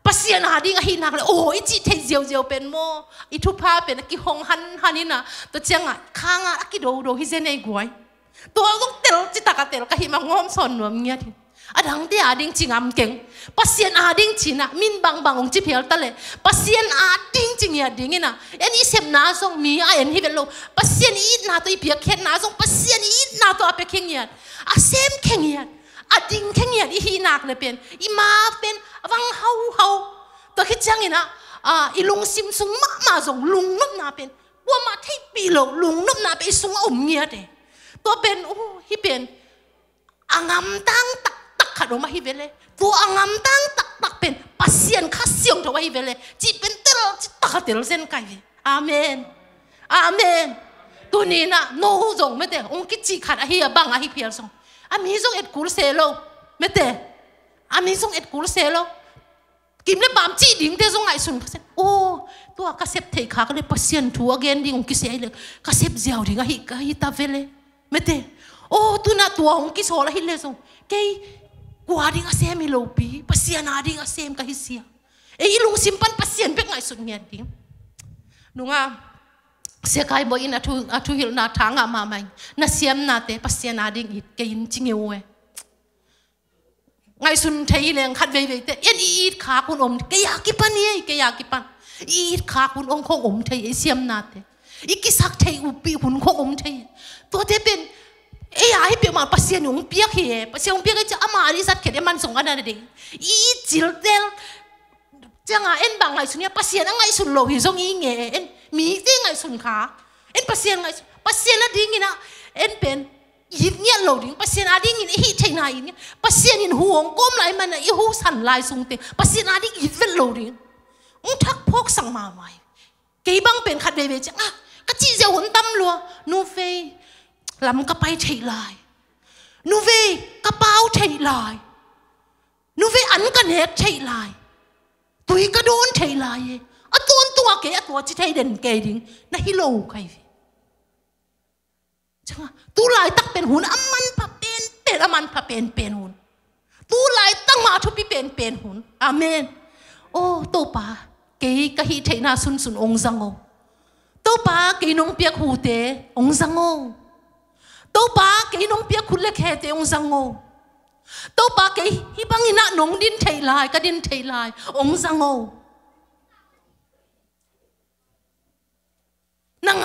Pasian a ding ahih nak leh, aw, i cih theih ziauziau pen maw, i thupha pen a kihong hanhan in ah, tua ciang a khang a a kidodo hi zen ei guai. Tua zong tel citak a tel ka hih mah ngawm sawn nuam ngiat hi. A dangte a ding ci ngam keng. Pasian a ding ci in ah, min bangbang hong ci phial ta leh, Pasian a ding ci ngiat ding in ah, en i sepna zong mi a en hi vet lo. Pasian i itna tawh i piakkhiatna zong Pasian i itna tawh a piakkhiat ngiat. A sem khe ngiat. A ding khe ngiat i hih nak leh pen, i ma pen a vang hauhau. Tua khit ciang in ah, ah, i lungsim sung mahmah zong lungnopna pen, kuamah theihpih lo lungnopna pen i sungah om ngiat e. Tua pen, uh, hih pen a ngamtang taktak khat om ahi ve leh. Tua a ngamtang taktak pen Pasian Kha Siangtho ahi ve leh, cih pen tel citak a tel zen kai ve. Amen. Amen. Tuni in ah no zong mete, hong kicih khat ahi a bang ahi phial zong, a mi zong et kul se lo. Mete, a mi zong et kul se lo. Kim le paam cih dingte zong ngaihsun kha se. Aw, tua ka sep theih khak leh Pasian thu a gen ding hong kisia hi leh ka sep ziau ding ahi, ka hi ta ve leh. Mete, aw, tu in ah tua hong kisawl ahi leh zong kei kua ding a sem hi lopi, Pasian a ding a sem ka hi sia. Ei i lungsim pan Pasian bek ngaihsut ngiat ding. Nunga, Sia Kai Bawi in a thu, a thuhilhna tha ngah mahmah in, na siamnate Pasian a ding it kei in ci ngeu e. Ngaihsun thei hi leng khat veiveite, en i it khak hun om, kei a kipan hi ei, kei a kipan. I it khak hun ong khong om thei ei siamnate. I kisak theih upih hun khong om thei ei. Tuate pen, ei a hi peuhmah Pasian hong piak hi e. Pasian hong piak ei ciah ama a dih zat khet e, man zong a na ding. I it ciltel ciang a en bang ngaihsun hia, Pasian a ngaihsun lo hi zong i nge e. En mite ngaihsun kha. En Pasian ngaihsun, Pasian a dingin ah en pen it ngiat lo ding, Pasian a dingin i hih theihna it ngiat. Pasian in hu hong kawm lai man a i hu san lai sungte Pasian a ding it vet lo ding. Hong thak phawk sang mahmah hi. Kei bang pen khat veivei ciang ah, ka cih ziau hun tam lua. Nu vei, lam ka pai theih lai. Nu vei, ka pau theih lai. Nu vei, an ka nek theih lai. Tui ka dawn theih lai e. A tawntung a kei a tua ci thei den kei ding na hi lo kai ve. Ciang a, tu laitak pen hun a manpha penpen, a manpha penpen hun. Tu laitak mah thupi penpen hun. Amen. Aw, Topa, kei ka hih theihna sunsun ong zang o. Topa, kei nong piak hute ong zang o. Topa, kei nong piak khut le khete ong zang o. Topa, kei hih bangin ah nong din theih lai, ka din theih lai ong zang o.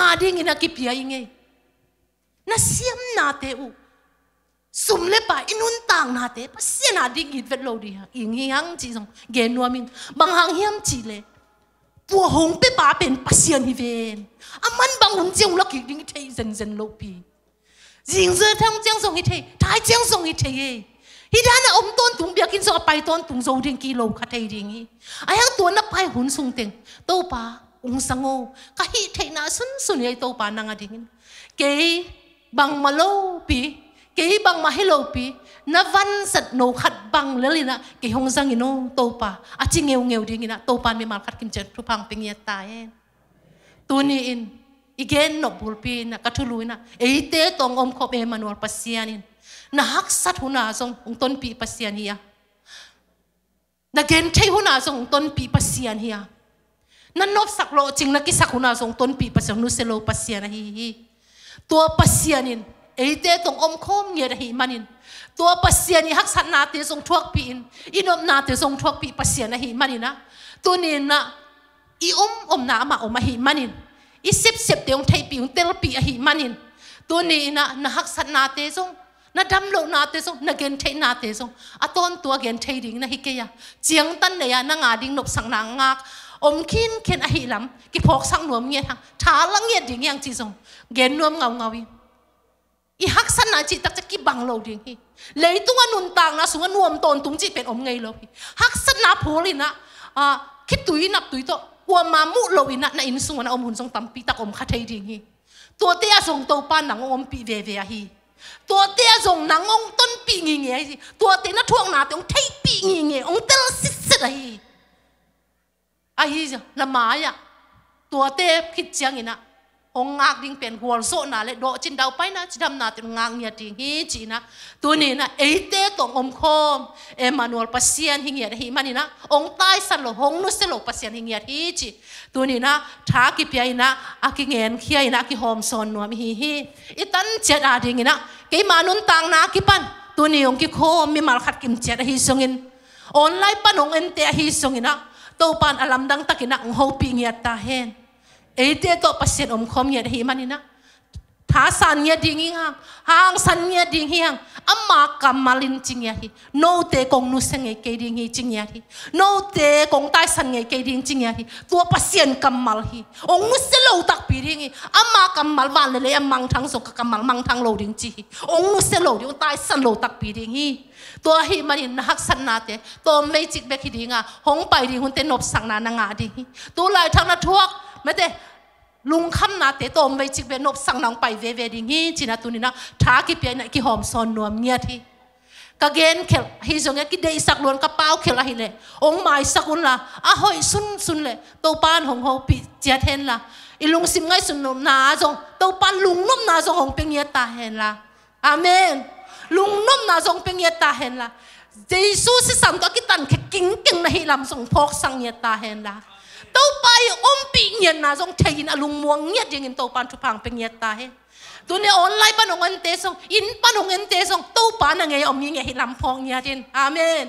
a dingin a kipia i ngei. Na siamnate uh, sum le pai, i nuntaknate Pasian a ding it vet lo ding hi hang cih zong gen nuam ing. Bang hang hiam cih leh, tua hong piapa pen Pasian hi ven. A man bang hun ciang hong la kik ding i thei zenzen lopi. Zingzui thang ciang zong hi thei, thai ciang zong hi thei e. Hih dan a om tawntung biakinn zong a pai tawntung zo ding kilo kha thei ding hi. A hiang tua na pai hun sung teng, Topa, hong sang o, ka hih theihna sunsun hi ei Topa nang a dingin. Kei bangmah lopi, kei bangmah hi lopi, na vanzat no khat bang lel in ah kei hong zang in aw Topa, a ci ngeungeu ding in ah Topa in mimal khat kimciat thupha hong pia ngiat ta hen. Tuni in i gen nop bulpi in ah ka thulu in ah eite tawh hong omkhawm Emmanuel Pasian in na haksat hun ah zong hong tonpih Pasian hi a, na gentheih hun ah zong hong tonpih Pasian hi a, na nopsak lawhcing na kisak hun ah zong hong tonpih Pasian, nusia lo Pasian ahi hi. Tua Pasian in eite tawh hong omkhawm ngiat ahih manin, tua Pasian i haksatnate zong thuakpih in, i nopnate zong thuakpih Pasian ahih manin ah, tuni in ah i om omna amah om ahih manin, i sepsepte hong theihpih hong telpih ahih manin, tuni in ah na haksatnate zong, na damlohnate zong, na gentheihnate zong a tawntung a genthei ding na hi kei a, ciangtan nei a nang a ding nopsakna ngak om khinkhin ahih lam kiphawksak nuam ngiat hang, tha la ngiat ding hi hang cih zong gen nuam ngaungau hi. I haksatna cih taktak kibang lo ding hi. Leitung a nuntakna sungah nuam tawntung cih pen om ngei lo hi. Haksatna phul in ah, ah, khitui naptui tawh kuamah muh lo in ah na inn sungah na om hun zong tampi tak om kha thei ding hi. Tuate ah zong Topa nang hong ompih veve ahi. Tuate ah zong nang hong tonpih ngitnget ahi. Tuate na thuaknate hong theihpih ngitnget, hong tel sitset ahi. Ahi zong na mai-ah tuate khit ciangin ah hong ngak ding pen gualzawhna le dawhcin daupaina cidamnate hong ngak ngiat ding hi ci-in ah, tuni in ah eite tawh hong omkhawm Emmanuel Pasian hi ngiat ahih manin ah, hong taisan lo, hong nusia lo Pasian hi ngiat hi ci. Tuni in ah tha kipia in ah, a kingenkhia in ah, a kihawmsawn nuam ihi hi. I tanciat a dingin ah keima nuntakna a kipan tuni hong kikhawm mimal khat kimciat ahi zongin, online pan hong ente ahi zongin ah, Topa in a lamdang takin ah hong hopih ngiat ta hen. Eite tawh Pasian omkhawm ngiat ahih manin ah, thasan ngiat ding hi hang, hangsan ngiat ding hi hang. Ama kammal in ci ngiat hi. Note kong nusia ngei kei ding hi ci ngiat hi. Note kong taisan ngei kei ding ci ngiat hi. Tua Pasian kammal hi. Hong nusia lo takpi ding hi. Ama kammal van le lei a mangthang zong ka kammal mangthang lo ding ci hi. Hong nusia lo ding, hong taisan lo takpi ding hi. Tua ahih manin na haksatnate tawmvei cik bek hi ding a, hong pai ding hunte nopsakna na ngah ding hi. Tu laithak na thuak mete lungkhamnate tawmvei cik bek nopsakna hong pai veve ding hi ci-in ah, tuni in ah tha kipia in ah kihawmsawn nuam ngiat hi. Ka genkhelh ahi zongin, a kideihsak luan ka paukhelh ahih leh hong maisak unla, a hoih sunsun leh Topa in hong hopih ciat henla, i lungsim ngaihsutna zong Topa in lungnopna zong hong pia ngiat ta henla. Amen. Lungnopna zong pia ngiat ta henla, Jesu sisan tawh a kitankhia kingkeng na hih lam zong phawksak ngiat ta henla, Topa i ompih ngiatna zong thei in a lungmuang ngiat dingin Topa in thupha hong pia ngiat ta hen. Tuni online pan hong ente zong, inn pan hong ente zong, Topa na ngei a om hi ngiat hi lam phawk ngiat in. Amen.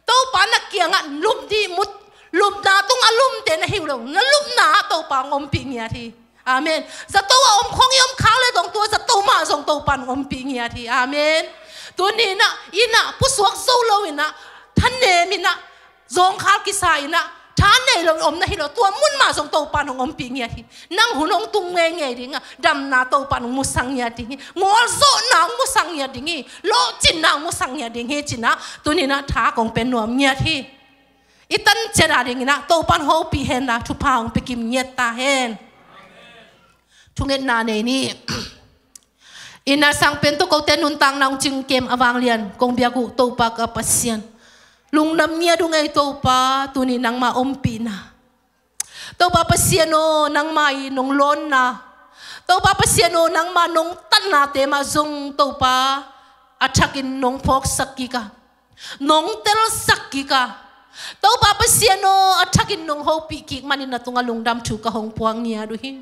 Topa na kiangah lup dih mut, lupna tungah lumte na hi uh lo, na lupna ah Topa hong ompih ngiat hi. Amen. Zato a om khong i om khak le zong, tua zato mah zong Topa in hong ompih ngiat hi. Amen. Tuni in ah, inn ah pusuak zo lo in ah, thanem in ah, zawngkhal kisa in ah, tha nei lo om na hi lo, tua mun mah zong Topa in hong ompih ngiat hi. Nang hun hong tung ngeingei ding a, damna Topa in hong musak ngiat ding hi. Gualzawhna hong musak ngiat ding hi. Lawhcinna hong musak ngiat ding hi ci-in ah, tuni in ah tha kong pia nuam ngiat hi. I tanciat a dingin ah Topa in hopih henla, thupha hong pia kim ngiat ta hen. Thungetna nei ni. Inn ah sang pen tawh kote nuntakna hong cingkem a vanglian kong biak uh Topa ka Pasian, lungdam ngiat uh ngei Topa, tuni nangma ompihna. Topa Pasian aw, nangma i nong lawnna, Topa Pasian aw, nangma nong tatnate mah zong Topa, a thakin nong phawksak kik a, nong telsak kik a, Topa Pasian aw, a thakin nong hopih kik manin na tungah lungdam thu ka hong puak ngiat uh hi.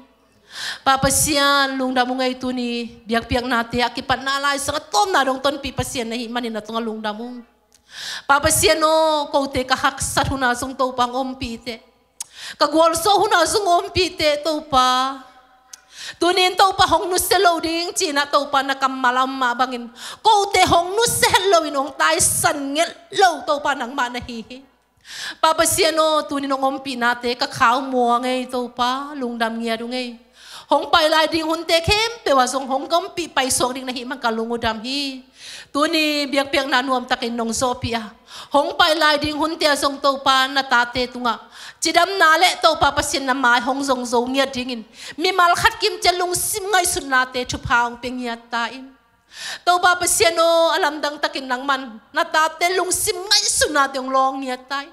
Pa Pasian, lungdam uh ngei, tuni biakpiaknate a kipatna laisang a tawpna dong tonpih Pasian na hih manin na tungah lungdam uh. Pa Pasian aw, kote ka haksat hun ah zong Topa hong ompih teh, ka gualzawh hun ah zong ompih teh Topa. Tuni-in Topa hong nusia lo ding ci-in ah Topa na kammal a om mah bangin kote hong nusia het loin hong taisan nget lo Topa nangmah na hi hi. Pa Pasian aw, tuni-in hong ompihnate ka khau muang ei Topa, lungdam ngiat ung ei. Hong pai lai ding hunte khempeuh ah zong hong ompih paisuak ding na hih man ka lung uh dam hi. Tuni biakpiakna nuamtakin nong zawhpih a, hong pai lai ding hunte ah zong Topa na tate tungah cidamna le Topa Pasian na mai hong zong zo ngiat dingin mimal khat kim ciat lungsim ngaihsutnate thupha hong pia ngiat ta in. Topa Pasian aw, a lamdang takin nangman na tate lungsim ngaihsutnate hong lawng ngiat ta in.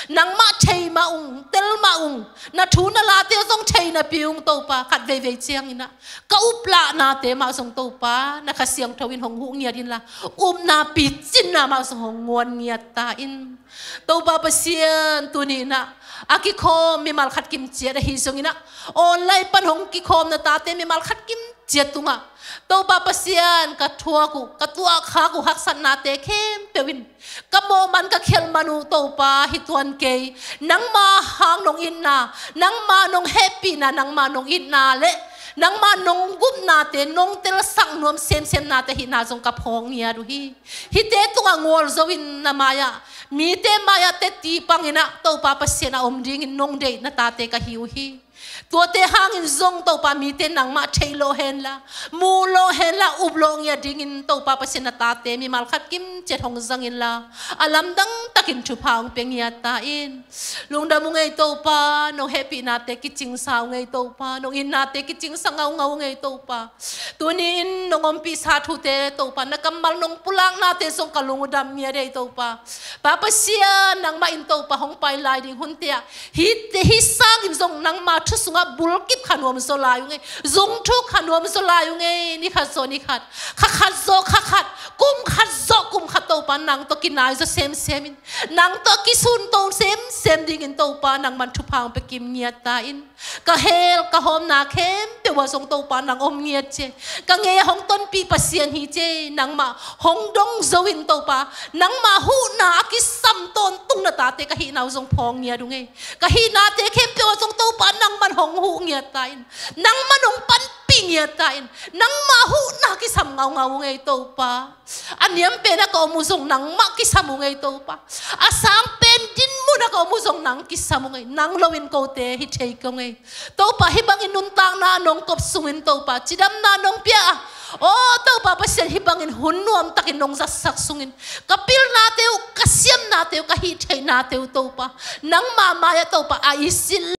Nangmah thei mah ung, tel mah ung, na thu na late zong thei napi ung Topa, khat veivei ciangin ah ka uplahnate mah zong Topa na Kha Siangtho in hong huh ngiat inla, upna picinna mah zong hong nguan ngiat ta in. Topa Pasian, tuni-in ah a kikhawm mimal khat kim ciat ahi zongin ah online pan hong kikhawm na tate mimal khat kim ciat tungah Topa Pasian, ka thuak uh, ka tuahkhak uh haksatnate khempeuh in ka mawh man, ka khialh man uh Topa hi tuan kei. Nangma hang nong itna, nangma nong hehpihna, nangma nong itna le nangma nong gupnate, nong telsak nuam semsemnate hihna zong ka phawk ngiat uh hi. Hihte tungah ngual zo-in na mai-ah, mite mai-ah teci pangin ah Topa Pasian a om dingin nong deih na tate ka hi uh hi. Tuate hangin zong Topa mite nangmah theih lawh henla, muh lawh henla, up lawh ngiat dingin Topa Pasian na tate mimal khat kim ciat hong zang inla, a lamdang takin thupha hong pia ngiat ta in. Lungdam ung ei Topa, nong hehpihnate kicingsa ung ei Topa, nong itnate kicingsa ngaungau ung ei Topa. Tuni-in nong ompihsa thute Topa, na kammal nong pulaknate zong ka lung uh dam ngiat ei Topa. Pa Pasian, nangmah in Topa hong pai lai ding hunte ah hihte, hih sangin zong nangma thu sungah bulkip kha nuam zaw lai ung ei, zung thuk kha nuam zaw lai ung ei. Ni khat zawh ni khat, kha khat zawh kha khat, kum khat zawh kum khat Topa nang tawh kinai zaw semsem in, nang tawh kisunto semsem dingin Topa nangman thupha hong pia kim ngiat ta in. Ka hell ka hawmna khempeuh ah zong Topa nang om ngiat ci ei. Ka ngei ah hong tonpih Pasian hi ci ei. Nangmah hong dong zo-in Topa, nangma huhna a kisam tawntung na tate ka hihna uh zong phawk ngiat ung ei. Ka hihnate khempeuh ah zong Topa nangman hong huh ngiat ta in. Nangman hong panpih ngiat ta in. Nangma huhna kisam ngaungau ung ei Topa. A niam pen ah ka om uh zong nangmah kisam ung ei Topa. A sang pen dinmun ah ka om uh zong nang kisam ung ei. Nang loin kote hi thei kei ung ei. Topa, hih bangin nuntakna nong kop sungin Topa cidamna nong pia a, aw Topa Pasian, hih bangin hun nuamtakin nong zatsak sungin ka pilnate uh, ka siamnate uh, ka hih theihnate uh Topa, nangma mai-ah Topa a i sin